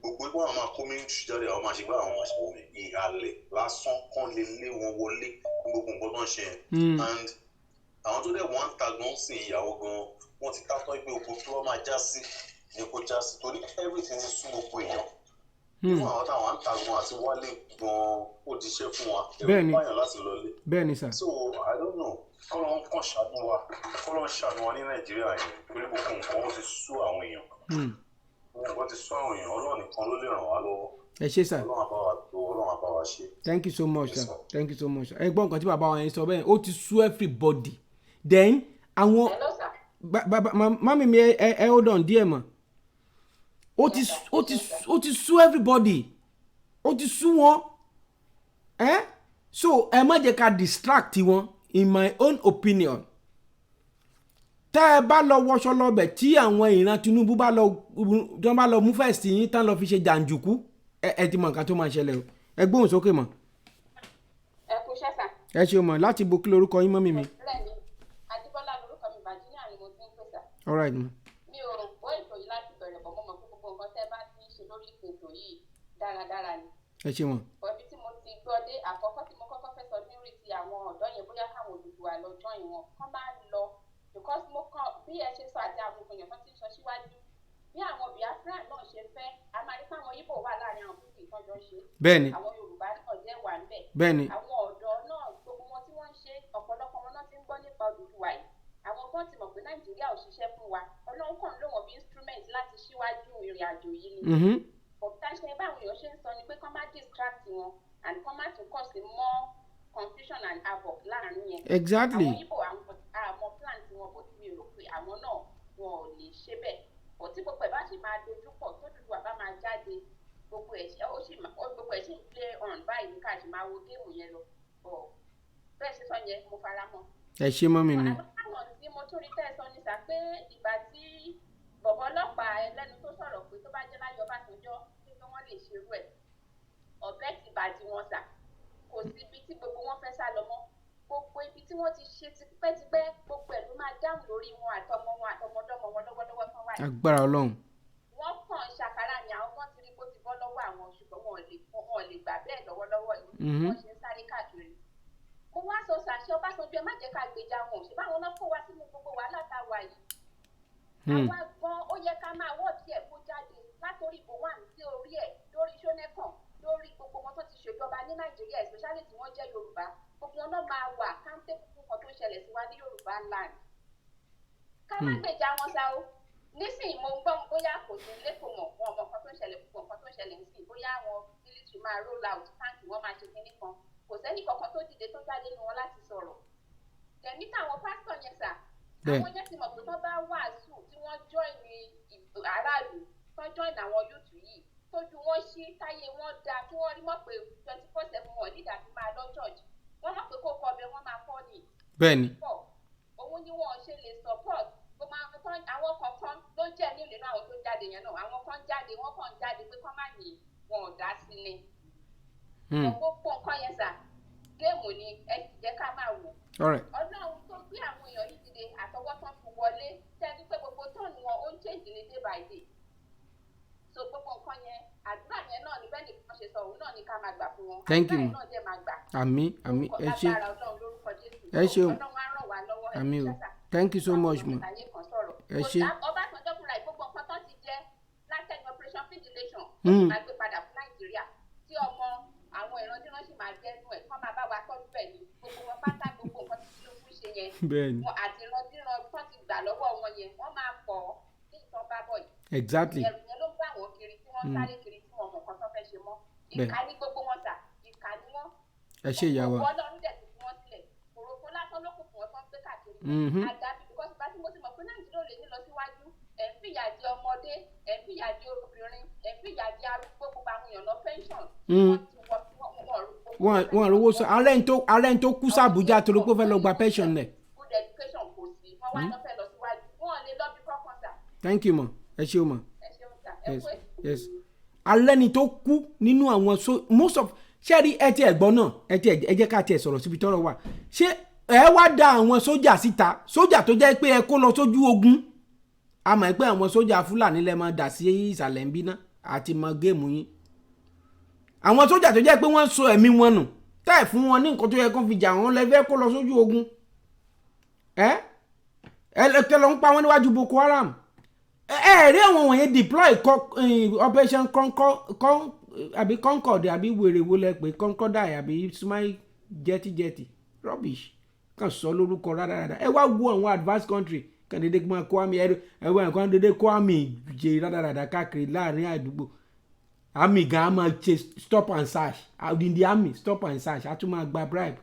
Gbogbo ẹgbẹ́ àwọn máa kó military jáde, àwọn máa ṣe gbá, àwọn máa ṣe wọn, ìhàlẹ̀ lásán kán lè lé wọn wọlé ní gbogbo nǹkan tó ń ṣe yẹn. And àwọn tó dẹ̀ wọ́n ń ta gan sìn, ìyàwó gan Wọ́n ti tátọ́ pé oko tí wọ́n máa já sí ni kò já sí, torí everything ti sú gbogbo èèyàn. Fún àwọn táwọn ń ta gan àti wálé gan, ó di iṣẹ́ fún wa. Ẹ̀rù báyàn láti lọlé. Bẹ́ẹ̀ ni sà. So I don't know, kọ́lọ́ ń kàn ṣàánú wa, kọ́lọ́ ń ṣàánú wa ní Nàìjíríà yẹn, torí gbogbo nǹkan ó ti sú àwọn èèyàn. Gbogbo nǹkan ti sú àwọn èèyàn. Ọlọ́run nìkan ló lè ràn wá lọ́wọ́. Ẹ ṣé sà. Ọlọ́run á bá wa tó, Ọlọ́run á bá wa ṣe. Thank you so much, sir. Thank you so much. Ẹ gbọ́ nǹkan tí bàbá wa yẹn sọ bẹ́ẹ̀, ó ti sú everybody. Then àwọn mummy mi, ẹ hold on díẹ̀ mọ̀. Ó ti sú everybody, ó ti sú wọn ẹ. So ẹ má jẹ́ ká distract wọn. In my own opinion, tẹ́ ẹ bá lọ wọṣọ lọ́bẹ̀ tí àwọn ìran Tinubu bá lọ, tí wọ́n bá lọ mú vest yín tán lọ fi ṣe jàǹdùkú, ẹ ti mọ nǹkan tó máa ṣẹlẹ̀ o. Ẹ gbóhùn sókè mọ́. Ẹ kú iṣẹ́ sà. Ẹ ṣe mọ̀. Láti bo, kí lorúkọ yín, mummy mi? Rẹ̀mí Adébọ́lá lorúkọ mi, Virginia ni mo ti ń pè sà. All right ma. Mi ò gbọ́ ètò yìí láti bẹ̀rẹ̀ bọ̀, mo mọ̀ pé gbogbo nǹkan tẹ́ bá ti ń ṣe lórí ètò yìí dáradára ni. Ẹ ṣe mọ̀. Ibi tí mo ti gbọ́ dé, àkọ́kọ́ tí mo kọ́kọ́ fẹ́ sọ ní ti àwọn ọ̀dọ́ yẹn, bóyá káwọn Odùduwà lọ join wọn, kán máa lọ, because mo kàn bí ẹ ṣe sọ àti àwọn èèyàn tó ti ń sọ síwájú, bí àwọn Biafra náà ṣe fẹ́, a máa rí pé àwọn Ìgbò wà láàrin àwọn people ìtọ́jọ́ ṣe. Bẹ́ẹ̀ni. Àwọn Yorùbá náà jẹ́ wà ń bẹ̀. Bẹ́ẹ̀ni. Àwọn ọ̀dọ́ náà, gbogbo wọn tí wọ́n ń ṣe, ọ̀pọ̀lọpọ̀ wọn náà ti ń gbọ́ nípa Odùduwà yìí. Àwọn kan ti mọ̀ pé Nàìjíríà ò ṣiṣẹ́ fún wa, Ọlọ́run kàn ń lò wọ́n bí instrument láti ṣíwájú ìrìn àjò yìí ni. But tá ṣe báwọn èèyàn ṣe ń sọ ni pé kán má distract wọn and kán má tún cause more confusion and havoc láàrin yẹn. Àwọn Ìgbò, àwọn àmọ́ plan tí wọn, bọ̀ tí mi rò pé àwọn náà wọn ò lè ṣe bẹ́ẹ̀, bọ̀ tí gbogbo ẹ̀ bá sì máa dojú pọ̀ tó Odùduwà bá máa jáde, gbogbo ẹ̀ ó sì gbogbo ẹ̀ sì ń play on báyìí ní ká sì máa wo game yẹn lọ. Bọ̀ bẹ́ẹ̀ ṣe sọ yẹn, mo fara mọ́. Ẹ ṣé, mummy mi. Àwọn tí mo tún rí tẹ́ ẹ sọ ní sà pé ìgbà tí bọ̀bọ̀ ọlọ́pàá ẹlẹ́nu tó sọ̀rọ̀ pé tó bá jẹ́ láyé Ọbásanjọ́ pé wọ́n lè ṣerú ẹ̀, ọ̀bẹ ti bàjẹ́ wọn sà. Kò sí ibi tí gbogbo wọn fẹ́ sá lọ mọ́. Gbogbo ibi tí wọ́n ti ṣe tipẹ́tipẹ́, gbogbo ẹ̀ ló máa dáhùn lórí wọn àtọmọ wọn àtọmọdọ́mọ wọn lọ́wọ́lọ́wọ́ tán wáyé. Agbára Ọlọ́run. Wọ́n kàn ṣàkárà ni. Àwọn kan ti rí bó ti bọ́ lọ́wọ́ àwọn, ṣùgbọ́n wọn ò lè gbà bẹ́ẹ̀ lọ́wọ́lọ́wọ́ yìí. Wọ́n ṣe ń sáré káàkiri. Mo wá sọ sàṣẹ Ọbásanjọ́, ẹ má jẹ́ ká gbèjà wọn, ṣe báwọn náà kó wá sínú gbogbo wàhálà tá a wà yìí. Àwa gan, ó yẹ ká máa wọ́ọ̀dì ẹ̀ kó jáde látòrí Gowon sí orí ẹ̀, lórí Ṣónẹ́kàn, lórí gbogbo wọn tó ti ṣèjọba ní Nàìjíríà, especially tí wọ́n jẹ́ Yorùbá. Gbogbo wọn náà máa wà accountable fún nǹkan tó ń ṣẹlẹ̀ sí wa ní Yorùbá land. Ká má gbèjà wọn sá o. Nísìnyí mo ń gbọ́ bóyá kò sí ilé, kò mọ̀ wọn ọmọ nǹkan tó ń ṣẹlẹ̀, gbogbo nǹkan tó ń ṣẹlẹ̀ nísìnyí, bóyá àwọn military máa roll out tank, wọ́n máa ṣe kinní kan. Kò sẹ́ni kankan tó dìde tó jáde nínú wọn láti sọ̀rọ̀. Tẹ̀mí táwọn pásítọ̀ yẹn sà, àwọn yẹn ti mọ̀ pé wọ́n bá wàásù tí wọ́n join aráàlú, tó join àwọn youth yìí, tójú wọn ṣí, táyé wọn da, kí wọ́n rí mọ̀ pé 24/7 wọn nígbà tí máa lọ church, wọ́n mọ̀ pé kó kọ ọbẹ̀ wọ́n máa kọ́ ni. Pọ̀ òun ni wọ́n ṣe lè support gbogbo àwọn kan. Àwọn kọ̀ọ̀kan ló jẹ́ nínú àwọn tó jáde yẹn náà. Àwọn kan jáde, wọ́n kàn jáde pé kán má ní wọn ò dá sí ni. Gbogbo nǹkan yẹn sà, game ni. Ẹ sì jẹ́ ká máa wò. Ọlọ́run tó gbé àwọn èèyàn yìí dìde àtọwọ́ tán fi wọlé tẹ́ni pé gbogbo tọ́ọ̀nù wọn ó ń change ní day by day. So gbogbo nǹkan yẹn, àdúrà yẹn náà ní bẹ́ẹ̀ nìkan ṣe sọ, òun náà ní ká máa gbà fún wọn. Thank you. Àdúrà yẹn náà dẹ̀ máa gbà. Àmín, àmín. Ẹ ṣé. Lágbára Ọlọ́run, lórúkọ Jésù. Ẹ ṣeun. Ọlọ́run á ràn wá lọ́wọ́. Ẹ Àmín o. ṣé sà. Thank you so much ma. Àyè kan sọ̀rọ̀. Ẹ ṣé. Ọbásanjọ́ fúnra ẹ̀, gbogbo nǹkan tó ti jẹ́ látẹ̀yìn Operation Feed the Nation, ó sì máa gbé padà fún Nàìjíríà, tí ọmọ àwọn ìrandíran sì máa jẹ́nu ẹ̀, kán máa bá wa tọ́jú ẹ̀ ní gbogbo wọn pátá. Gbogbo nǹkan tí Tinubu ṣe yẹn, wọn àti ìrandíran tó ti gbà lọ́wọ́ wọn yẹn, wọ́n máa pọ̀ ní ìtàn bá bọ̀ yìí. Ẹ̀rù yẹn ló ń bá wọn kiri tí wọ́n sáré kiri tí wọ́n mọ̀ nǹkan tó fẹ́ ṣe mọ́. Ìkà ní gbogbo wọn sà, ìkà ni wọ́n. Ẹ ṣé, ìyá wa. Òkú Ọlọ́run dẹ̀ ti fi wọ́n sílẹ̀. Òròfó lásán ló kù fún wọn tó ń gbé káàkiri. Àdàbí because bá tí mo ti mọ̀ pé Nàìjíríà ò lè ní lọ síwájú, ẹ̀ ń fìyà jẹ ọmọdé, ẹ̀ ń fìyà jẹ obìnrin, ẹ̀ ń fìyà jẹ arúgbó, gbogbo àwọn èèyàn lọ pension. Wọ́n ti wọ wọ́n Wọn rówó sọ. Ààrẹ ń tó kú sàbújá torí pé ó fẹ́ lọ gba pension rẹ̀. Good education kò sí, wọ́n wá lọ fẹ́ lọ síwájú, wọ́n lè lọ bí kọ́kàn sà. Thank you ma. Ẹ ṣé o ma. Ẹ ṣeun sà, ẹ Yes. kú ètò. Yes, alẹ́ ni tó kú nínú àwọn. So most of ṣé rí ẹ ti ẹ̀gbọ́n náà, ẹ ti ẹ jẹ́ ká tiẹ̀ sọ̀rọ̀ síbi tọ́rọ̀ wà. Ṣé ẹ wá da àwọn sójà síta, sójà tó jẹ́ pé ẹ kó lọ sójú ogun? A mọ̀ pé àwọn sójà Fúlàní lẹ máa dà sí ìsàlẹ̀ ń bí ná àti mọ game yín. Àwọn sójà tó jẹ́ pé wọ́n sọ ẹ̀mí wọn nù, tẹ́ ẹ̀ fún wọn ní nǹkan tó yẹ kó fi jà wọ́n, lẹ́fẹ́ kó lọ sójú ogun. Ẹ Ẹ tẹ lọ ń pa wọ́n níwájú Boko Haram. Ẹ rí àwọn wọ̀nyẹn deploy operation con àbí Concord àbí wèrè wo lẹ pé, Concordia àbí smile jetty jetty rubbish kàn sọ lórúkọ rádaràda. Ẹ wá wo àwọn advanced country kàn dédé máa kó army. Ẹ wá nǹkan dédé kó army jẹ rádaràda káàkiri láàrin àdúgbò. Army gan á máa ṣe stop and search in the army, stop and search, á tún máa gba bribe.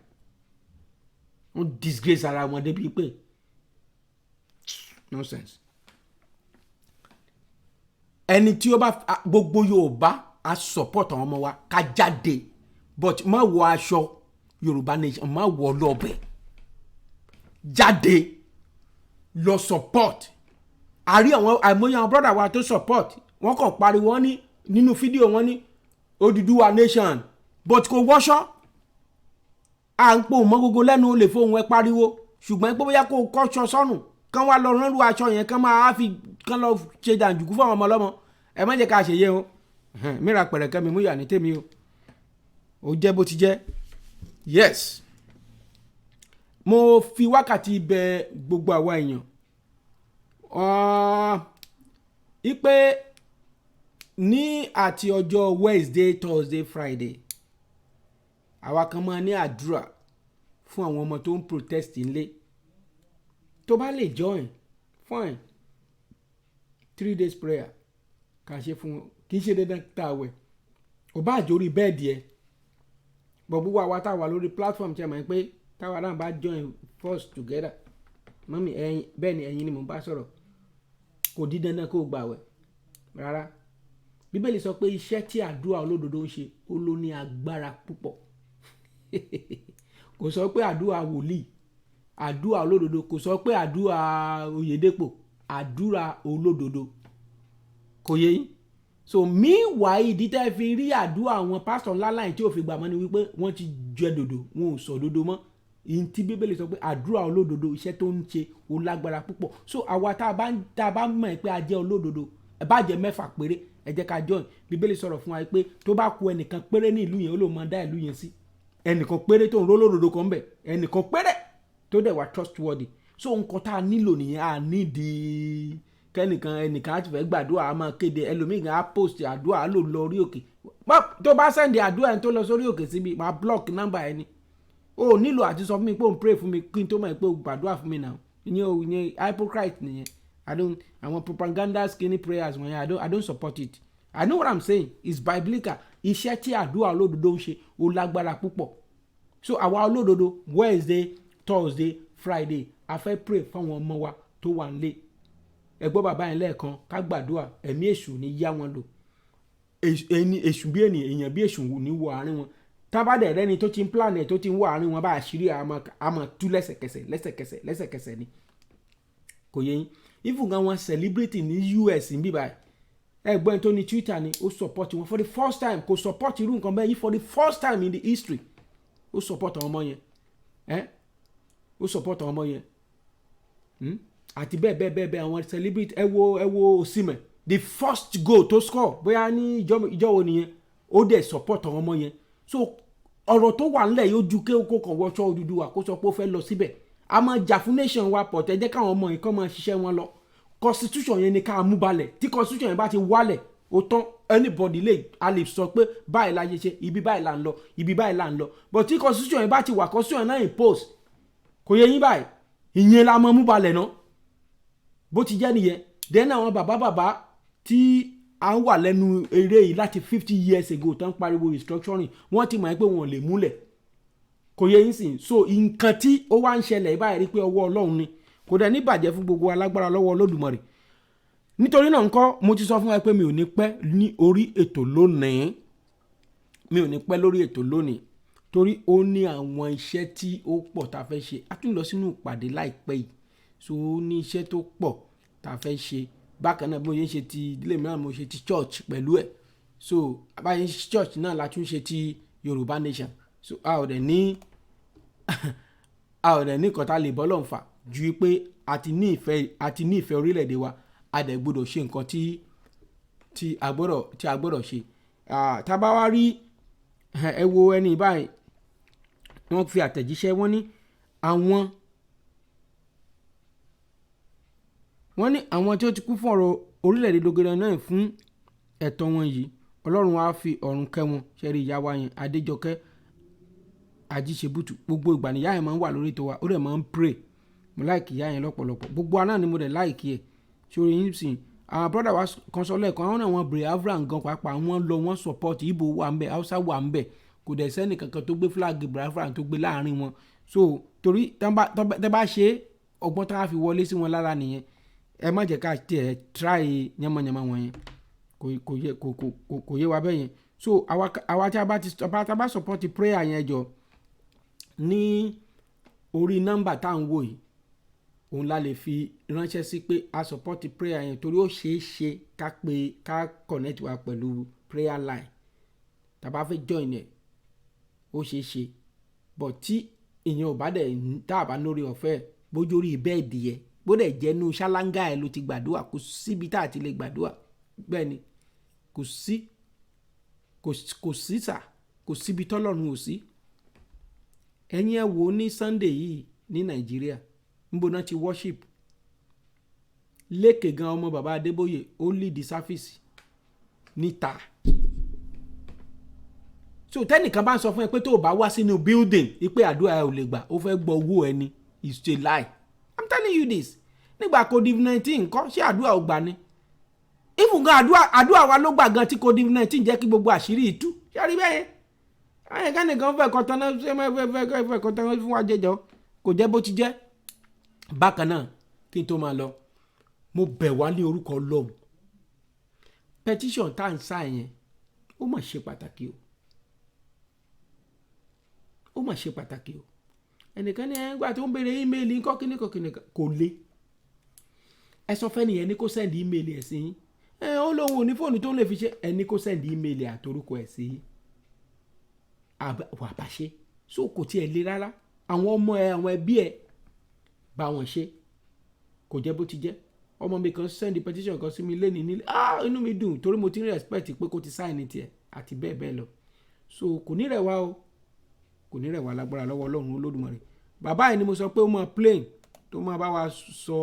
Wọ́n disgrace ara wọn débi pé nonsense. Ẹni tí ó bá gbogbo Yorùbá á support àwọn ọmọ wa ká jáde, but má wọ aṣọ Yorùbá Nation, má wọ lọ́bẹ̀ jáde lọ support. Àrí àwọn àìmọye àwọn brother wa tó support, wọ́n kàn pariwo, wọ́n ní nínú fídíò wọn ní Odùduwà nation, but kò wọṣọ. À ń pò mọ́ gbogbo lẹ́nu, ó lè fohùn ẹ pariwo, ṣùgbọ́n pé bóyá kó o kọ́ṣọ sọ́nù kán wá lọ ránrú aṣọ yẹn, kán máa fi kán lọ ṣe jàǹdùkú fún àwọn ọmọ ọlọ́mọ. Ẹ má jẹ́ ká ṣe yé o. Mìíràn pẹ̀rẹ̀kẹ́ mi mú yà ní tèmi o. Ó jẹ́ bó ti jẹ́. Yes, mo fi wákàtí bẹ gbogbo àwa èèyàn ipe ní àti ọjọ́ Wednesday, Thursday, Friday, àwa kan máa ní àdúrà fún àwọn ọmọ tó ń protest nílé. Tó bá lè join, fine. 3 days prayer kà ṣe fún wọn. Kì í ṣe dandan tá a wẹ̀, ò bá àjórí bed ẹ̀ bọ̀. Gbogbo àwa tá a wà lórí platform tí a mọ̀ pé táwa náà bá join force together, mummy, ẹ̀yin, bẹ́ẹ̀ ni, ẹ̀yin ni mò ń bá sọ̀rọ̀. Kò di dandan kó o gbàwẹ̀ rárá. Bíbélì sọ pé iṣẹ́ tí àdúrà olódodo ń ṣe, ó ló ní agbára púpọ̀. Kò sọ pé àdúrà wòlíì, àdúrà olódodo. Kò sọ pé àdúrà Oyèdèpò, àdúrà olódodo. Kò yé yín? So meanwhile, ìdí tẹ́ fi rí àdúrà àwọn pásítọ̀ ńlá láì tí ò fi gbà mọ́ ni wípé wọ́n ti jẹ dòdò, wọn ò sọ dodo mọ́. Ìyẹn tí Bíbélì sọ pé àdúrà olódodo, iṣẹ́ tó ń ṣe, ó lágbára púpọ̀. So àwa tá a bá mọ̀ pé a jẹ́ olódodo, ẹ bá jẹ́ mẹ́fà péré, ẹ jẹ́ ká join. Bíbélì sọ̀rọ̀ fún wa pé tó bá ku ẹnìkan péré ní ìlú yẹn, ó lò máa dá ìlú yẹn sí. Ẹnìkan péré tó ń ró lódodo kan bẹ̀, ẹnìkan péré tó dẹ̀ wá trustworthy. So nǹkan tá a nílò nìyẹn. A nídìí kẹ́nìkan ẹnìkan á ti fẹ́ gbàdúrà, á máa kéde, ẹlòmíì gan á post àdúrà, á lò lọ orí òkè. Tó bá send àdúrà ẹni tó lọ sórí òkè síbi, máa block number ẹni. O nílò àti sọ fún mi pé o ń pray fún mi kí n tó mọ̀ pé o gbàdúrà fún mi náà. Ìyẹn o, ìyẹn hypocrite nìyẹn. I don't, àwọn propaganda skinny prayers wọ̀nyẹn, I don't support it. I know what I'm saying is biblical. Iṣẹ́ tí àdúrà olódodo ń ṣe, ó lágbára púpọ̀. So àwa olódodo, Wednesday, Thursday, Friday, a fẹ́ pray fáwọn ọmọ wa tó wà nílé. Ẹ gbọ́ bàbá yẹn lẹ́ẹ̀kan, ká gbàdúrà, ẹ̀mí èṣù ní yá wọn lò. Ẹni èṣù bí ènìyàn, èèyàn bí èṣù ní wọ àárín wọn. Tábàdẹ̀ rẹ́ni tó ti ń plan ẹ̀, tó ti ń wọ àárín wọn bá, àṣírí àmọ́ tú lẹ́sẹ̀kẹsẹ̀, lẹ́sẹ̀kẹsẹ̀, lẹ́sẹ̀kẹsẹ̀ ni. Kò yẹ yín? Even gan, wọn celebrity ní US ń bí báyìí, ẹgbọ́n tó ní Twitter ni, ó support wọn for the first time. Kò support irú nǹkan bẹ́ẹ̀ yìí for the first time in the history. Ó support àwọn ọmọ yẹn ẹ́, ó support àwọn ọmọ yẹn? Àti bẹ́ẹ̀ bẹ́ẹ̀ bẹ́ẹ̀ bẹ́ẹ̀, àwọn celebrity. Ẹ wo Osimhen, the first goal tó score, bóyá ní ìjọ wo nìyẹn, ó dẹ̀ support àwọn ọmọ yẹn. So ọ̀rọ̀ tó wà ńlẹ̀ yóò ju kó kàn wọṣọ Odùduwà, kó sọ pé ó fẹ́ lọ síbẹ̀. A máa jà fún nation wa pọ̀ tẹ́ jẹ́ káwọn ọmọ yìí kàn máa ṣiṣẹ́ wọn lọ. Constitution yẹn ni ká mú balẹ̀. Tí constitution yẹn bá ti wálẹ̀, ó tán. Anybody lè, a lè sọ pé báyìí la ṣe ṣe, ibi báyìí là ń lọ, ibi báyìí là ń lọ. But tí constitution yẹn bá ti wà, constitution yẹn náà impose. Kò yẹ yín báyìí? Ìyẹn la máa mú balẹ̀ náà. Bó ti jẹ́ nìyẹn. Then àwọn bàbá bàbá tí à ń wà lẹ́nu eré yìí láti 50 years ago tán pariwo restructuring, wọ́n ti mọ̀ pé wọn ò lè múlẹ̀. Kò yẹ yín sìn? So nǹkan tí ó wá ń ṣẹlẹ̀ báyìí, rí pé ọwọ́ Ọlọ́run ni. Kò dẹ̀ ní bàjẹ́ fún gbogbo alágbára lọ́wọ́ Olódùmarè. Nítorí náà ńkọ́, mo ti sọ fún ẹ pé mi ò ní pẹ́ ní orí ètò lónìí. Mi ò ní pẹ́ lórí ètò lónìí torí ó ní àwọn iṣẹ́ tí ó pọ̀ tá a fẹ́ ṣe. A tún lọ sínú ìpàdé láìpẹ́ yìí, so ó ní iṣẹ́ tó pọ̀ tá a fẹ́ ṣe. Bákan náà, bí mo ṣe ń ṣe ti ìdílé mìíràn, mo ṣe ti church pẹ̀lú ẹ̀. So báyìí church náà la tún ṣe ti Yorùbá Nation. So a ò dẹ̀ ní nǹkan tá a lè bọ́ lọ́n fà ju pé a ti ní ìfẹ́ orílẹ̀-èdè wa. A dẹ̀ gbọ́dọ̀ ṣe nǹkan tí a gbọ́dọ̀ ṣe. Tá a bá wá rí, ẹ wo ẹni báyìí, wọ́n fi àtẹ̀jíṣẹ́, wọ́n ní àwọn Wọ́n ní àwọn tí ó ti kú fún ọ̀rọ̀ orílẹ̀-èdè lógere náà fún ẹ̀tọ́ wọn yìí, Ọlọ́run á fi ọ̀run kẹ́ wọn. Ṣẹ́rí ìyá wa yẹn, Adéjọkẹ́ Ajíṣebútù, gbogbo ìgbà níyà yẹn máa ń wà lórí ètò wa, ó dẹ̀ máa ń pray. Mo like ìyá yẹn lọ́pọ̀lọpọ̀. Gbogbo wa náà ni mo dẹ̀ like ẹ̀. Sórí yín sìn, àwọn brother wa kan sọ lẹ́ẹ̀kan, àwọn náà, wọn Biafra gan pàápàá, wọ́n lọ, wọ́n support. Ìgbò wà ń bẹ̀, Hausa wà ń bẹ̀, kò dẹ̀ sẹ́ni kankan tó gbé flag Biafra tó gbé láàrin wọn. So torí tẹ́ bá ṣe ọgbọ́n tá a fi wọlé sí wọn lára nìyẹn. Ẹ má jẹ́ ká tiẹ̀ try yánmọ́yánmọ́ wọn yẹn. Kò yẹ, kò yé wa bẹ́ẹ̀ yẹn. So àwa tí a bá ti tá a bá support prayer yẹn, jọ ní orí nọ́mbà tá à ń wò yìí, òun la lè fi ránṣẹ́ sí pé a support prayer yẹn, torí ó ṣeé ṣe ká pé ká connect wa pẹ̀lú prayer line tá a bá fẹ́ join ẹ̀. Ó ṣeé ṣe, but tí ìyẹn ò bá dẹ̀, tá a bá lórí ọ̀fẹ́, bójú orí bed yẹ, bó dẹ̀ jẹ́ inú ṣáláńgá ẹ̀ ló ti gbàdúrà, kò síbi tá a ti lè gbàdúrà. Bẹ́ẹ̀ ni, kò sí, kò sí sà, kò síbi tọ́lọ́run ò sí. Ẹ̀yin ẹ̀ wò ó, ní Sunday yìí ní Nàìjíríà, níbo náà ti worship? Lékè gan, ọmọ bàbá Adébóyè, ó lead service níta. So tẹ́nìkan bá ń sọ fún ẹ pé tó o bá wá sínú building pé àdúrà ẹ ò lè gbà, ó fẹ́ gbọ́ owó ẹni, it's a lie, I'm telling you this. Nígbà COVID-19 ńkọ́? Ṣé àdúrà ò gbà ni? Even gan, àdúrà wa ló gbà gan tí COVID-19 jẹ́ kí gbogbo àṣírí ìtú. Ṣé rí bẹ́ẹ̀ yẹn? Ayé kánìkan fẹ́ kọ́ tán náà, ṣé fẹ́ kọ́ tán fún wa jẹjọ́, kò jẹ́ bó ti jẹ́. Bákan náà, kí n tó máa lọ, mo bẹ̀ wá ní orúkọ Ọlọ́run. Petition tá à ń sá yẹn, ó mà ṣe pàtàkì o, ó mà ṣe pàtàkì o. Ẹnìkan ní ẹgbà tó ń béèrè email ńkọ́, kíní kan kíní kan, kò le. Ẹ sọ fẹ́ nìyẹn ní kó send email ẹ̀ sí yín. Ẹ ó lóun ò ní fóònù tó ń lè fi ṣe, ẹ ní kó send email àtorúkọ ẹ̀ sí yín, wà bá ṣe. So kò tiẹ̀ le rárá. Àwọn ọmọ ẹ, àwọn ẹbí ẹ, bá wọn ṣe, kò jẹ́ bó ti jẹ́. Ọmọ mi kan send petition kan sí mi lẹ́ni nílé. Ah, inú mi dùn torí mo ti ń respect pé kó ti sign tiẹ̀ àti bẹ́ẹ̀ bẹ́ẹ̀ lọ. So kò ní rẹ̀ wá o, kò ní rẹ̀ wá lágbára lọ́wọ́ Ọlọ́run Olódùmarè. Bàbá yìí ni mo sọ pé ó mọ plane tó máa bá wa sọ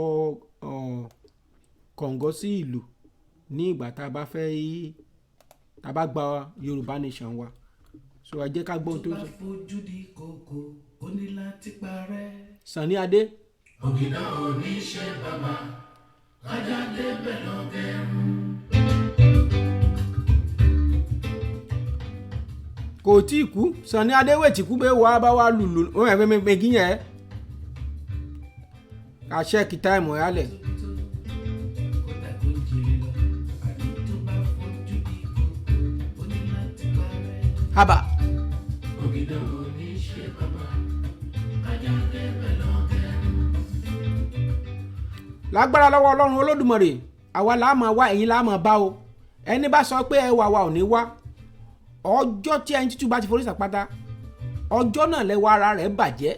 kọ̀ǹgọ́ sí ìlú ní ìgbà tá a bá fẹ́, tá a bá gba Yorùbá nation wa. So ẹ jẹ́ ká gbọ́ ohun tó tó sọ. Bá fojú di kòkò, ó ní láti parẹ́. Sunny Adé. Ògìdá ò ní ṣe bàbá kájà débẹ̀ lọ́gẹ̀rún. Kò tí ì kú. Sunny Adé wẹ̀ tí kú bẹ́ẹ̀ wá bá wa lùlù ó yẹ fẹ́ mi kí yẹn ká check time ẹ̀ alẹ̀. Kódà kó jèrè lọ, àní tó bá fojú di kòkò, ó ní láti parẹ́. Haba. Ògìdá ò ní ṣe bàbá kájà débẹ̀ lọ́gẹ̀rún. Lágbára lọ́wọ́ Ọlọ́run Olódùmarè, àwa là á máa wá, ẹ̀yin là á máa bá o. Ẹni bá sọ pé ẹwà wa ò ní wá, ọjọ́ tí ẹni tútù bá ti forí sàpáta, ọjọ́ náà lẹ́wọ́ ara rẹ̀ bàjẹ́.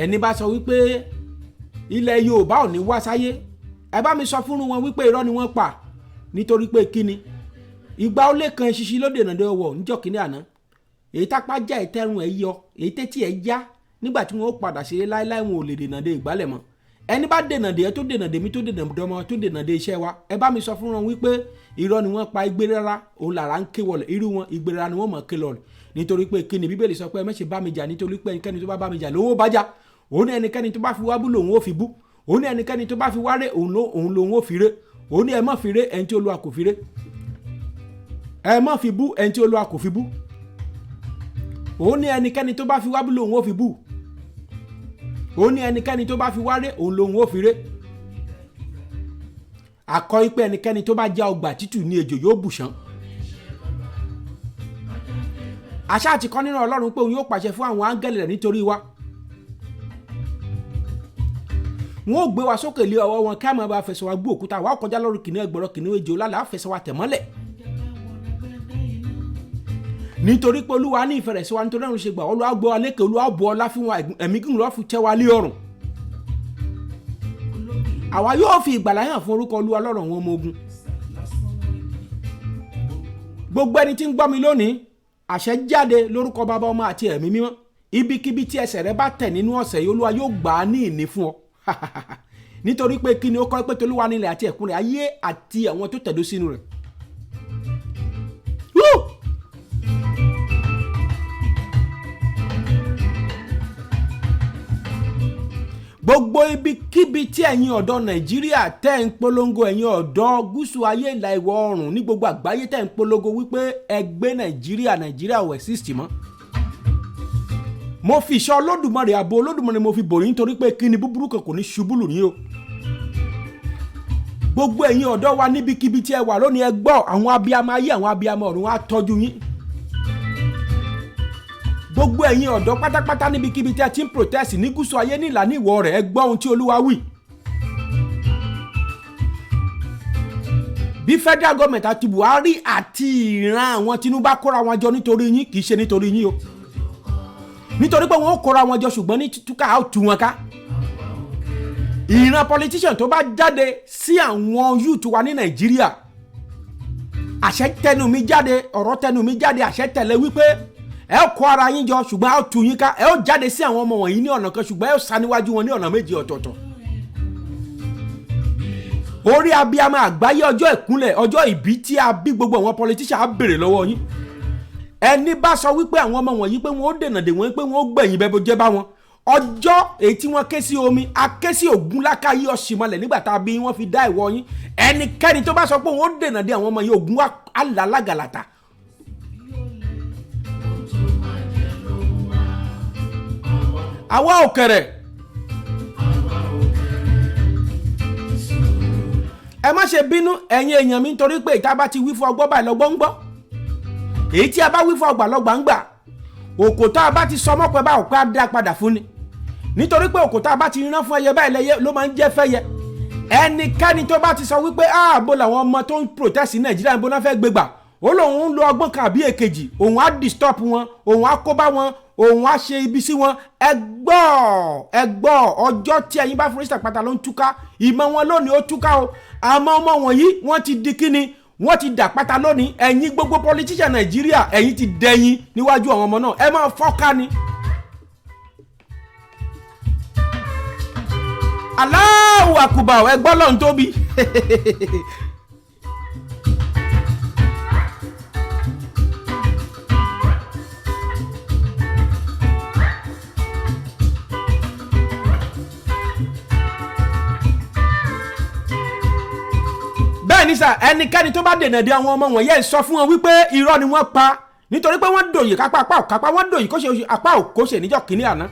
Ẹni bá sọ wípé ilẹ̀ Yorùbá ò ní wá sáyé, ẹ bá mi sọ fún wọn wípé irọ́ ni wọ́n pa. Nítorí pé kíni? Ìgbà ó lé kan ṣiṣi ló dènà dé ọwọ́ níjọ́ kínní àná, èyí tápá já, ìtẹ́rùn ẹ̀ yọ, èyí tẹ́tí ẹ̀ já. Nígbà tí wọ́n ó padà ṣeré láéláé, wọn ò lè dènà dé ìgbálẹ̀ mọ́. Ẹni bá dènà dé ẹ, tó dènà dé mi, tó dènà dọmọ, tó dènà dé iṣẹ́ wa, ẹ bá mi sọ fún wọn wípé irọ́ ni wọ́n pa. Igbe rárá òun làrá ń ké wọlé, irú wọn igbe rárá ni wọ́n mọ̀ ké lọlẹ̀. Nítorí pé kíni? Bíbélì sọ pé ẹ má ṣe bá mi jà, nítorí pé ẹnikẹ́ni tó bá bá mi jà lòun ó bá jà. Òun ní ẹnikẹ́ni tó bá fi wá bú lòun ó fi bú. Òun ní ẹnikẹ́ni tó bá fi wá ré, òun lòun ó fi ré. Òun ní ẹ má fi ré ẹni tí Olúwa kò fi ré, ẹ má fi bú ẹni tí Olúwa kò fi bú. Òun ní ẹnikẹ́ni tó bá fi wá bú lòun ó fi bú. Òun ní ẹnikẹ́ni tó bá fi wá ré, òun lòun ó fi ré. Àkọ́ pé ẹnikẹ́ni tó bá já ọgbà títù ní ejò yóò bùṣán. Àṣà àti kọ́ nínú Ọlọ́run pé òun yóò pàṣẹ fún àwọn áńgẹ́lì rẹ̀ nítorí wa, wọn ò gbé wa sókè lé ọwọ́ wọn kí a máa bá fẹsẹ̀ wa gbé òkúta wa kọjá lórí kìnìún, ẹgbọ̀rọ̀ kìnìún, ejò lálẹ́ àfẹsẹ̀ wa tẹ̀ mọ́lẹ̀. Nítorí pé Olúwa ní ìfẹ́ rẹ̀ sí wa, nítorí náà ló ṣe gbà. Olúwa gbọ́ wa lékè, Olúwa bọ́ ọlá fún wa, ẹ̀mí gígùn ló fi tẹ́ wa lé ọrùn. Àwa yóò fi ìgbàlà hàn fún orúkọ Olúwa lọ́rọ̀ àwọn ọmọ ogun. Gbogbo ẹni tí ń gbọ́ mi lónìí, àṣẹ jáde lórúkọ Bàbá, Ọmọ àti Ẹ̀mí Mímọ́. Ibikíbi tí ẹsẹ̀ rẹ bá tẹ̀ nínú ọ̀sẹ̀ yìí, Olúwa yóò gbà á ní ìní fún ọ. Nítorí pé kí ni ó kọ́ pé tolúwa nílẹ̀ àti ẹ̀kún rẹ̀, ayé àti àwọn tó tẹ̀dó sínú rẹ̀. Woo! Gbogbo ibikíbi tí ẹ̀yin ọ̀dọ́ Nàìjíríà tẹ́ ń polongo, ẹ̀yin ọ̀dọ́ gúúsù ayé, ìlà ìwọ̀ oòrùn, ní gbogbo àgbáyé tẹ́ ń polongo wípé ẹgbẹ́ Nàìjíríà, Nàìjíríà ò exist mọ́, mo fi ìṣọ́ Olódùmarè, ààbò Olódùmarè mo fi bò yín, nítorí pé kí ni búburú kan kò ní ṣubú lù yín o. Gbogbo ẹ̀yin ọ̀dọ́ wa níbikíbi tí ẹ wà lónìí, ẹ gbọ́, àwọn abiyamọ ayé, àwọn abiyamọ ọ̀run á tọ́jú yín. Gbogbo ẹ̀yin ọ̀dọ́ pátápátá níbikíbi tí ẹ ti ń protest ní gúúsù ayé, ní ìlànà ìwọ̀ rẹ̀, ẹ gbọ́ ohun tí Olúwa wí. Bí federal government àti Buhari àti ìran àwọn Tinubu bá kóra wọn jọ nítorí yín, kì í ṣe nítorí yín o, nítorí pé wọn ó kóra wọn jọ, ṣùgbọ́n ní túká á tú wọn ká. Ìran politician tó bá jáde sí àwọn youth wa ní Nàìjíríà, àṣẹ tẹnu mi jáde, ọ̀rọ̀ tẹnu mi jáde, àṣẹ tẹ̀lé wípé ẹ ó kó ara yín jọ, ṣùgbọ́n a ó tú yín ká. Ẹ ó jáde sí àwọn ọmọ wọ̀nyí ní ọ̀nà kan, ṣùgbọ́n ẹ ó sá níwájú wọn ní ọ̀nà méjì ọ̀tọ̀ọ̀tọ̀. Orí abiyamọ àgbáyé, ọjọ́ ìkúnlẹ̀, ọjọ́ ìbí tí a bí gbogbo àwọn politician á béèrè lọ́wọ́ yín. Ẹni bá sọ wípé àwọn ọmọ wọ̀nyí pé wọ́n ó dènà dè wọ́n, pé wọ́n ó gbẹ̀yìn bẹ́ẹ̀ bó jẹ́ bá wọn, ọjọ́ èyí tí wọ́n ké sí omi, a ké sí ògún lákàyè ọ̀sìnmọ̀lẹ̀ nígbà tá a bí wọ́n fi dá ìwọ yín. Ẹnikẹ́ni tó bá sọ pé òun ó dènà dè àwọn ọmọ yìí, ògún alàlágàlàtà. Àwa òkèrè, ẹ má ṣe bínú, ẹ̀yin èèyàn mi, nítorí pé ìta bá ti wí fún ọgbọ́n báyìí lọ́gbọ́n ń gbọ́, èyí tí a bá wí fún ọgbà lọ́gbà ń gbà. Òkò tá a bá ti sọ mọ́pẹ́ bá òpẹ́ á dá padà fún ni, nítorí pé òkò tá a bá ti rán fún ẹyẹ báyìí lẹ́yẹ ló máa ń jẹ́ fẹ́yẹ. Ẹnikẹ́ni tó bá ti sọ wípé ààbò làwọn ọmọ tó ń protest ní Nàìjíríà bó náà fẹ́ gbégbà, ó lóun ń lo ọgbọ́n kan àbí èkejì, òun á disturb wọn, òun á kó bá wọn, òun á ṣe ibi sí wọn, ẹ gbọ́, ẹ gbọ́, ọjọ́ tí ẹ̀yin bá forí sàpàtà ló ń túká. Ìmọ̀ wọn lónìí ó túká o. Àmọ́ ọmọ wọ̀nyí, wọ́n ti di kíni, wọ́n ti dà pátá lónìí. Ẹ̀yin gbogbo politician Nàìjíríà, ẹ̀yin ti dẹ̀yìn níwájú àwọn ọmọ náà, ẹ máa fọ́ká ni. Allahu akubar, ẹ gbọ́ lọ́n tóbi. Bẹ́ẹ̀ ni sà, ẹnikẹ́ni tó bá dènà de àwọn ọmọ wọ̀nyẹn, sọ fún wọn wípé irọ́ ni wọ́n pa, nítorí pé wọ́n dòyè kápá apá òkápá, wọ́n dòyè kó ṣe apá òkóṣe níjọ́ kínní àná.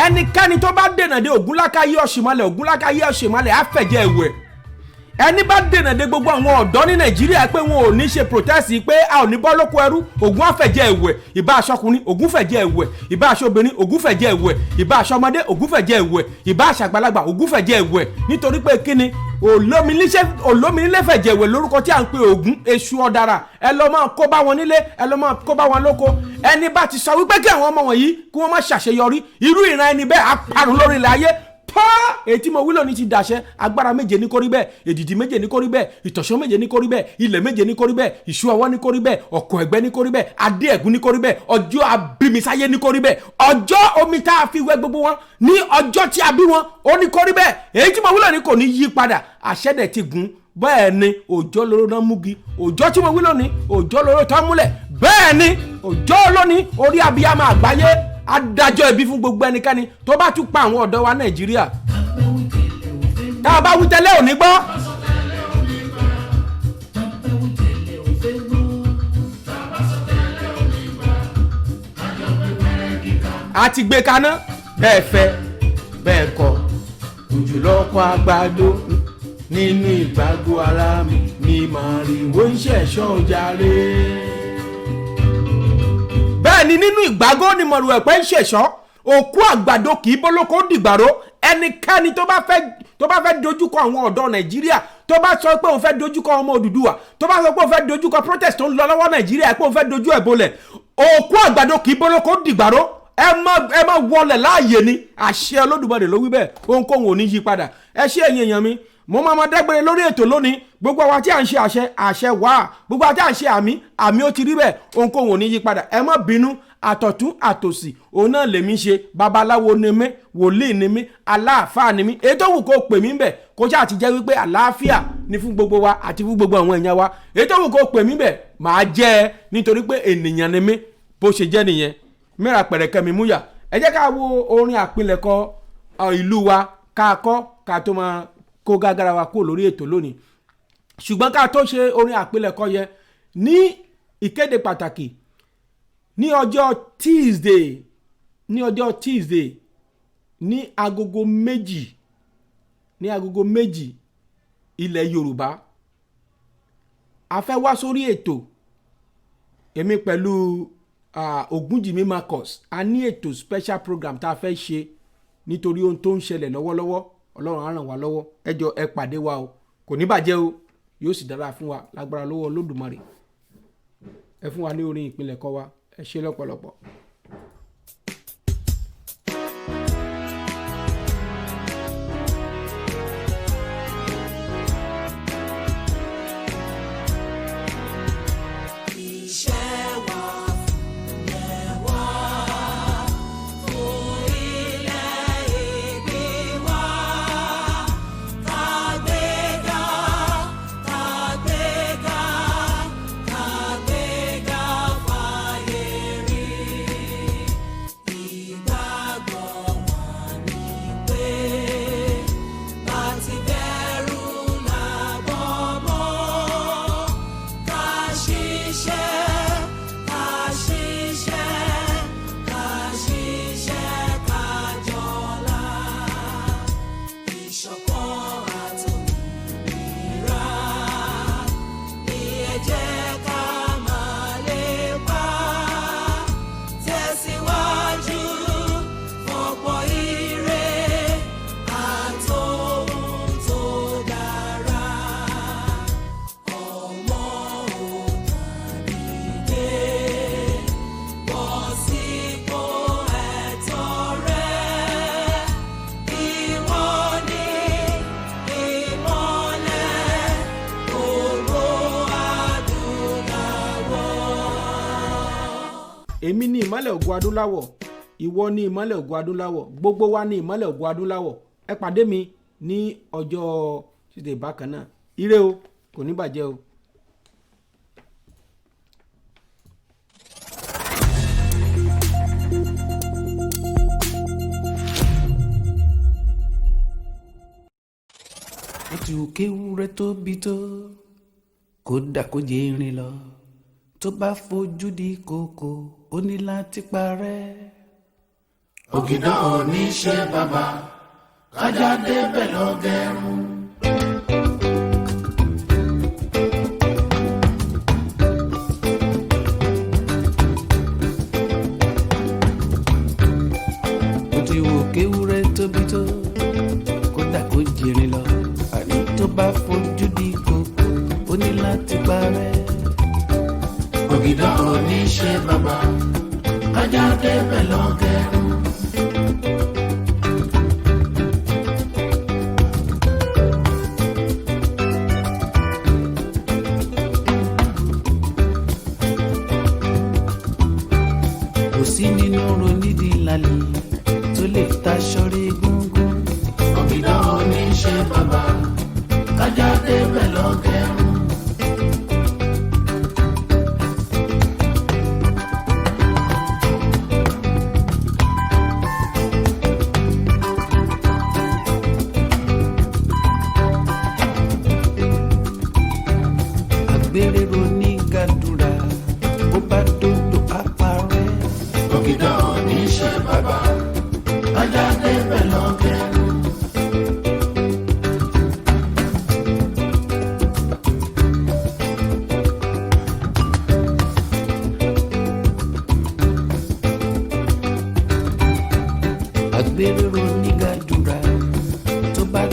Ẹnikẹ́ni tó bá dènà de Ògúnlákàyé ọ̀ṣìmọ̀lẹ̀, Ògúnlákàyé ọ̀ṣìmọ̀lẹ̀ àfẹ̀jẹ̀ ẹ̀wẹ̀. Ẹni bá dènà de gbogbo àwọn ọ̀dọ́ ní Nàìjíríà pé wọn ò ní ṣe protest, pé a ò ní bọ́ lóko ẹrú, Ògún àfẹ̀jẹ̀ ẹ̀wẹ̀. Ìbá aṣọkùnrin, Ògún fẹ̀jẹ̀ ẹ̀wẹ̀. Ìbá aṣọ obìnrin, Ògún fẹ̀jẹ̀ ẹ̀wẹ̀. Ìbá aṣọ ọmọdé, Ògún fẹ̀jẹ̀ ẹ̀wẹ̀. Ìbá aṣọ àgbàlagbà, Ògún fẹ̀jẹ̀ ẹ̀wẹ̀. Nítorí pé kíni, olóminílé fẹ̀jẹ̀ ẹ̀wẹ̀ lórúkọ tí à ń pe Ògún èṣù ọ̀dàrà. Ẹ lọ́ máa kó bá wọn nílé, ẹ lọ́ máa kó bá wọn lóko. Ẹni bá ti sọ wípé kí àwọn ọmọ wọ̀nyí kí wọ́n má ṣàṣeyọrí, irú ìran ẹni bẹ́ẹ̀ á parun lórí ilẹ̀ ayé. Pọ́ èyí tí mo wí lónìí ti dàṣẹ. Agbára méje ní kó rí bẹ́ẹ̀, èdìdì méje ní kó rí bẹ́ẹ̀, ìtọ̀sán méje ní kó rí bẹ́ẹ̀, ilẹ̀ méje ní kó rí bẹ́ẹ̀, ìṣú ọwọ́ ní kó rí bẹ́ẹ̀, ọ̀kọ̀ ẹ̀gbẹ́ ní kó rí bẹ́ẹ̀, adé ẹ̀gún ní kó rí bẹ́ẹ̀, ọjọ́ abimisáyé ní kó rí bẹ́ẹ̀, ọjọ́ omi tá a fi wẹ gbogbo wọn ní ọjọ́ tí a bí wọn ó ní kó rí bẹ́ẹ̀. Èyí tí mo wí lónìí kò ní yí padà, àṣẹ dẹ̀ ti gùn. Bẹ́ẹ̀ ni òjò lóró náà múgi, òjò tí mo wí lónìí, òjò lóró tó múlẹ̀. Bẹ́ẹ̀ ni òjò lónìí, orí abiyamọ àgbáyé adájọ́ ibi fún gbogbo ẹnikẹ́ni tó bá tún pa àwọn ọ̀dọ́ wa Nàìjíríà. Tá a bá wí tẹ́lẹ̀ ò ní gbọ́. A ti gbé kaná, bẹ́ẹ̀ fẹ́ bẹ́ẹ̀ kọ́, òjò lọ́kọ̀ àgbàdo nínú ìgbàgbọ́ ara mi ni màrìwò ń ṣẹ̀ṣọ́ jàre. Bẹ́ẹ̀ ni nínú ìgbàgbọ́ ni mọ̀rù ẹ̀pẹ́ ń ṣẹ̀ṣọ́. Òkú àgbàdo kì í bólókó dìgbàró. Ẹnikẹ́ni tó bá fẹ́ dojúkọ àwọn ọ̀dọ́ Nàìjíríà, tó bá sọ pé òun fẹ́ dojúkọ ọmọ Odùduwà, tó bá sọ pé òun fẹ́ dojúkọ protest tó ń lọ lọ́wọ́ Nàìjíríà, pé òun fẹ́ dojú ẹ̀ bolẹ̀, òkú àgbàdo kì í bólókó dìgbàró. Ẹ má wọlẹ̀ láàyè ni. Àṣẹ Olódùmarè ló wí bẹ́ẹ̀, ohunkóhun ò ní yí padà. Ẹ ṣé, ẹ̀yin èèyàn mi, mo máa ma dágbére lórí ètò lónìí. Gbogbo àwa tí à ń ṣe àṣẹ, àṣẹ wà. Gbogbo àwa tí à ń ṣe àmì, àmì, ó ti rí bẹ́ẹ̀, ohunkóhun ò ní yí padà. Ẹ má bínú. Àtọ̀tún àtòsì òun náà lèmi ṣe. Babaláwo ni mí, wòlíì ni mí, aláàfáà ni mí. Èyí tó wù kó pè mí bẹ̀, kó ṣáà ti jẹ́ wípé àlàáfíà ni fún gbogbo wa àti fún gbogbo àwọn èèyàn wa. Èyí tó wù kó pè mí bẹ̀, màá jẹ́ ẹ, nítorí pé ènìyàn ni mí. Bó ṣe jẹ́ nìyẹn. Mẹ́ra pẹ̀rẹ̀kẹ́ mi múyà. Ẹ jẹ́ ká wo orin àpilẹ̀kọ ìlú wa ká kọ́, ká tó máa kó gágara wa kúrò lórí ètò lónìí. Ṣùgbọ́n ká tó ṣe orin àpilẹ̀kọ yẹn, ní ìkéde pàtàkì, ní ọjọ́ Tuesday ní agogo 2 ilẹ̀ Yorùbá, a fẹ́ wá sórí ètò, èmi pẹ̀lú Ògúnjìmí Marcus. A ní ètò special program tá a fẹ́ ṣe nítorí ohun tó ń ṣẹlẹ̀ lọ́wọ́lọ́wọ́. Ọlọ́run á ràn wá lọ́wọ́. Ẹ jọ, ẹ pàdé wa o. Kò ní bàjẹ́ o, yóò sì dára fún wa lágbára lọ́wọ́ Olódùmarè. Ẹ fún wa ní orin ìpìlẹ̀ kọ́ wa. Ẹ ṣe lọ́pọ̀lọpọ̀. Iṣẹ́ wa fúnlẹ̀ wa, fún ilẹ̀ ìbí wa. Kàgbéga, kàgbéga, kàgbéga fàyè rí. Ìgbàgbọ́ wa ni pé bá ti bẹ̀rù làbọ̀ mọ́. Ká ṣiṣẹ́, ká ṣiṣẹ́, ká ṣiṣẹ́, ká jọlá. Ìṣọ̀kan àtòmìnira ní ẹ jẹ́ ká máa lépa. Tẹ̀síwájú fọ̀pọ̀ ire àtòhun tó dára. Ọmọ Oòduà dìde, bọ́ sípò ẹ̀tọ́ rẹ. Ìwọ ni ìmọ́lẹ̀ gbogbo adúláwọ̀. Èmi ní ìmọ́lẹ̀ ògo adúláwọ̀, ìwọ ní ìmọ́lẹ̀ ògo adúláwọ̀, gbogbo wa ní ìmọ́lẹ̀ ògo adúláwọ̀. Ẹ pàdé mi ní ọjọ́ Tuesday bákan náà. Ire o, kò ní bàjẹ́ o. Bó ti wù kéwúrẹ́ tóbi tó, kódà kó jẹ irin lọ, tó bá fojú di kòkò, ó ní láti parẹ́. Ògìdán ò ní ṣe bàbá kájà débẹ̀ lọ gẹrun. Bó ti wù kéwúrẹ́ tóbi tó, kódà kó jẹrin lọ, àní tó bá fojú di kòkò, ó ní láti parẹ́. Ògìdán ò ní ṣe bàbá kájà débẹ̀ lọ gẹrun. Kò sí nínú ronídìí lálẹ́ tó lè taṣọ rí gúngún. Ògìdán ò ní ṣe bàbá kájà débẹ̀ lọ gẹrun. Àgbèrèrò ní gàdúrà, bó bá dòdò á parẹ́. Ògìdán ò ní ṣe bàbá kájà débẹ̀ lọ gẹrun. Àgbèrèrò ní gàdúrà, tó bá